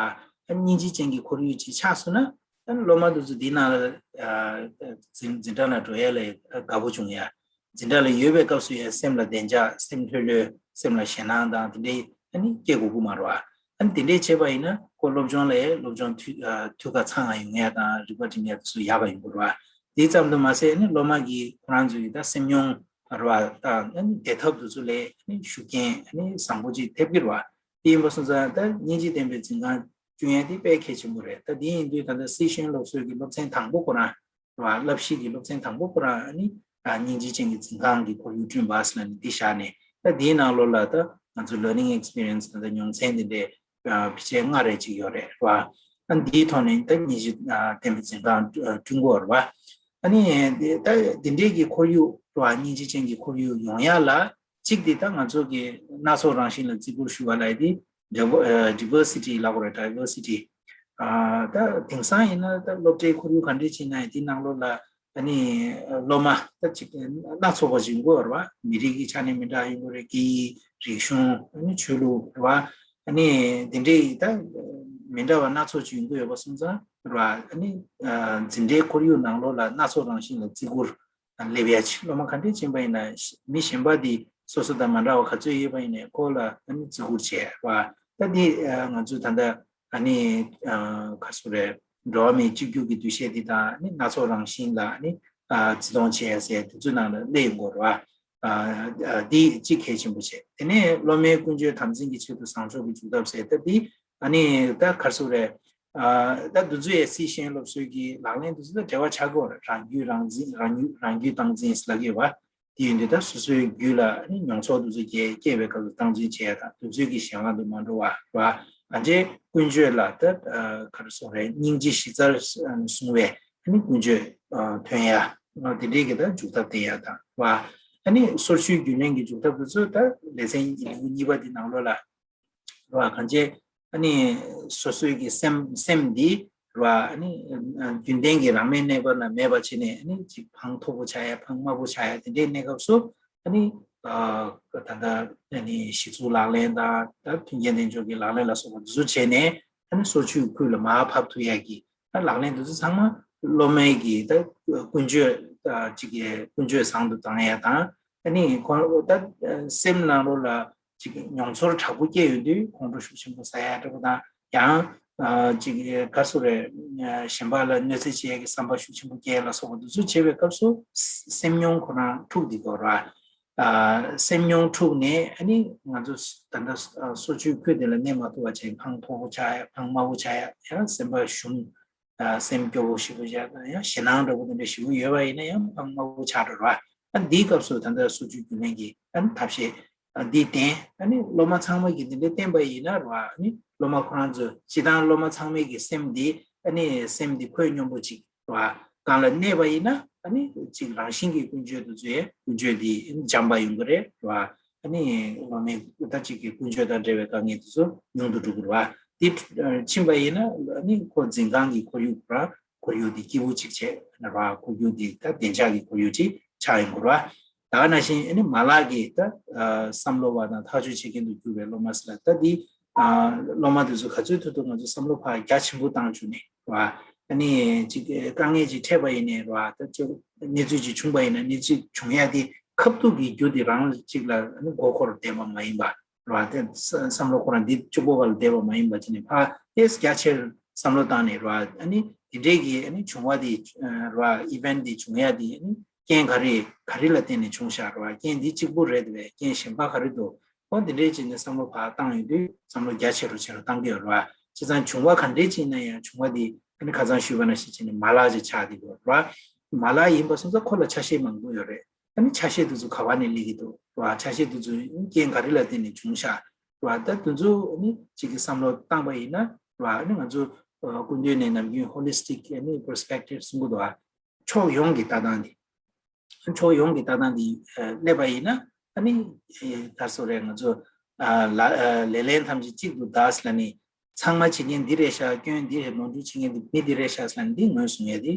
སྙིང་རྗེ་ཅན་གྱི་ཁོར་ཡུག་ཅིག་ཆགས་སོང་ན་ད་སློབ་མ་འདི་ཚོ་འདིའི་ནང་ལ་འཛིན་འཛིན་གྲྭ་ནང་འགྲོ་ཡ་ལ་དགའ་པོ་བྱུང་ཡ། འཛིན་གྲྭ་ལ་ཡོད་པའི་སྐབས་སུ་ཡང་སེམས་ལ་བདེ་འཇགས་སེམས་ལྷོད་ལྷོད་སེམས་ལ་ཞེད་སྣང་དང་དེ་འདྲའི་ཨ་ནི་སྐྱེ་དགོས་ཀྱི་མ་རེད་བ། ཨ་ནི་དེ་འདྲའི་བྱས་པ་ཡིན་ན་ཁོ་སློབ་སྦྱོང་ལ་ཡང་སློབ་སྦྱོང་འཐུས་ཨ་འཐུས་ཀ་ཚང་ང་ཡོང་ཡ་དང་རིག་པ་སྒྲིམ་ཡ་དེ་ཚོ་ཡག་ག་ཡོང་གི་རེད་བ། དེ་ཙམ་དུ་མ་ཟད་ཨ་ནི་སློབ་མ་གིས་ཁོ་རང་ཚོའི་ད་སེམས་མྱོང་རེད་བ་དང་ཨ་ནི་བདེ་ཐབས་དེ་ཚོ་ལ་ཨ་ནི་ཤུགས་རྐྱེན་ཨ་ནི་བཟང་པོ་ཅིག་ཐེབས་ཀྱི་རེད་བ། དེ་ཡིན་པ་སོང་ཙང་ད་སྙིང་རྗེ་ལྡན་པའི་འཛིན་ཁང་བསྐྲུན་ཡ་དེ་དཔེ་གལ་ཆེན་པོ་རེད། ད་དེ་ཡིན་དུས་ད་ལྟ་སི་ཤོན་སློབ་གསོའི་གི་སློབ་ཚན་དང་པོ་ཁོ་རང་བ། བསླབ་གཞི་གི་སློབ་ཚན་དང་པོ་ཁོ་རང་ཨ་ནི་ཨ་སྙིང་རྗེ་ཅན་གྱི་འཛིན་ཁང་གི་ཁོར་ཡུག་བསྐྲུན་པ་ཟེར་ལབ་ནས་འདི་བཞག་ནས། ད་འདིའི་ནང་ལོགས་ལ་ད་ང་ཚོ་learning experience་ད་ལྟ་མྱོང་ཚན་འདི་འདྲའི་ཨ་ཕལ་ཆེར་ལྔ་རེ་ཅིག་ཡོད་རེད་བ། ཨ་འདིའི་ཐོག་ནས་ད་སྙིང་རྗེ་ཨ་ལྡན་པའི་འཛིན་ཁང་ཨ་བསྐྲུན་དགོས་རེད་བ། ཨ་ནི་འདི་ད་འདི་འདྲའི་གི་ཁོར་ཡུག་རེད་བ། སྙིང་རྗེ་ཅན་གྱི་ཁོར་ཡུག་ཡོང་ཡ་ལ་གཅིག་འདི་ད་ང་ཚོ་གི་སྣ་ཚོགས་རང་བཞིན་ལ་བརྩི་བཀུར་ཞུ་བ་ལབ་ཡ་འདི་diver- ཨ་diversity་ལབ་དགོས་རེད། diversity། ཨ་ད་དེང་སང་ཡིན་ན་ད་སློབ་གྲྭའི་ཁོར་ཡུག་ག་འདྲས་ཅིག་ན་ཡང་དེའི་ནང་ལོགས་ལ་ཨ་ནི་སློབ་མ་ད་ཅིག་སྣ་ཚོགས་པ་ཅིག་ཡོང་གི་ཡོད་རེད་བ། མི་རིགས་ཀྱི་ཆ་ནས་མི་འདྲ་ཡོང་གི་རེད། སྐད་ཡིག་རིག་གཞུང་ཨ་ནི་ཆོས་ལུགས་རེད་བ། ཨ་ནི་དེ་འདྲའི་ད་མི་འདྲ་བ་སྣ་ཚོགས་ཅིག་ཡོང་གི་ཡོད་པ་སོང་ཙང་རེད་བ། ཨ་ནི་ཨ་འཛིན་གྲྭའི་ཁོར་ཡུག་ནང་ལོགས་ལ་སྣ་ཚོགས་རང་བཞིན་ལ་བརྩི་བཀུར་སླེབས་ཡ་ཆེ། སློབ་མ་ག་འདྲས་ཕྱིན་པ་ཡིན་ན་མི་གཞན་པ་འདི་སོ་སོ་དང་མ་འདྲ་བ་ག་ཚོད་ཡོད་པ་ཡིན་ནའི་ཁོ་ལ་ཨ་ནི་བརྩི་བཀུར་བྱས་བ། ད་འདི་ང་ཚོས་ད་ལྟ་ཨ་ནི་ག་ཚོད་རེད། འགྲོ་བ་མིའི་གཅིག་གྱུར་གྱི་འདུ་ཤེས་འདི་དང་ཨ་ནི་སྣ་ཚོགས་རང་བཞིན་ལ་ཨ་ནི་བརྩི་མཐོང་བྱས་ཟེར་དེ་ཚོའི་ནང་ལ་སླེབས་ཡོང་གི་རེད་བ། ཨ་ཨ་འདི་གཅིག་གལ་ཆེན་པོ་བྱས། དེ་ནས་སློབ་མའི་ཀུན་སྤྱོད་དམ་འཛིན་གྱི་ཆེད་དུ་བཟང་ཕྱོགས་ཀྱི་འཇུག་ཐབས་ཟེར། ད་འདི་ཨ་ནི་ད་ག་རེ་ཟེར་དགོས་རེད། ཨ་ད་འདི་ཚོ་ཡང་སྲིད་ཞེན་སློབ་གསོའི་གི་ལག་ལེན་དེ་ཚོ་དང་འབྲེལ་བ་ཆགས་ཀྱི་ཡོད་རེད། རང་རྒྱུད་རང་འཛིན། རང་རྒྱུད་རང་རྒྱུད་སྟངས་འཛིན་ལབ་ཀྱི་ཡོད་པ། དེ་ཡིན་དུས་ད་སོ་སོའི་རྒྱུད་ལ་ནི་མྱོང་ཚོར་དེ་ཚོ་སྐྱེ་སྐྱེས་པའི་སྐབས་སུ་སྟངས་འཛིན་བྱེད་ཡ་དང་། དེ་ཚོའི་གི་གཞན་དབང་དུ་མ་འགྲོ་བ་རེད་བ། ཨ་ཅེ་ཀུན་སྤྱོད་ལ་ད་ཨ་ག་རེ་ཟེར་དགོས་རེད། སྙིང་རྗེ་གཞི་རྩར་བཟུང་བའི་ནི་ཀུན་སྤྱོད་ཨ་ཐོན་ཡ། ཨ་དེ་འདྲའི་གི་ད་འཇུག་ཐབས་བསྟེན་ཡ་དང་རེད་བ། ཨ་ནི་སོར་ཆུད་རྒྱུན་ལེན་གྱི་འཇུག་ཐབས་དེ་ཚོ་ད་ལེ་ཚན་ལེའུ་གཉིས་པ་འདི་ནང་ལོགས་ལ་རེད་བ། གང་བྱས་ཨ་ནི་སོ་སོའི་གི་སེམས་སེམས་འདི་རེད་བ། ཨ་ནི་རྒྱུན་ལྡན་གྱི་རང་མལ་གནས་སྐབས་ལ་མེད་པ་བྱས་ནས། ཨ་ནི་ཅིག་འཕང་མཐོ་པོ་ཆགས་ཡ། འཕང་དམའ་པོ་ཆགས་ཡ། དེ་འདྲའི་གནས་སྐབས་སུ་ཨ་ནི་ཨ་ད་ལྟ་ཨ་ནི་གཞི་ཚུགས་ལག་ལེན་དང་། ད་མཐུན་རྐྱེན་ལྡན་སྦྱོར་གྱི་ལག་ལེན་ལ་སོགས་པ་འདི་ཚོ་བྱས་ནས། ཨ་ནི་སོར་ཆུད་ཁུལ་ལ་མར་ཕབ་ཐུབ་ཡ་གི་ད་ལག་ལེན་འདི་ཚོ་ཚང་མ་སློབ་མའི་གི་ད་ཀུན་སྤྱོད་ཨ་ཅིག་གི་ཀུན་སྤྱོད་བཟང་དུ་བཏང་ཡ་དང་། ཨ་ནི་ཁོང་ད་སེམས་ནང་ལོགས་ལ་ཅིག་མྱོང་ཚོར་དྲག་པོ་སྐྱེས་ཡོང་དུས་ཁོང་ཁྲོ་ཤུགས་ཆེན་པོ་ཟ་ཡ་འདྲ་པོ་དང་། ཡང་ཨ་ཅིག་ག་རེ་ཟེར་དགོས་རེད། གཞན་པ་ལ་གནོད་འཚེ་བྱེད་ཡ་གི་བསམ་པ་ཤུགས་ཆེན་པོ་སྐྱེ་ཡ་ལ་སོགས་པ་འདི་ཚོ་བྱེད་པའི་སྐབས་སུ་སེམས་མྱོང་ཁོ་རང་འཁྲུགས་འདི་དགོས་ར། ཨ་སེམས་མྱོང་འཁྲུགས་ནས་ཨ་ནི་ང་ཚོ་ད་ལྟ་སོར་ཆུད་ཁུལ་དེ་ལ་གནས་མ་ཐུབ་པ་བྱས། འཕང་མཐོ་པོ་ཆགས་ཡ། འཕང་དམའ་པོ་ཆགས་ཡ། ཡང་སེམས་པ་ཞུམ། ཨ་སེམས་སྐྱོ་བོ་ཞེ་པོ་ཆགས་དང་། ཡང་ཞེད་སྣང་འདྲ་པོ་དེ་འདྲ་ཞེ་པོ་ཡོད་པ་ཡིན་ན་ཡང་འཕང་དམའ་པོ་ཆགས་འགྲོ་ར། ཨ་འདིའི་སྐབས་སུ་ད་ལྟ་སོར་ཆུད་རྒྱུན་ལེན་གྱི་ཨ་ནི་ཐབས་ཤེས་ཨ་འདི་བསྟེན། ཨ་ནི་སློབ་མ་ཚང་མ་གིས་འདི་འདྲ་བསྟེན་པ་ཡིན་ན་ར། ཨ་ནི་སློབ་མ་ཁོ་རང་ཚོ་སྤྱིར་བཏང་སློབ་མ་ཚང་མའི་གི་སེམས་འདི་ཨ་ནི་སེམས་འདི་ཁོད་སྙོམས་པོ་ཅིག་ར་སྒང་ལ་གནས་པ་ཡིན་ན། ཨ་ནི་ཅིག་རང་བཞིན་གྱི་ཀུན་སྤྱོད་དེ་ཚོའི་ཀུན་སྤྱོད་འདི་འཇམ་པ་ཡོང་གི་རེད་ར། ཨ་ནི་སློབ་མའི་ད་ཅིག་གི་ཀུན་སྤྱོད་དང་འབྲེལ་བའི་དཀའ་ངལ་དེ་ཚོ་ཉུང་དུ་འགྲོ་གི་རེད་བ། འདི་ཕྱིན་པ་ཡིན་ན་ཨ་ནི་ཁོ་འཛིན་ཁང་གི་ཁོར་ཡུག་ར། ཁོར་ཡུག་འདི་སྐྱིད་པོ་ཅིག་བྱས་ན་ར། ཁོར་ཡུག་འདི་ད་བདེ་འཇགས་ཀྱི་ཁོར་ཡུག་ཅིག་ཆགས་ཡོང་གི་རེད་བ། ད་ག་ནང་བཞིན་ཨ་ནི་མ་ལག་གི་ད་བསམ་བློ་བ་དང་ཐག་གཅོད་བྱེད་མཁན་དུ་གྱུར་པའི་སློབ་མ་ཟེར་ལ། ད་འདི་སློབ་མ་དེ་ཚོ་ག་ཚོད་ཐུབ་ཐུབ་ང་ཚོ་བསམ་བློ་ཕར་རྒྱ་ཆེན་པོ་བཏང་བཅུག་ནས་ར། ཨ་ནི་ཅིག་དཀའ་ངལ་ཅིག་འཕྲད་པ་ཡིན་ནའི་ར། ད་ཅིག་གནས་ཚུལ་ཅིག་བྱུང་པ་ཡིན་ན། གནས་ཚུལ་བྱུང་ཡ་དེ་ཁ་ཐུག་གི་རྒྱུ་དེ་རང་ཅིག་ལ་ཨ་ནི་མགོ་འཁོར་བསྡད་པ་མ་ཡིན་པ་ར། དེ་བསམ་བློ་ཁོ་རང་འདི་གཅིག་པོ་བ་ལ་བསྡད་པ་མ་ཡིན་པ་བྱས་ནས་ཕར་ཏོག་ཙམ་རྒྱ་ཆེར་བསམ་བློ་བཏང་ནས་ར། ཨ་ནི་དེ་འདྲའི་གི་ཨ་ནི་བྱུང་བ་དེ་ར། ཨི་ཝེན་ཊི་དེ་བྱུང་ཡ་དེ་ཨ་ནི་རྐྱེན་ག་རེ་ག་རེ་ལ་བརྟེན་ནས་བྱུང་ཤག་ར། རྐྱེན་འདི་གཅིག་པོ་རེད་པས། རྐྱེན་གཞན་པ་ག་རེ་འདུག་ཨོ་དེ་འདྲའི་བྱས་ནས་བསམ་བློ་ཕར་བཏང་ཡོང་དུས་བསམ་བློ་རྒྱ་ཆེ་རུ་ཆེ་རུ་བཏང་གི་ཡོད་ར། བྱས་ཙང་བྱུང་བ་ག་འདྲའི་ཅིག་ཡིན་ན་ཡང་། བྱུང་བ་དེ་ཨ་ནི་ཁ་སང་ཞུས་པ་ནང་བཞིན་བྱས་ནས་མ་ལག་ཅིག་ཆགས་བསྡད་ཡོད་ར། མ་ལག་ཡིན་པ་སོང་ཙང་ཁོ་ལ་ཆ་ཤས་མང་པོ་ཡོད་རེད། ཨ་ནི་ཆ་ཤས་དེ་ཚོ་ག་བ་ནས་སླེབས་ཀྱི་འདུག་ར། ཆ་ཤས་དེ་ཚོ་རྐྱེན་ག་རེ་ལ་བརྟེན་ནས་བྱུང་ཤག་ར། ད་དེ་ཚོ་ཨ་ནི་གཅིག་གི་བསམ་བློ་བཏང་པ་ཡིན་ན་ར། ཨ་ནི་ང་ཚོ་ཨ་སྐུ་མདུན་ནས་ནམ་རྒྱུན་ཧོ་ལི་སི་ཊིག་ཨ་ནི་པར་སི་པེག་ཊིབ་གསུང་གི་འདུག་ཨ། ཕྱོགས་ཡོངས་ཀྱི་ལྟ་སྟངས་དེ། ཕྱོགས་ཡོངས་ཀྱི་ལྟ་སྟངས་དེ་ཨ་སླེབས་པ་ཡིན་ན། ཨ་ནི་ཨ་ག་རེ་ཟེར་དགོས་རེད། ང་ཚོ་ཨ་ལ་ཨ་ལེ་ལན་ཐམས་ཅད་གཅིག་ཏུ་གདགས་ལབ་ནས། ཚང་མ་བྱེད་མཁན་འདི་རེད་ཤག་སྐྱོན་འདི་རེད། ནོར་འཁྲུལ་བྱེད་མཁན་འདི་མི་འདི་རེད་ཤག་ལབ་ནས་འདི་ངོས་བཟུང་ཡ་དེ་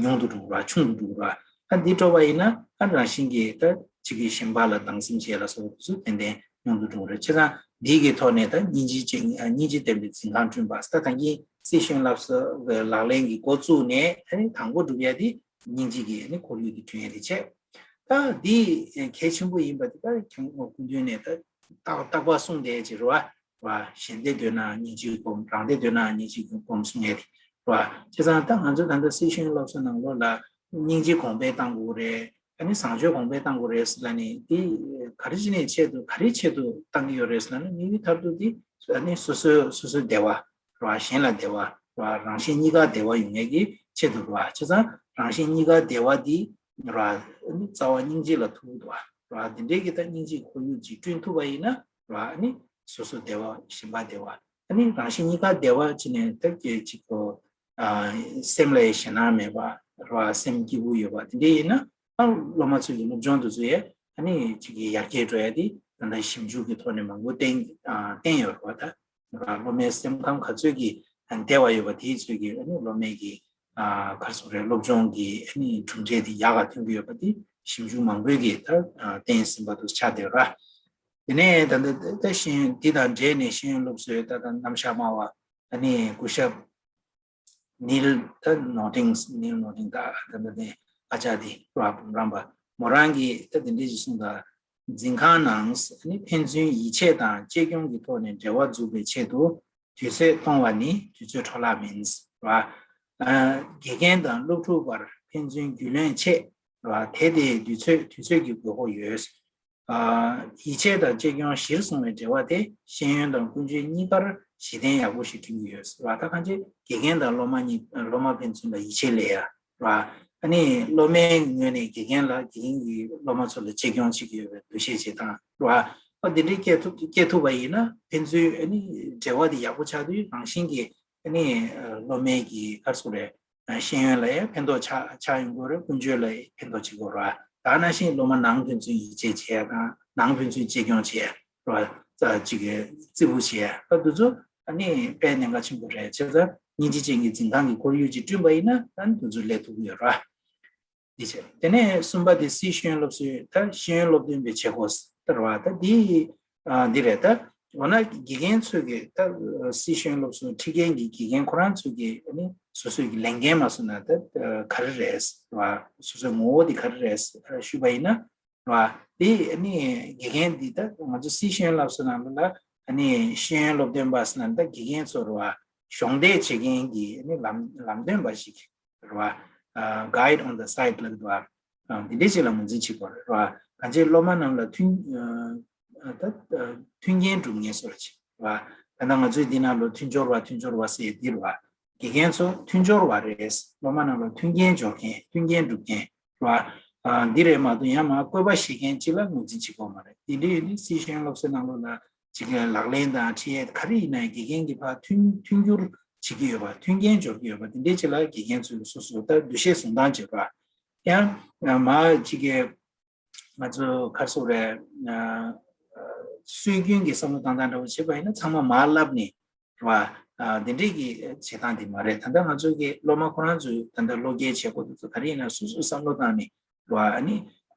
ཉུང་དུ་འགྲོ་གི་ར། ཆུང་དུ་འགྲོ་གི་ར། ཨ་འདི་འགྲོ་བ་ཡིན་ན་ཨ་རང་བཞིན་གྱིས་ད་གཅིག་གིས་གཞན་པ་ལ་སྡང་སེམས་བྱེད་ལ་སོགས་པ་དེ་ཚོ་ཏན་ཏན་ཉུང་དུ་འགྲོ་གི་རེད། བྱས་ཙང་འདི་གི་ཐོག་ནས་ད་སྙིང་རྗེ་ཅན་སྙིང་རྗེ་ལྡན་པའི་འཛིན་ཁང་བསྐྲུན་པ། ད་ད་གིན་སྲིད་གཞུང་སློབ་གསོའི་ལག་ལེན་གྱི་འགོ་བཙུགས་ནས་ཨ་ནི་དང་པོ་སྒྲུབ་ཡ་དེ་སྙིང་རྗེ་གི་ཨ་ནི་ཁོར་ཡུག་དེ་བསྐྲུན་ཡ་དེ་བྱས། ད་འདི་གལ་ཆེན་པོ་ཡིན་པ་དེ་ད་ཁྱེད་སྐུ་མདུན་ནས་ད་རྟག་རྟག་པར་གསུངས་བསྡད་ཀྱི་རེད་བ། ར། གཞན་བདེ་འདོད་ན་སྙིང་རྗེ་སྒོམ། རང་བདེ་འདོད་ན་སྙིང་རྗེ་སྒོམ་གསུང་ཡས་དེ་ར། བྱས་ཙང་ད་ང་ཚོ་ད་ལྟ་སྲིད་གཞུང་སློབ་གསོ་ནང་ལོགས་ལ་སྙིང་རྗེ་གོང་འཕེལ་གཏང་དགོས་རེད། ཨ་ནི་བཟང་སྤྱོད་གོང་འཕེལ་གཏང་དགོས་རེད་ཟེར་ལབ་ནས། དེ་ག་རེ་བྱས་ནས་ཆེད་དུ་ག་རེ་ཆེད་དུ་གཏང་གི་ཡོད་རེད་ཟེར་ལབ་ན། དམིགས་ཡུལ་མཐར་ཐུག་དེ་ཨ་ནི་སོ་སོའི་སོ་སོའི་བདེ་བ་ར། གཞན་ལ་བདེ་བ་ར། རང་གཞན་གཉིས་ཀ་བདེ་བ་ཡོང་ཡས་ཀྱི་ཆེད་དུ་ར། བྱས་ཙང་རང་གཞན་གཉིས་ཀ་བདེ་བ་དེ་ར། ཨ་ནི་རྩ་བ་སྙིང་རྗེ་ལ་ཐུག་འདུག་ར། དེ་འདྲའི་གི་ད་སྙིང་རྗེའི་ཁོར་ཡུག་ཅིག་བསྐྲུན་ཐུབ་པ་ཡིན་ན་ར། ཨ་ནི་སོ་སོ་བདེ་བ། གཞན་པ་བདེ་བ། ཨ་ནི་རང་གཞན་གཉིས་ཀ་བདེ་བ་བྱས་ནས་ད་གི་ཅིག་གོ། ཨ་སེམས་ལ་ཡང་ཞེད་སྣང་མེད་པ་ར། སེམས་སྐྱིད་པོ་ཡོད་པ་དེ་འདྲ་ཡིན་ན། ཨ་སློབ་མ་ཚོ་གི་སློབ་སྦྱོང་དེ་ཚོ་ཡང་ཨ་ནི་ཅིག་གི་ཡར་རྒྱས་འགྲོ་ཡ་དེ་ད་ལྟ་ཞིབ་འཇུག་གི་ཐོག་ནས་མང་པོ་བསྟན་ཨ་བསྟན་ཡོད་རེད་བ། ད་ར་སློབ་མའི་སེམས་ཁམས་ག་ཚོད་ཀྱི་བདེ་བ་ཡོད་པ་དེའི་ཚོད་ཀྱི་ཨ་ནི་སློབ་མའི་གི་ཨ་ག་རེ་ཟེར་དགོས་རེད། སློབ་སྦྱོང་གི་ཨ་ནི་གྲུབ་འབྲས་དེ་ཡག་ག་ཐོན་གྱི་ཡོད་པ་དེ་ཞིབ་འཇུག་མང་པོས་ཀྱིས་ད་ཨ་བསྟན་ཟིན་པ་དེ་ཆགས་བསྡད་ཡོད་ར། དེ་ནས་ད་ལྟ་ད་ཤེས་ཡོན་འདི་དང་འབྲེལ་ནས་ཤེས་ཡོན་སློབ་གསོའི་ད་ལྟ་རྣམ་གཞག་སྨྲ་བ་ཨ་ནི་སྐུ་ཞབས་ནིལ་ད་ནོར་ཏིང་། ནིལ་ནོར་ཏིང་ད་ད་ལྟ་ནས་ཨ་ཅག་དེ་ར་འབུམ་རམས་པ་མོ་རང་གིས་ད་དེ་འདྲ་ཞིག་གསུངས་ད། འཛིན་ཁང་ནང་ཨ་ནི་ཕན་ཚུན་ཡིད་ཆེས་དང་གཅེས་སྐྱོང་གི་ཐོག་ནས་འབྲེལ་བ་འཛུགས་པའི་ཆེད་དུ། དུས་ཚོད་གཏོང་བ་ནི་དུས་ཚོད་འཕྲོ་བརླག་མིན། ར། ཨ་དགེ་རྒན་དང་སློབ་ཕྲུག་བར་ཕན་ཚུན་རྒྱུས་ལོན་ཆེད། ར། དེ་དེའི་དུས་ཚོད་དུས་ཚོད་ཀྱི་དགོས་མཁོ་ཡོད། ཡིད་ཆེས་དང་གཅེས་སྐྱོང་གཞིར་བཟུང་བའི་འབྲེལ་བ་དེ་ཤེས་ཡོན་དང་ཀུན་སྤྱོད་གཉིས་ཀར་གཞི་རྟེན་ཡག་པོ་ཞིག་བསྐྲུན་གྱི་ཡོད་ཟེར་བ། ད་གང་ཅི་དགེ་རྒན་དང་སློབ་མ་གཉིས་སློབ་མ་ཕན་ཚུན་ལ་ཡིད་ཆེས་ལས་ཡ་ར། ཨ་ནི་སློབ་མའི་ངོས་ནས་དགེ་རྒན་ལ་དགེ་རྒན་གྱིས་སློབ་མ་ཚོ་ལ་གཅེས་སྐྱོང་བྱེད་ཀྱི་ཡོད་པའི་འདུ་ཤེས་བྱེད་སྟངས་ར། ཨ་འདི་འདྲའི་སྐྱེ་ཐུབ་སྐྱེ་ཐུབ་པ་ཡིན་ན་ཕན་ཚུན་ཨ་ནི་འབྲེལ་བ་དེ་ཡག་པོ་ཆགས་དུས་རང་བཞིན་གྱིས་ཨ་ནི་སློབ་མའི་གི་ག་རེ་ཟེར་དགོས་རེད། ཤེས་ཡོན་ལ་ཡང་ཕན་ཐོགས་ཆགས་ཆགས་ཡོང་གི་རེད། ཀུན་སྤྱོད་ལ་ཕན་ཐོགས་བྱེད་དགོས་རེད། ད་ནང་བཞིན་སློབ་མ་ནང་ཕན་ཚུན་ཡིད་ཆེས་བྱེད་ཡ་དང་ནང་ཕན་ཚུན་གཅེས་སྐྱོང་བྱེད་ཡ་རེད། ཅིག་གི་བརྩི་བཀུར་བྱེད་ཡ་ད་འདི་ཚོ་ཨ་ནི་དཔེ་གནད་འགག་ཆེན་པོ་རེད། བྱས་ཙང་སྙིང་རྗེ་ཅན་གྱི་འཛིན་སྟངས་ཀྱི་ཁོར་ཡུག་ཅིག་བསྐྲུན་པ་ཡིན་ན་ད་འདི་ཚོ་སླེབས་ཐུབ་ཀྱི་ཡོད་རེད། འདི་བྱས། དེ་ནས་གསུམ་པ་དེ་སྲིད་ཤེས་ཡོན་སློབ་གསོའི་ད་ཤེས་ཡོན་སློབ་སྟོན་པའི་བྱེད་སྒོ་ཟེར་བ་ད་འདི་ཨ་འདི་རེད། ད་འོ་ན་དགེ་རྒན་ཚོས་ཀྱི་ད་སྲིད་ཤེས་ཡོན་སློབ་གསོ་ཁྲིད་མཁན་གྱི་དགེ་རྒན་ཁོ་རང་ཚོས་ཀྱི་ཨ་ནི་སོ་སོའི་གི་ལས་འགན་མ་སོང་ན་ད་ག་རེ་རེད་ཟེར་བ། སོ་སོའི་ངོ་བོ་དེ་ག་རེ་རེད་ཟེར་ཞུས་པ་ཡིན་ན་ར། དེ་ཨ་ནི་དགེ་རྒན་འདི་ད་ང་ཚོ་སྲིད་ཤེས་ཡོན་སློབ་གསོ་ནང་ལ་ཨ་ནི་ཤེས་ཡོན་སློབ་སྟོན་པ་ཟེར་ན་ད་དགེ་རྒན་ཚོ་ར་གཞོགས་འདེགས་བྱེད་མཁན་གྱི་ཨ་ནི་ལམ་ལམ་སྟོན་པ་ཞིག་རེད་བ། Guide on the side ལབ་འདུག་བ། འདི་འདྲའི་ཅིག་ལ་ངོས་འཛིན་བྱེད་དགོས་རེད་བ། གང་ཅི་སློབ་མ་རྣམས་ལ་མཐུན་ད་མཐུན་རྐྱེན་སྒྲུབ་མཁན་བཟོ་འདྲ་ཅིག་རེད་བ། ད་ལྟ་ང་ཚོའི་འདི་ནང་ལོ་མཐུན་སྦྱོར་བ་མཐུན་སྦྱོར་བ་ཟེར་འདི་རེད་བ། དགེ་རྒན་ཚོ་མཐུན་སྦྱོར་བ་རེད། སློབ་མ་རྣམས་ལ་མཐུན་རྐྱེན་སྦྱོར་མཁན་མཐུན་རྐྱེན་སྒྲུབ་མཁན་རེད་བ། འདི་རེད་མ་གཏོགས་ཡང་མ་བསྐོས་པ་བཞེས་མཁན་ཅིག་ལ་ངོས་འཛིན་བྱེད་དགོས་མ་རེད། འདི་འདྲའི་ཡོད་དུས་སྲིད་ཤེས་ཡོན་སློབ་གསོའི་ནང་ལོགས་ལ། ཅིག་ལག་ལེན་དང་ཁྲིད་ཡས་ག་རེ་ཡིན་ན་ཡང་དགེ་རྒན་གྱི་ཕར་མཐུན་མཐུན་འགྱུར་བྱེད་ཀྱི་ཡོད་པ། མཐུན་རྐྱེན་སྦྱོར་གྱི་ཡོད་པ་དེ་འདྲའི་ཅིག་ལ་དགེ་རྒན་ཚོས་སོ་སོ་ལྟར་འདུ་ཤེས་བཟུང་སྟངས་བྱེད་པ། ཡང་མ་ཅིག་གི་ང་ཚོ་ག་རེ་ཟེར་དགོས་རེད། སྲོལ་རྒྱུན་གྱི་བསམ་བློ་བཏང་སྟངས་འདྲ་བོ་བྱེད་པ་ཡིན་ན་ཚང་མ་མར་བསླབས་ནས་རེད་བ། དེ་འདྲའི་གི་བྱེད་སྟངས་དེ་མ་རེད། ད་ལྟ་ང་ཚོ་གི་སློབ་མ་ཁོ་རང་ཚོའི་ད་ལྟ་སློབ་གཉེར་བྱེད་སྒོ་དེ་ཚོ་ག་རེ་ཡིན་ན་སོ་སོའི་བསམ་བློ་བཏང་ནས། རེད་བ། ཨ་ནི་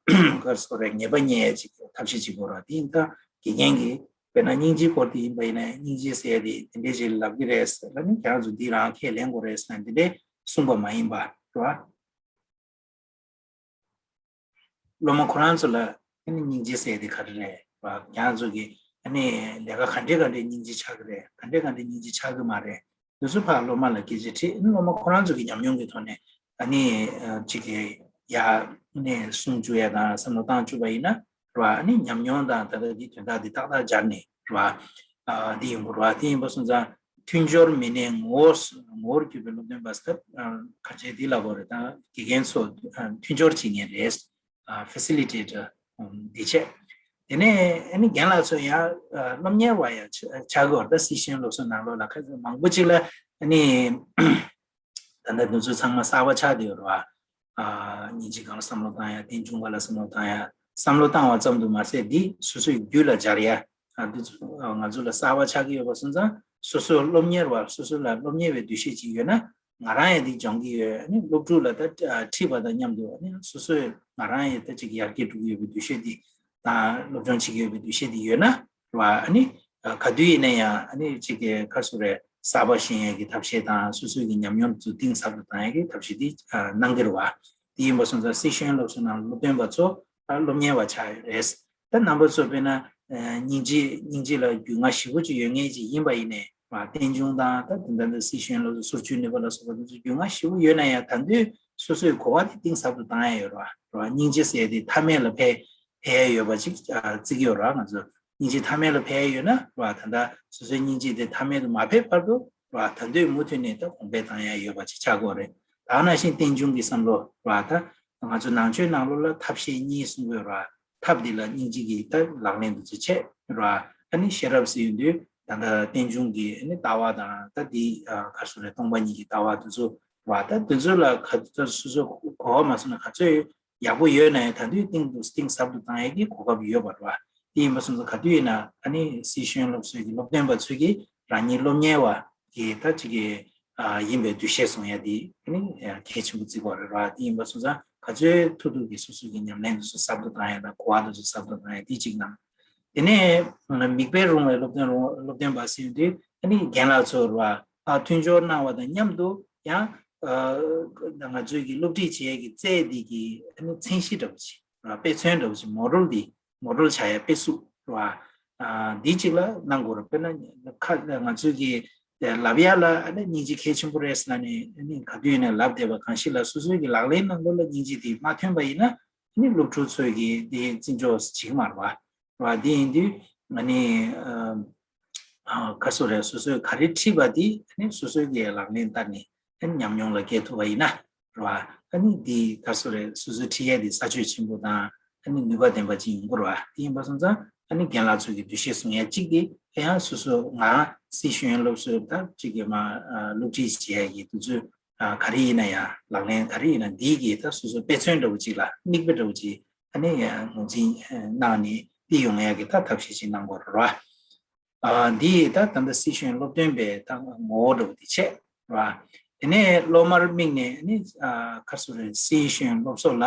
ག་རེ་ཟེར་དགོས་རེད། ངེས་པ་རྙེད་ཡ་ཅིག་ཐབས་ཤེས་བྱེད་དགོས་རེད། དེ་ཡིན་ད་དགེ་རྒན་གྱིས་དཔེར་ན་སྙིང་རྗེའི་སྐོར་དེ་ཡིན་པ་ཡིན་ན་སྙིང་རྗེ་ཟེར་ཡ་དེ་དེ་འདྲའི་ཞིག་ལབ་ཀྱི་རེད་ཟེར་ལ་ནི་ཁྱེད་རང་ཚོ་འདི་རང་ཁས་ལེན་དགོས་རེད་ཟེར་ན་འདི་འདྲའི་གསུངས་པ་མ་ཡིན་པ་རེད་བ། སློབ་མ་ཁོ་རང་ཚོ་ལ་ཨ་ནི་སྙིང་རྗེ་ཟེར་ཡ་དེ་ག་རེ་རེད་བ། ཁྱེད་རང་ཚོ་གིས་ཨ་ནི་ལས་ཀ་ག་འདྲས་ག་འདྲས་སྙིང་རྗེ་ཆགས་ཀྱི་རེད། ག་འདྲས་ག་འདྲས་སྙིང་རྗེ་ཆགས་ཀྱི་མ་རེད། དེ་ཚོ་ཕར་སློབ་མ་ལ་སྐད་ཆ་དྲིས། སློབ་མ་ཁོ་རང་ཚོ་གི་ཉམས་མྱོང་གི་ཐོག་ནས་ཨ་ནི་ཅིག་གི་ཡ་ཨ་ནི་གསུང་བཅུག་ཡ་དང་བསམ་བློ་བཏང་བཅུག་པ་ཡིན་ན་རེད་བ། ཨ་ནི་ཉམས་མྱོང་དང་ད་ལྟ་འདི་དོན་དག་འདི་ཏག་ཏག་སྦྱར་ནས་རེད་བ། འདི་ཡོང་གི་རེད་བ། དེ་ཡིན་པ་སོང་ཙང་མཐུན་སྦྱོར་མི་སྣའི་ངོ་བོ་ངོ་བོར་གྱུར་པའི་སློབ་སྟོན་པ་ཟེར་ཁ་ཆེ་འདི་ལ་གོ་རེད། ད་དགེ་རྒན་ཚོ་མཐུན་སྦྱོར་བྱེད་མཁན་རེད། ཕེ་སི་ལི་ཊེ་ཊར་འདི་བྱས། དེ་ནས་ཨ་ནི་རྒན་ལགས་ཚོ་ཡང་སློབ་གཉེར་བ་ཡང་ཆགས་ཀྱི་ཡོད་རེད། ད་སྲིད་ཤེས་ཡོན་སློབ་གསོ་ནང་ལོགས་ལ་ཁ་ཤས་མང་པོ་ཅིག་ལ་ཨ་ནི་ད་ལྟ་འདི་ཚོ་ཚང་མ་གསར་པ་ཆགས་བསྡད་ཡོད་རེད་བ། སྙིང་རྗེ་སྒང་ལ་བསམ་བློ་བཏང་ཡ། རྟེན་འབྱུང་སྒང་ལ་བསམ་བློ་བཏང་ཡ། བསམ་བློ་བཏང་བ་ཙམ་དུ་མ་ཟད་འདི་སོ་སོའི་རྒྱུད་ལ་སྦྱར་ཡ། འདི་ཚོ་ང་ཚོ་ལ་གསར་པ་ཆགས་ཀྱི་ཡོད་པ་སོང་ཙང་སོ་སོ་སློབ་གཉེར་བ་སོ་སོ་ལ་སློབ་གཉེར་བའི་འདུ་ཤེས་ཅིག་ཡོད་ན། ང་རང་ཡང་འདི་སྦྱོང་གི་ཡོད། ཨ་ནི་སློབ་ཕྲུག་ལ་ད་ཁྲིད་པ་དང་མཉམ་དུ་ཨ་ནི་སོ་སོས་ང་རང་ཡང་ད་ཅིག་ཡར་རྒྱས་འགྲོ་གི་ཡོད་པའི་འདུ་ཤེས་འདི་དང་སློབ་སྦྱོང་བྱེད་ཀྱི་ཡོད་པའི་འདུ་ཤེས་འདི་ཡོད་ན་རེད་བ། ཨ་ནི་ག་དུས་ཡིན་ན་ཡང་ཨ་ནི་ཅིག་ག་རེ་ཟེར་དགོས་རེད། གསར་པ་ཤེས་ཡས་ཀྱི་ཐབས་ཤེས་དང་སོ་སོའི་གི་ཉམས་མྱོང་དེ་ཚོ་གཏིང་ཟབ་ཏུ་བཏང་ཡས་ཀྱི་ཐབས་ཤེས་འདི་གནང་གི་རེད་བ། དེ་ཡིན་པ་སོང་ཙང་སྲིད་ཤེས་ཡོན་སློབ་གསོ་ནང་སློབ་སྟོན་པ་ཚོ་སློབ་གཉེར་བ་ཆགས་ཡོད་རེད། ད་རྣམ་པ་ཚོ་དཔེར་ན་སྙིང་རྗེ་སྙིང་རྗེ་ལ་རྒྱུས་མངའ་ཞེ་པོ་ཅིག་ཡོད་མཁན་ཅིག་ཡིན་པ་ཡིན་ནའི་རེད་བ། རྟེན་འབྱུང་དང་ད་དེ་འདྲ་འདི་སྲིད་ཤེས་ཡོན་སློབ་གསོ་སོར་ཆུད་ནུས་པ་ལ་སོགས་པ་འདི་ཚོ་རྒྱུས་མངའ་ཞེ་པོ་ཡོད་ན་ཡང་ད་དུང་སོ་སོའི་གོ་བ་དེ་གཏིང་ཟབ་ཏུ་བཏང་ཡ་ཡོད་རེད་བ། རེད་བ། སྙིང་རྗེ་ཟེར་ཡ་དེ་མཐའ་མེད་ལ་ཕེབས་ཕེབས་ཡ་ཡོད་པ་ཅིག་བརྩི་གི་ཡོད་རེད་བ། ང་ཚོ་སྙིང་རྗེ་མཐའ་མེད་ལ་ཕེབས་ཡ་ཡོད་ན་རེད་བ། ད་ལྟ་སོ་སོའི་སྙིང་རྗེ་དེ་མཐའ་མེད་དུ་མ་ཕེབས་བར་དུ་རེད་བ། ད་དུང་མུ་མཐུད་ནས་ད་གོང་འཕེལ་བཏང་ཡ་ཡོད་པ་ཅིག་ཆགས་ཀྱི་ཡོད་རེད། ད་ནང་བཞིན་རྟེན་འབྱུང་གི་བསམ་བློ་རེད་བ། ད་ང་ཚོ་ནང་ཆོས་ནང་ལོགས་ལ་ཐབས་ཤེས་གཉིས་གསུང་གི་ཡོད་རེད་བ། ཐབས་འདི་ལ་སྙིང་རྗེ་གི་ད་ལག་ལེན་དུ་ཚུད་བྱས་ར། ཨ་ནི་ཤེས་རབ་ཟེར་ཡོང་དུས་ད་ལྟ་རྟེན་འབྱུང་གི་ཨ་ནི་ལྟ་བ་དང་ད་འདི་ག་རེ་ཟེར་རེད། སྟོང་པ་ཉིད་ཀྱི་ལྟ་བ་དེ་ཚོ་ར། ད་དེ་ཚོ་ལ་ག་ཚོད་སོ་སོ་གོ་བ་མ་སོང་ན་ག་ཚོད་ཡག་པོ་ཡོད་ན་ཡང་ད་དུང་གཏིང་དུ་གཏིང་ཟབ་ཏུ་བཏང་ཡས་ཀྱི་གོ་སྐབས་ཡོད་པ་ར། དེ་ཡིན་པ་སོང་ཙང་ག་དུས་ཡིན་ན་ཨ་ནི་སྲིད་ཤེས་ཡོན་སློབ་གསོའི་གི་སློབ་སྟོན་པ་ཚོས་ཀྱིས་རང་ཉིད་སློབ་གཉེར་བ་གི་ད་ཅིག་གི་ཨ་ཡིན་པའི་འདུ་ཤེས་བཟུང་ཡ་དེ་ཨ་ནི་གལ་ཆེན་པོ་བརྩི་དགོས་རེད་ར། དེ་ཡིན་པ་སོང་ཙང་ག་ཚོད་ཐུབ་ཐུབ་ཀྱིས་སོ་སོ་གི་ཉམས་ལེན་དེ་ཚོ་ཟབ་ཏུ་བཏང་ཡ་དང་གོ་བ་དེ་ཚོ་ཟབ་ཏུ་བཏང་ཡ་དེ་གཅིག་གནང་། དེ་ནས་མིག་དཔེ་རུང་བའི་སློབ་སྟོན་རུང་སློབ་སྟོན་པ་ཟེར་དུས་ཨ་ནི་རྒན་ལགས་ཚོ་ར་ཨ་མཐུན་སྦྱོར་གནང་བ་དང་མཉམ་དུ་ཡང་ཨ་ང་ཚོའི་གི་སློབ་ཁྲིད་བྱེད་ཡས་ཀྱི་རྩལ་འདི་གི་ཨ་ནི་མཚན་གཞི་འདྲ་པོ་ཅིག་ར། དཔེ་མཚོན་འདྲ་པོ་ཅིག་མོ་ཌེལ་འདི་མོ་ཌེལ་བྱ་ཡ་དཔེ་གཟུགས་ར། ཨ་འདི་གཅིག་ལ་གནང་དགོས་ར། དཔེར་ན་ཁ་ང་ཚོའི་གི་ལབ་ཡ་ལ་ཨ་ནི་སྙིང་རྗེ་གལ་ཆེན་པོ་རེད་ཟེར་ནས་ཨ་ནི་ག་དུས་ཡིན་ན་ལབ་བསྡད་པ་གང་ཞིག་ལ་སོ་སོའི་གི་ལག་ལེན་ནང་ལོགས་ལ་སྙིང་རྗེ་དེ་མ་ཐོན་པ་ཡིན་ན་ ནི་སློབ་ཕྲུག་ཚོས་ཀྱིས་དེ་བརྩི་འཇོག་བྱེད་ཀྱི་མ་རེད་བ། རེད་བ། དེ་ཡིན་དུས་ང་ནི་ཨ་ག་སོ་རེད། སོ་སོས་ག་རེ་ཁྲིད་པ་དེ་ནི་སོ་སོའི་གི་ལག་ལེན་བསྟར་ནས་ཉམས་མྱོང་ལ་བསྐྱལ་ཐུབ་པ་ཡིན་ན་རེད་བ། ཨ་ནི་དེ་ག་སོ་རེད། སོ་སོའི་ཁྲིད་ཡས་དེ་ས་ཆོད་ཆེན་པོ་དང་ཨ་ནི་ནུས་པ་ལྡན་པ་ཅིག་ཡོང་གི་རེད་བ། དེ་ཡིན་པ་སོང་ཙང་ཨ་ནི་རྒན་ལགས་ཚོས་ཀྱི་འདུ་ཤེས་བཟུང་ཡས་གཅིག་དེ་ཡང་སོ་སོ་ང་སི་ཤེས་ཡོན་སློབ་གསོའི་ད་གཅིག་གི་མ་སློབ་ཁྲིད་བྱེད་ཡས་ཀྱི་དུས་ཚོད་ག་རེ་ཡིན་ན་ཡང་། ལག་ལེན་ག་རེ་ཡིན་ན་འདིའི་གི་ད་སོ་སོ་དཔེ་མཚོན་འདྲ་བོ་ཅིག་ལ་མིག་དཔེ་འདྲ་བོ་ཅིག་ཨ་ནི་ངོས་འཛིན་གནང་ནས་འདི་ཡོང་ཡག་གི་ད་ཐབས་ཤེས་ཤིག་གནང་དགོས་རེད་བ། ཨ་འདི་ད་ད་ལྟ་སི་ཤེས་ཡོན་སློབ་སྟོན་པའི་ད་ངོ་བོ་འདྲ་བོ་དེ་བྱས་རེད་བ། དེ་ནས་སློབ་མར་དམིགས་ནས་ནི་ཨ་ག་རེ་ཟེར་རེད། སི་ཤེས་ཡོན་སློབ་གསོ་ལ་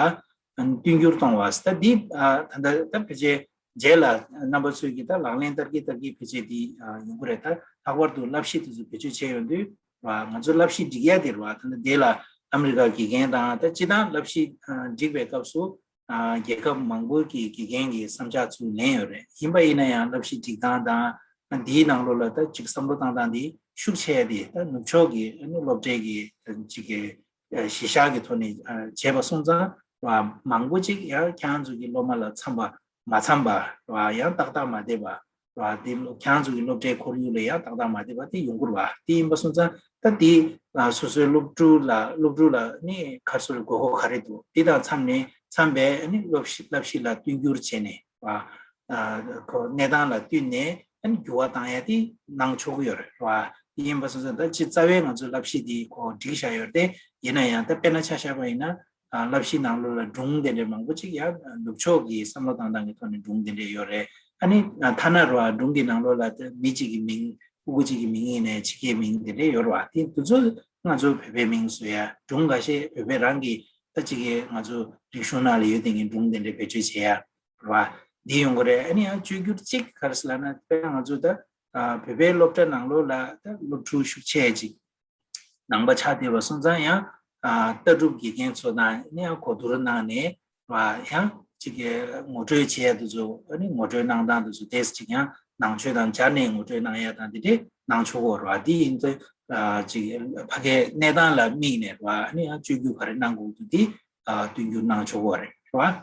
མཐུན་འགྱུར་གཏོང་བ། ད་འདི་ཨ་ད་ད་ད་ཕལ་ཆེར་རྗེས་ལ་རྣམ་པ་ཚོས་ཀྱིས་ད་ལག་ལེན་བསྟར་གྱི་བསྟར་གྱི་ཕལ་ཆེར་འདི་ཨ་ཡོང་གི་རེད། ད་ལྷག་པར་དུ་བསླབ་གཞི་དེ་ཚོ་བེད་སྤྱོད་བྱས་ཡོང་དུས་རེད་བ། ང་ཚོ་བསླབ་གཞི་སྒྲིག་ཡ་དེ་རེད་བ། ད་ལྟ་འདི་ལ་ཨ་མི་རི་ཀ་དགེ་རྒན་དང་ད་སྤྱིར་བཏང་བསླབ་གཞི་ཨ་སྒྲིག་པའི་སྐབས་སུ། ཨ་རྒྱལ་ཁབ་མང་པོ་གི་དགེ་རྒན་གྱི་བསམ་འཆར་ཚུར་ལེན་ཡོད་རེད། ཡིན་པ་ཡིན་ན་ཡང་བསླབ་གཞི་སྒྲིག་སྟངས་དང་། ཨ་འདིའི་ནང་ལོགས་ལ་ད་ཅིག་བསམ་བློ་བཏང་སྟངས་འདི་ཤུགས་ཆེ་དེ་ད་ནུབ་ཕྱོགས་ཀྱི་ཨ་ནི་སློབ་གྲྭའི་གི་ཅིག་གི་ཨ་གཞི་བཞག་གི་ཐོག་ནས་ཨ་བྱས་པ་སོང་ཙང་། ཨ་མང་པོ་ཅིག་ཡང་ཁྱེད་རང་ཚོ་གི་སློབ་མ་ལ་འཚམ་པ་མ་འཚམ་པ། ཨ་ཡང་ཏག་ཏག་མ་བསྡད་པ། བ་དེ་ཁྱེད་རང་ཚོ་གི་སློབ་གྲྭའི་ཁོར་ཡུག་ལ་ཡང་ཏག་ཏག་མ་བསྡད་པ་དེ་ཡོང་གི་རེད་བ། དེ་ཡིན་པ་སོང་ཙང་ད་དེ་ཨ་སོ་སོའི་སློབ་ཕྲུག་ལ་སློབ་ཕྲུག་ལ་ནི་ག་རེ་ཟེར་དགོས་མཁོ་ག་རེ་འདུག་དེ་དང་འཚམ་ནས་འཚམ་པའི་ནི་སློབ་གཞི་བསླབ་གཞི་ལ་མཐུན་འགྱུར་བྱས་ནས་བ། ཨ་ཁོ་གནས་སྟངས་ལ་བསྟུན་ནས་ཨ་ནི་འགྱུར་བ་བཏང་ཡ་དེ་གནང་ཆོག་གི་ཡོད་རེད་བ། དེ་ཡིན་པ་སོང་ཙང་ད་ཅི་རྩ་བའི་ང་ཚོའི་བསླབ་གཞི་དེ་ཁོ་སྒྲིག་བཞག་ཡོད་རེད་དེ། ཡིན་ན་ཡང་ད་དཔེར་ན་ཆ་བཞག་པ་ཡིན་ན། ཨ་བསླབ་གཞིའི་ནང་ལོགས་ལ་སྒྲུང་དེ་འདྲའི་མང་པོ་ཅིག་ཡང་ནུབ་ཕྱོགས་ཀྱི་བསམ་བློ་བཏང་སྟངས་ཀྱི་ཐོག་ནས་སྒྲུང་དེ་འདྲས་ཡོད་རེད། ཨ་ནི་ཐ་ན་རུ་སྒྲུང་གི་ནང་ལོགས་ལ་ད་མི་གཅིག་གི་མིང་། ཕྲུ་གུ་གཅིག་གི་མིང་ཡིན་ནའི་ཕྱི་རྒྱལ་མིང་དེ་འདྲས་ཡོད་རེད་བ། དེ་དུས་ཚོད་ང་ཚོ་བོད་པའི་མིང་བཟོ་ཡ། སྒྲུང་འགའ་ཤས་བོད་པའི་རང་གི་ད་ཅིག་གི་ང་ཚོ་རིག་གཞུང་ནང་ལ་ཡོད་དེ་གི་སྒྲུང་དེ་འདྲས་བེད་སྤྱོད་བྱེད་ཡ་རེད་བ། འདི་ཡོང་གི་རེད། ཨ་ནི་ཡང་བཅོས་བསྒྱུར་གཅིག་ག་རེ་ཟེར་ལབ་ན། དཔེར་ན་ང་ཚོ་ད་ཨ་བོད་པའི་སློབ་གྲྭ་ནང་ལོགས་ལ་ད་སློབ་ཕྲུག་ཤུགས་ཆེ་ཅིག་ནང་པ་ཆགས་བསྡད་པ་སོང་ཙང་ཡང་། ཨ་ལྟ་གྲུབ་དགེ་རྒན་ཚོ་དང་ནི་ཡང་གོ་བསྡུར་གནང་ནས་བ། ཡང་ཅིག་གི་ངོ་སྤྲོད་བྱེད་ཡ་དེ་ཚོ་ཨ་ནི་ངོ་སྤྲོད་གནང་སྟངས་དེ་ཚོ་ཏོག་ཙམ་ཅིག་ཡང་ནང་ཆོས་དང་སྦྱར་ནས་ངོ་སྤྲོད་གནང་ཡ་དང་དེ་འདྲས་གནང་ཆོག་གི་རེད་བ། དེ་ཡིན་དུས་ཨ་ཅིག་ཕ་གིའི་གནས་སྟངས་ལ་དམིགས་ནས་རེད་བ། ཨ་ནི་ཡང་བཅོས་བསྒྱུར་ག་རེ་གནང་དགོས་འདུག་དེ་ཨ་བསྟུན་འགྱུར་གནང་ཆོག་གི་རེད་བ། རེད་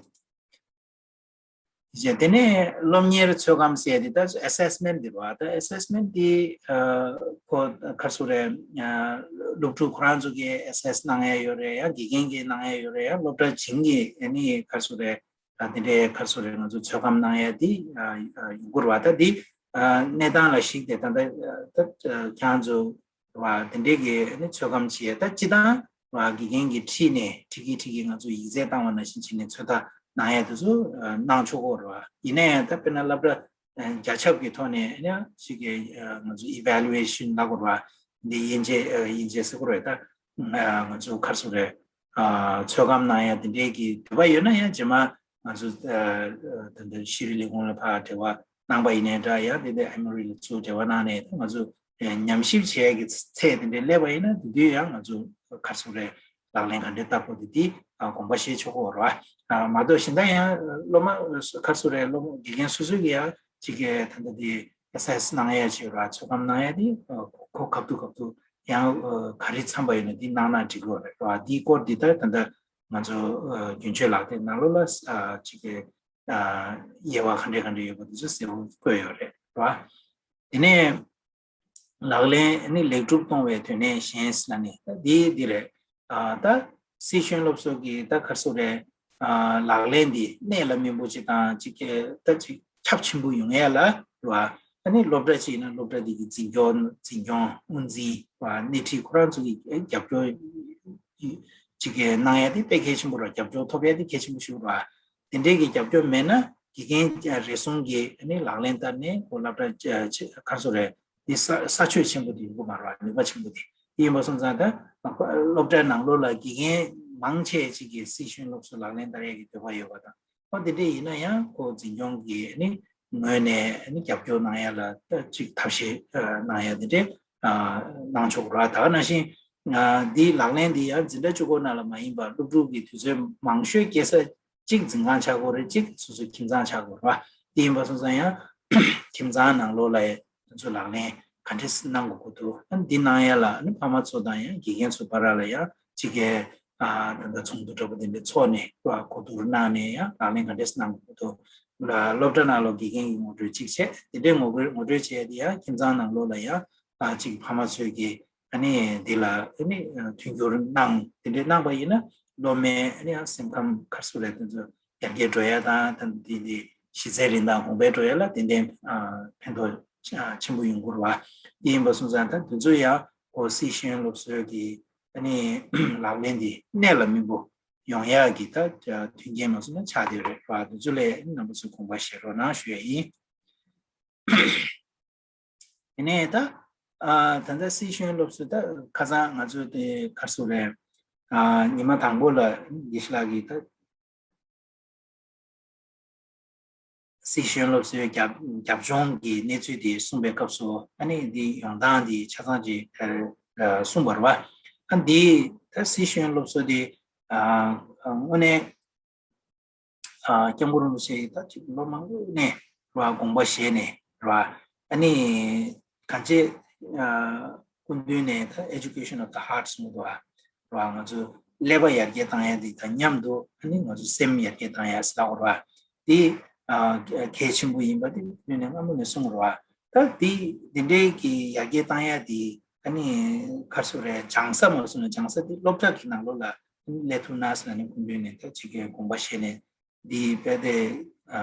བ། དེ་ནས་སློབ་གཉེར་ཚོད་བགམ་ཟེར་དེ་ད་ཨེ་སེ་སི་མེན་ཊི་དེ་རེད་བ། ད་ཨེ་སེ་སི་མེན་ཊི་དེ་ཨ་ཁོ་ག་རེ་ཟེར་རེད། ཨ་སློབ་ཕྲུག་ཁོ་རང་ཚོ་གིས་ཨེ་སེ་སི་གནང་ཡ་ཡོད་རེད། ཡང་དགེ་རྒན་གྱིས་གནང་ཡ་ཡོད་རེད། ཡང་སློབ་གྲྭ་ཆེན་གྱིས་ཨ་ནི་ག་རེ་ཟེར་རེད། ཨ་དེ་འདྲའི་ག་རེ་ཟེར་རེད། ང་ཚོ་ཚོད་བགམ་གནང་ཡ་དེ་ཨ་ཨ་ཡོང་གི་རེད་བ། ད་དེ་ཨ་གནས་སྟངས་ལ་གཞིགས་ཏེ་ད་ལྟ་ཨ་ད་ཨ་ཁྱེད་རང་ཚོ་བ་དེ་འདྲའི་གི་ནི་ཚོད་བགམ་བྱེད་ཡ། ད་སྤྱིར་བཏང་བ་དགེ་རྒན་གྱིས་ཁྲིད་ནས་ཁྲིད་ཀྱི་ཁྲིད་ཀྱི་ང་ཚོ་ཡིག་ཚད་བཏང་བ་ནང་བཞིན་བྱས་ནས་ཚོད་ལྟ་གནང་ཡ་དེ་ཚོ་ཨ་གནང་ཆོག་གི་རེད་བ། ཡིན་ན་ཡང་ད་དཔེར་ན་སློབ་གྲྭ་ཨ་རྒྱ་ཁྱབ་ཀྱི་ཐོག་ནས་ཡང་ཅིག་གི་ཨ་ང་ཚོ་ཨི་ཝེ་ལུ་ཨེ་ཤན་ལབ་དགོས་རེད་བ། འདི་དབྱེ་འབྱེད་ཨ་དབྱེ་འབྱེད་ཟེར་དགོས་རེད། ད་ཨ་ང་ཚོ་ག་རེ་ཟེར་རེད། ཨ་ཚོད་བགམ་གནང་ཡ་དེ་འདྲའི་གི་འདོད་པ་ཡོད་ན་ཡང་རྗེས་མ་ང་ཚོ་ཨ་ཨ་ད་ལྟ་ཤེས་རིག་ལས་ཁུངས་ལ་ཕར་འབྲེལ་བ་གནང་པ་ཡིན་ནའི་འདྲ། ཡང་དེ་འདྲའི་ཨེ་མོ་རི་ལ་ཚུར་འབྲེལ་བ་གནང་ནས་ང་ཚོ་ཨ་ཉམས་ཞིབ་བྱེད་ཡ་གི་ཚད་དེ་འདྲའི་སླེབས་པ་ཡིན་ན། དེ་དུས་ཡང་ང་ཚོ་ག་རེ་ཟེར་རེད། ལག་ལེན་ག་འདྲས་བསྟར་དགོས་དེ་དེ་ཨ་དགོངས་པ་བཞེས་ཆོག་གི་རེད་བ། ཨ་མ་གཏོགས་གཞན་དག་ཡང་སློབ་མ་ག་རེ་ཟེར་རེད། སློབ་དགེ་རྒན་སོ་སོ་གི་ཡང་ཅིག་གི་ད་ལྟ་དེ་ཨེ་སེ་སི་གནང་ཡ་ཅིག་ཡོད་རེད་བ། ཚོད་བགམ་གནང་ཡ་དེ་ཨ་ཁོ་ག་དུས་ག་དུས་ཡང་ཨ་ག་རེ་འཚམ་པ་ཡོད་ན་དེ་གནང་ན་འགྲིག་གི་རེད་བ། དེའི་སྐོར་དེ་ད་ད་ལྟ་ང་ཚོ་ཨ་རྒྱུན་སྤྱོད་ལག་དེབ་ནང་ལོགས་ལ་ཨ་ཅིག་གི་ཨ་དབྱེ་བ་ག་འདྲས་ག་འདྲས་ཡོད་པ་དེ་ཚོ་གསལ་པོ་བཀོད་ཡོད་རེད་བ། དེ་ནས་ལག་ལེན་ནི་ལེགས་གྲུབ་གཏོང་བའི་དོན་གནད་གཞན་ཟེར་ན་ནི་ད་འདི་འདི་རེད། ཨ་ད་སི་ཤེས་ཡོན་སློབ་གསོ་གི་ད་ག་རེ་ཟེར་རེད། ཨ་ལག་ལེན་འདི་གནད་ལ་སྨིན་པོ་ཅིག་དང་ཅིག་གི་ད་ཅིག་ཁྱབ་ཆེན་པོ་ཡོང་ཡ་ལ་རེད་བ། ཨ་ནི་སློབ་གྲྭ་ཅིག་ཡིན་ན་སློབ་གྲྭ་འདི་གི་འཛིན་སྐྱོང་འཛིན་སྐྱོང་དབུ་འཛིན་བ་སྣེ་ཁྲིད་ཁོ་རང་ཚོ་གི་རྒྱབ་སྐྱོར་ཅིག་གི་གནང་ཡ་དེ་དཔེ་གལ་ཆེན་པོ་རེད། རྒྱབ་སྐྱོར་ཐོབ་ཡ་དེ་གལ་ཆེན་པོ་ཞིག་རེད་བ། དེ་འདྲའི་གི་རྒྱབ་སྐྱོར་མེད་ན་དགེ་རྒན་རེ་ཟུང་གིས་ནི་ལག་ལེན་བསྟར་ནས་ཁོ་སློབ་གྲྭ་ཆེ་ག་རེ་ཟེར་རེད། དེ་ས་ས་ཆོད་ཆེན་པོ་དེ་ཡོང་གི་མ་རེད་བ། ནུས་པ་ཆེན་པོ་དེ། དེ་ཡིན་པ་སོང་ཙང་ད་སློབ་གྲྭའི་ནང་ལོགས་ལ་དགེ་རྒན་མང་ཆེ་ཅིག་གིས་སི་ཤེས་ཡོན་སློབ་གསོ་ལག་ལེན་བསྟར་ཡས་ཀྱི་འདོད་པ་ཡོད་པ་དང་། ཨོ་དེ་འདྲས་ཡིན་ན་ཡང་ཁོ་འཛིན་སྐྱོང་གི་ནི་ངོས་ནས་ནི་རྒྱབ་སྐྱོར་གནང་ཡ་ལ་ད་ཅིག་ཐབས་ཤེས་གནང་ཡ་དེ་འདྲས་གནང་ཆོག་ར། ད་ག་ནང་བཞིན་འདིའི་ལག་ལེན་འདི་ཡང་འཛིན་གྲྭ་བཅུ་དགུ་ནང་ལ་མ་ཡིན་པར་སློབ་ཕྲུག་གི་དུས་ཚོད་མང་ཤོས་སྐྱེལ་ས་གཅིག་འཛིན་ཁང་ཆགས་ཀྱི་ཡོད་རེད། གཅིག་སོ་སོའི་ཁྱིམ་ཚང་ཆགས་ཀྱི་ཡོད་རེད་བ། དེ་ཡིན་པ་སོང་ཙང་ཡང་ཁྱིམ་ཚང་ནང་ལོགས་ལ་ང་ཚོ་ལག་ལེན་ག་འདྲས་གནང་དགོས་ཀྱི་འདུག་ཨ་འདི་གནང་ཡ་ལ་ཨ་ནི་ཕ་མ་ཚོ་དང་ཡང་དགེ་རྒན་ཚོ་བར་ལ་ཡང་གཅིག་གི་ ཨ་ད་ལྟ་ཚོགས་འདུ་འདྲ་པོ་དེ་འདྲ་ཚོགས་ནས་གོ་བསྡུར་གནང་ནས་ཡང་ལག་ལེན་ག་འདྲས་གནང་དགོས་འདུག་སློབ་གྲྭ་ནང་ལོགས་དགེ་རྒན་གྱི་ངོ་སྤྲོད་གཅིག་བྱས། དེ་འདྲའི་ངོ་སྤྲོད་ངོ་སྤྲོད་བྱས་དེ་ཡང་ཁྱིམ་ཚང་ནང་ལོགས་ལ་ཡང་ཨ་གཅིག་ཕ་མ་ཚོས་ཀྱིས་ཨ་ནི་འདི་ལ་ཨ་ནི་མཐུན་འགྱུར་གནང་དེ་འདྲའི་གནང་པ་ཡིན་ན་སློབ་མའི་ཨ་ནི་ཡང་སེམས་ཁམས་ཁ་སུ་རེད་དེ་ཚོ་ཡར་རྒྱས་འགྲོ་ཡ་དང་ད་འདི་འདི་གཞི་རྩའི་རིན་ཐང་གོང་འཕེལ་འགྲོ་ཡ་ལ་ཏན་ཏན་ཕན་ཐོགས་ཆེན་པོ་ཡོང་གི་རེད་བ། དེ་ཡིན་པ་སོང་ཙང་ད་དེ་ཚོ་ཡང་ཨོ་སི་ཤེས་ཡོན་སློབ་གསོའི་གི་ཨ་ནི་ལག་ལེན་འདི་གནད་ལ་སྨིན་པོ་ཡོང་ཡག་གི་ད་མཐུན་རྐྱེན་མ་སོང་ན་ཆགས་བསྡད་རེད་བ། དེ་ཚོ་ལ་རྣམ་པ་ཚོས་དགོངས་པ་བཞེས་རོགས་གནང་ཞུ་ཡ་ཡིན། དེ་ནས་ད་ཨ་ད་ལྟ་སི་ཤེས་ཡོན་སློབ་གསོ་ད་ཁ་སང་ང་ཚོ་དེ་ག་རེ་ཟེར་དགོས་རེད། ཨ་ཉི་མ་དང་པོ་ལ་དགེ་བཤེས་ལགས་ཀྱིས་ད་སི་ཤེས་ཡོན་སློབ་གསོའི་རྒྱབ་རྒྱབ་ལྗོངས་ཀྱི་གནས་ཚུལ་དེ་གསུངས་པའི་སྐབས་སུ་ཨ་ནི་འདི་ཡོང་སྟངས་འདི་ཆ་ཚང་ཅིག་ཨ་གསུངས་པ་རེད་བ། ཨ་འདི་ད་སི་ཤེས་ཡོན་སློབ་གསོ་འདི་ཨ་དངོས་གནས་ཨ་སྐྱབས་མགོན་རིན་པོ་ཆེ་ཡིས་ད་ཅིག་ལོ་མང་པོ་ནས་རེད་བ་དགོངས་པ་བཞེས་ནས་རེད་བ། ཨ་ནི་གང་ཅི་ཨ་སྐུ་མདུན་ནས་ད་Education of the Heart གསུངས་འདུག་བ། རེད་བ། ང་ཚོ་ཀླད་པ་ཡར་རྒྱས་བཏང་ཡ་འདི་དང་མཉམ་དུ་ཨ་ནི་ང་ཚོ་སེམས་ཡར་རྒྱས་བཏང་ཡ་ཟེར་ལབ་རེད་བ། འདི་ཨ་གལ་ཆེན་པོ་ཡིན་པ་འདི་སྐུ་མདུན་ནས་སྔ་མོ་ནས་གསུངས་རེད་བ། ད་འདི་འདི་འདྲའི་གི་ཡར་རྒྱས་བཏང་ཡ་འདི་ཨ་ནི་ག་རེ་ཟེར་དགོས་རེད། སྦྱང་ས་མ་སོང་ན་སྦྱང་ས་འདི་སློབ་གྲྭ་གི་ནང་ལོགས་ལ་སླེབས་ཐུབ་ན་ཟེར་ནས་སྐུ་མདུན་ནས་ད་ཅིག་གི་དགོངས་པ་བཞེས་ནས་འདི་དཔེ་དེ་ཨ་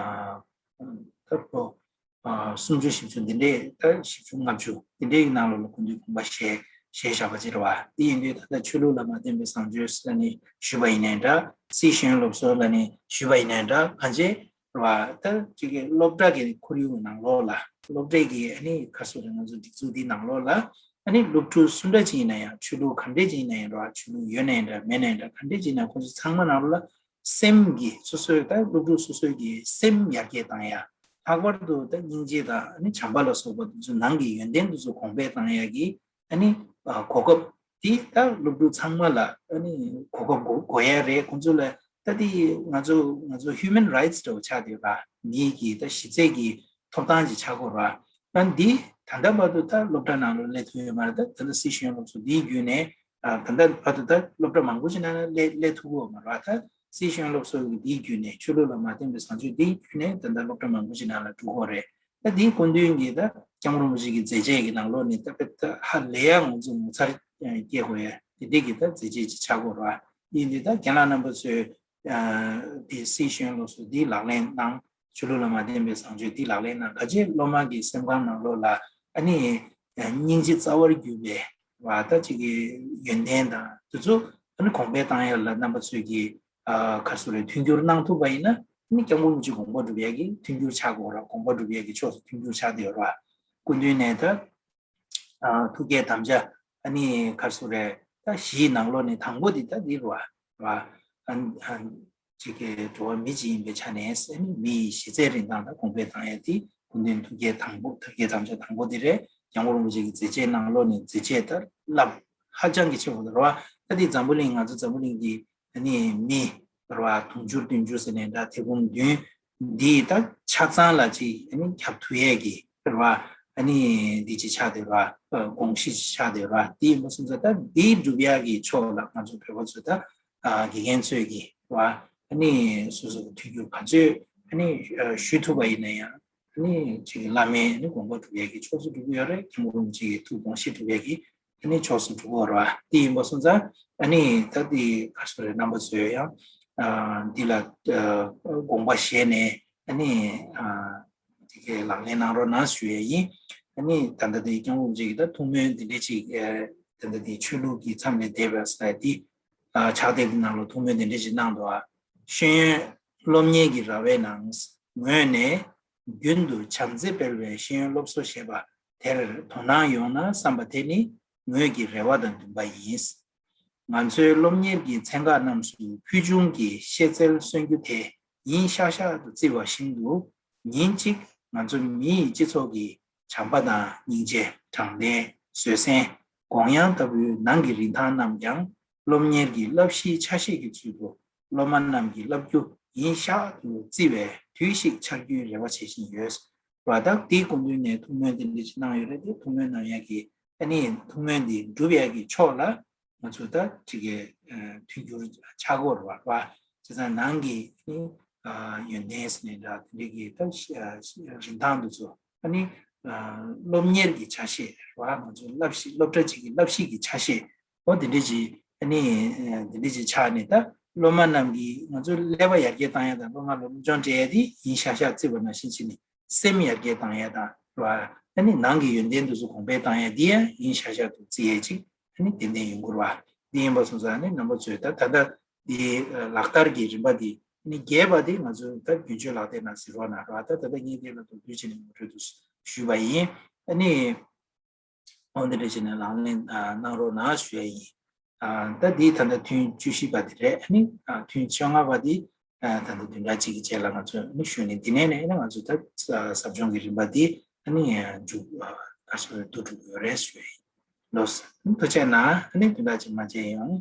ད་ཕོ་ཨ་སུམ་ཅུ་བཞི་བཅུ་འདི་འདྲས་ད་བཞི་བཅུ་ལྔ་བཅུ་འདི་འདྲས་ཀྱི་ནང་ལོགས་ལ་སྐུ་མདུན་དགོངས་པ་བཞེས་བཞེས་བཞག་པ་ཅིག་རེད་བ། འདི་ཡིན་དུས་ད་ལྟ་ཆོས་ལུགས་ལ་མ་བརྟེན་པའི་བཟང་སྤྱོད་ཟེར་ནས་ཞུས་པ་ཡིན་ནའི་འདྲ། སྲིད་གཞུང་སློབ་གསོ་ལ་ནས་ཞུས་པ་ཡིན་ནའི་འདྲ། གང་ཅི་རེད་བ། ད་ཅིག་གི་སློབ་གྲྭ་གི་ཁོར་ཡུག་ནང་ལོགས་ལ་སློབ་གྲྭ་གི་ཨ་ནི་ག་རེ་ཟེར་དགོས་རེད། ང་ཚོ་སྒྲིག་འཛུགས་འདི་ནང་ལོགས་ལ་ཨ་ནི་སློབ་ཕྲུག་སུ་འདྲ་ཅིག་ཡིན་ན་ཡང་ཆོས་ལུགས་ག་འདྲས་ཅིག་ཡིན་ན་ཡང་རེད་བ། ཆོས་ལུགས་ཡོད་ནའི་འདྲ་མེད་ནའི་འདྲ་ག་འདྲས་ཅིག་ཡིན་ན་ཁོ་ཚོ་ཚང་མ་ནང་ལོགས་ལ་སེམས་ཀྱི་སོ་སོའི་ད་སློབ་ཕྲུག་སོ་སོའི་གི་སེམས་ཡར་རྒྱས་བཏང་ཡ། ལྷག་པར་དུ་ད་སྙིང་རྗེ་དང་ཨ་ནི་བྱམས་པ་ལ་སོགས་པ་དེ་ཚོ་ནང་གི་ཡོན་ཏན་དེ་ཚོ་གོང་འཕེལ་བཏང་ཡ་གི་ཨ་ནི་ཨ་གོ་སྐབས་དེ་ད་སློབ་ཕྲུག་ཚང་མ་ལ་ཨ་ནི་གོ་སྐབས་དགོས་དགོས་ཡ་རེད། ཁོང་ཚོ་ལ་ད་དེ་ང་ཚོ་ང་ཚོ་human rights་འདྲ་བོ་ཆགས་བསྡད་པ། མིའི་གི་ད་གཞི་རྩའི་གི་ཐོབ་ཐང་ཅིག་ཆགས་དགོས་ར། ཨ་འདི་ད་ལྟ་བར་དུ་ད་སློབ་གྲྭ་ནང་ལ་སླེབས་ཐུབ་ཡོད་མ་རེད། ད་ད་ལྟ་སྲིད་གཞུང་སློབ་གསོ་འདིའི་བརྒྱུད་ནས་ཨ་ད་ལྟ་བར་དུ་ད་སློབ་གྲྭ་མང་པོ་ཞིག་ནང་ལ་སླེབས་སླེབས་ཐུབ་ཀྱི་ཡོད་མ་རེད། ད་སྲིད་གཞུང་སློབ་གསོ་གི་འདིའི་བརྒྱུད་ནས་ཆོས་ལུགས་ལ་མ་བརྟེན་པའི་བཟང་སྤྱོད་འདིའི་བརྒྱུད་ནས་ད་ལྟ་སློབ་གྲྭ་མང་པོ་ཞིག་ནང་ལ་འགྲོ་གི་ཡོད་རེད། ད་འདིའི་སྐུ་མདུན་གྱིས་ད་སྐྱབས་མགོན་རིན་པོ་ཆེ་གི་མཛད་རྗེས་ཀྱི་ནང་ལོགས་ནས་ད་དཔེ་ད་ཧ་ལས་ཡ་ང་ཚོ་ངོ་མཚར་སྐྱེ་དགོས་ཡ་དེ་འདྲས་ཀྱི་ད་མཛད་རྗེས་ཅིག་ཆགས་ཀྱི་ཡོད་རེད། ཡིན་དུས་ད་རྒན་ལགས་རྣམ་པ་ཚོས་ཨ་དེ་སྲིད་གཞུང་སློབ་གསོ་འདི་ལག་ལེན་གནང་། ཆོས་ལུགས་ལ་མ་བརྟེན་པའི་བཟང་སྤྱོད་འདི་ལག་ལེན་གནང་། ག་ཅི་སློབ་མ་གི་སེམས་ཁམས་ནང་ལོགས་ལ་ཨ་ནི་སྙིང་རྗེ་རྩ་བར་གྱུར་པའི་བ་ད་ཅིག་གི་ཡོན་ཏན་དང་དེ་ཚོ་ཨ་ནི་གོང་འཕེལ་བཏང་ཡ་ལ་རྣམ་པ་ཚོས་ཀྱི་ཨ་ག་རེ་ཟེར་དགོས་རེད། མཐུན་འགྱུར་གནང་ཐུབ་པ་ཡིན་ན་ཨ་ནི་སྐྱབས་མགོན་རིན་པོ་ཆེ་དགོངས་པ་སྒྲུབ་ཡ་གི་མཐུན་འགྱུར་ཆགས་དགོས་ར། དགོངས་པ་སྒྲུབ་ཡ་གི་ཕྱོགས་སུ་མཐུན་འགྱུར་ཆགས་བསྡད་ཡོད་ར། སྐུ་མདུན་ནས་ད་ཨ་ཐུགས་བསྐྱེད་དམ་བཅའ་ཨ་ནི་ག་རེ་ཟེར་དགོས་རེད། ད་བཞིའི་ནང་ལོགས་ནས་དང་པོ་འདི་ད་འདི་རེད་བ། རེད་བ། ཨ་ཨ་ཅིག་གི་འགྲོ་བ་མི་གཅིག་ཡིན་པའི་ཆ་ནས་ཨ་ནི་མིའི་གཞི་རྩའི་རིན་ཐང་ད་གོང་འཕེལ་བཏང་ཡ་དེ་སྐུ་མདུན་ཐུགས་བསྐྱེད་དང་པོ་ཐུགས་བསྐྱེད་དམ་བཅའ་དང་པོ་འདི་རེད། སྐྱབས་མགོན་རིན་པོ་ཆེ་གི་མཛད་རྗེས་ནང་ལོགས་ནས་མཛད་རྗེས་ད་རླབས་ཧ་ཅང་གི་ཆེ་བོ་འདུག་རེད་བ། ད་འདི་འཛམ་བུ་གླིང་ང་ཚོ་འཛམ་བུ་གླིང་གི་ཨ་ནི་མི་རེད་བ། དུང་ཕྱུར་བདུན་ཅུ་ཟེར་ནས་འདྲ་ཐེར་འབུམ་བདུན་འདི་ད་ཆ་ཚང་ལ་ཅིག་ཨ་ནི་ཁྱབ་ཐུབ་ཡས་ཀྱི་རེད་བ། ཨ་ནི་འདི་ཅིག་ཆགས་བསྡད་རེད་བ། དགོངས་གཞི་ཅིག་ཆགས་བསྡད་རེད་བ། འདི་ཡིན་པ་སོང་ཙང་ད་འདི་སྒྲུབ་ཡས་ཀྱི་ཕྱོགས་ལ་ང་ཚོ་བོད་པ་ཚོ་ད་དགེ་རྒན་ཚོས་ཀྱི་རེད་བ། ཨ་ནི་སོ་སོ་གི་མཐུན་འགྱུར་ག་ཚོད་ཨ་ནི་ཞུ་ཐུབ་པ་ཡིན་ན་ཡང་། ཨ་ནི་ཅིག་བླ་མའི་ཨ་ནི་དགོངས་པ་སྒྲུབ་ཡས་ཀྱི་ཕྱོགས་སུ་འགྲོ་གི་ཡོད་རེད། སྐྱབས་མགོན་རིན་པོ་ཆེ་གི་ཐུགས་དགོངས་གཞི་སྒྲུབ་ཡས་ཀྱི་ཨ་ནི་ཕྱོགས་སུ་འགྲོ་གི་ཡོད་རེད་བ། དེ་ཡིན་པ་སོང་ཙང་ཨ་ནི་ད་དེ་ག་རེ་ཟེར་རེད། རྣམ་པ་ཚོས་ཡང་ཨ་འདི་ལ་ཨ་དགོངས་པ་བཞེས་ནས་ཨ་ནི་ཨ་དེ་གའི་ལག་ལེན་གནང་རོགས་གནང་ཞུ་ཡས་ཡིན། ཨ་ནི་ད་ལྟ་དེ་སྐྱབས་མགོན་རིན་པོ་ཆེ་གི་ད་ཐུགས་སྨོན་དེ་འདྲ་ཅིག་ཨ་ད་ལྟ་དེ་ཆོས་ལུགས་ཀྱི་མཚམས་ལས་འདས་པ་ཟེར་དེ་ཨ་ཕྱག་དེབ་ཀྱི་ནང་ལ་ཐུགས་སྨོན་དེ་འདྲ་ཅིག་གནང་འདུག་ཨ། ཤེས་ཡོན་སློབ་གཉེར་གྱི་ར་བའི་ནང་ངོས་ནས། རྒྱུན་དུ་བྱམས་བརྩེ་སྤེལ་བའི་ཤེས་ཡོན་སློབ་གསོ་ཞེས་པ་དེར་དོ་སྣང་ཡོང་ན་བསམ་པ་དེ་ནི་ངོས་ཀྱི་རེ་བ་དང་འདུན་པ་ཡིན། ང་ཚོའི་སློབ་གཉེར་གྱི་ཚན་ཁག་རྣམས་སུ་ཕུལ་བྱུང་གི་ཤེས་ཚད་སོན་རྒྱུ་དེ་ཡིན་ཤག་ཤག་ཏུ་བརྩི་བ་བཞིན་དུ། ཉིན་གཅིག་ང་ཚོ་མིའི་སྤྱི་ཚོགས་ཀྱི་བྱམས་པ་དང་སྙིང་རྗེ། དྲང་བདེན། བཟོད་བསྲན། དགོངས་ཡངས་ལྟ་བུའི་ནང་གི་རིན་ཐང་རྣམས་ཀྱང་སློབ་གཉེར་གྱི་བསླབ་གཞིའི་ཆ་ཤས་ཀྱི་ཚུལ་དུ། སློབ་མ་རྣམས་ཀྱིས་བསླབ་རྒྱུ་ཡིན་ཤག་ཏུ་བརྩི་བའི་དུས་ཤིག་འཆར་རྒྱུའི་རེ་བ་བྱེད་བཞིན་ཡོད། བ་དག་དེའི་སྐུ་མདུན་ནས་ཐུགས་སྨོན་དེ་འདྲ་ཞིག་གནང་ཡོད་རེད་དེ། ཐུགས་སྨོན་གནང་ཡག་གི་ཨ་ནི་ཐུགས་སྨོན་འདི་འགྲུབ་ཡག་གི་ཕྱོགས་ལ་ང་ཚོ་ད་ཅིག་གི་ མཐུན་འགྱུར་ཆགས་ཀྱི་ཡོད་རེད་བ། བྱས་ཙང་ནང་གི་ནི་ཡོན་ཏན་ཟེར་ནས་འདྲ་དེ་འདྲའི་གི་ད་རིན་ཐང་དེ་ཚོ་ཨ་ནི་སློབ་གཉེར་གྱི་ཆ་ཤས་རེད་བ། ང་ཚོ་བསླབ་གཞི་སློབ་གྲྭ་གཅིག་གི་བསླབ་གཞི་གི་ཆ་ཤས། ཨོ་དེ་འདྲ་ཅིག་ཨ་ནི་དེ་འདྲ་ཅིག་ཆགས་ནས་ད་སློབ་མ་རྣམས་ཀྱིས་ང་ཚོ་ཀླད་པ་ཡར་རྒྱས་བཏང་ཡ་དང་སློབ་མ་ལ་སློབ་སྦྱོང་སྤྲད་ཡ་དེ་ཡིན་ཤག་ཤག་བརྩིས་པ་ནང་བཞིན་བྱས་ནས་སེམས་ཡར་རྒྱས་བཏང་ཡ་དང་རེད་བ། ཨ་ནི་ནང་གི་ཡོན་ཏན་དེ་ཚོ་གོང་འཕེལ་བཏང་ཡ་དེ་ཡང་ཡིན་ཤག་ཤག་ཏུ་བརྩི་ཡ་ཅིག་ཨ་ནི་ཏན་ཏན་ཡོང་གི་རེད་བ། དེ་ཡིན་པ་སོང་ཙང་ཨ་ནི་རྣམ་པ་ཚོས་ད་ད་ལྟ་དེ་ལག་བསྟར་གྱི་རིམ་པ་དེ་ཨ་ནི་རྒྱས་པ་དེ་ང་ཚོས་ད་རྒྱུན་སྤྱོད་ལག་དེབ་ནང་ཟེར་བ་ན་རེད་བ། ད་ད་ལྟ་ངས་དེ་ལ་མདོར་བསྡུས་བྱས་ནས་ངོ་སྤྲོད་དུ་ཞུས་པ་ཡིན། ཨ་ནི། འོ་འདི་འདྲ་བྱས་ནས་ལག་ལེན་གནང་རོགས་གནང་ཞུ་ཡ་ཡིན། ད་འདི་ད་ལྟ་ཐུན་བཅུ་བཞི་པ་དེ་རེད། ཨ་ནི་ཐུན་བཅོ་ལྔ་པ་འདི་ད་ལྟ་བདུན་ཕྲག་གཅིག་གི་རྗེས་ལ་ང་ཚོས་ཨ་ནི་ཞུ་ནས་འདི་ནས་ནས་ཨ་ནི་ང་ཚོས་ད་ཟབ་སྦྱོང་གི་རིམ་པ་འདི་ཨ་ནི་མཇུག་ག་སོ་བསྡུ་འགྲོ་གི་ཡོད་རེད་ཞུ་ཡ་ཡིན། ལོས་ཐུགས་རྗེ་གནང་། ཨ་ནི་བདུན་ཕྲག་གཅིག་མ་མཇལ་ཡོང་།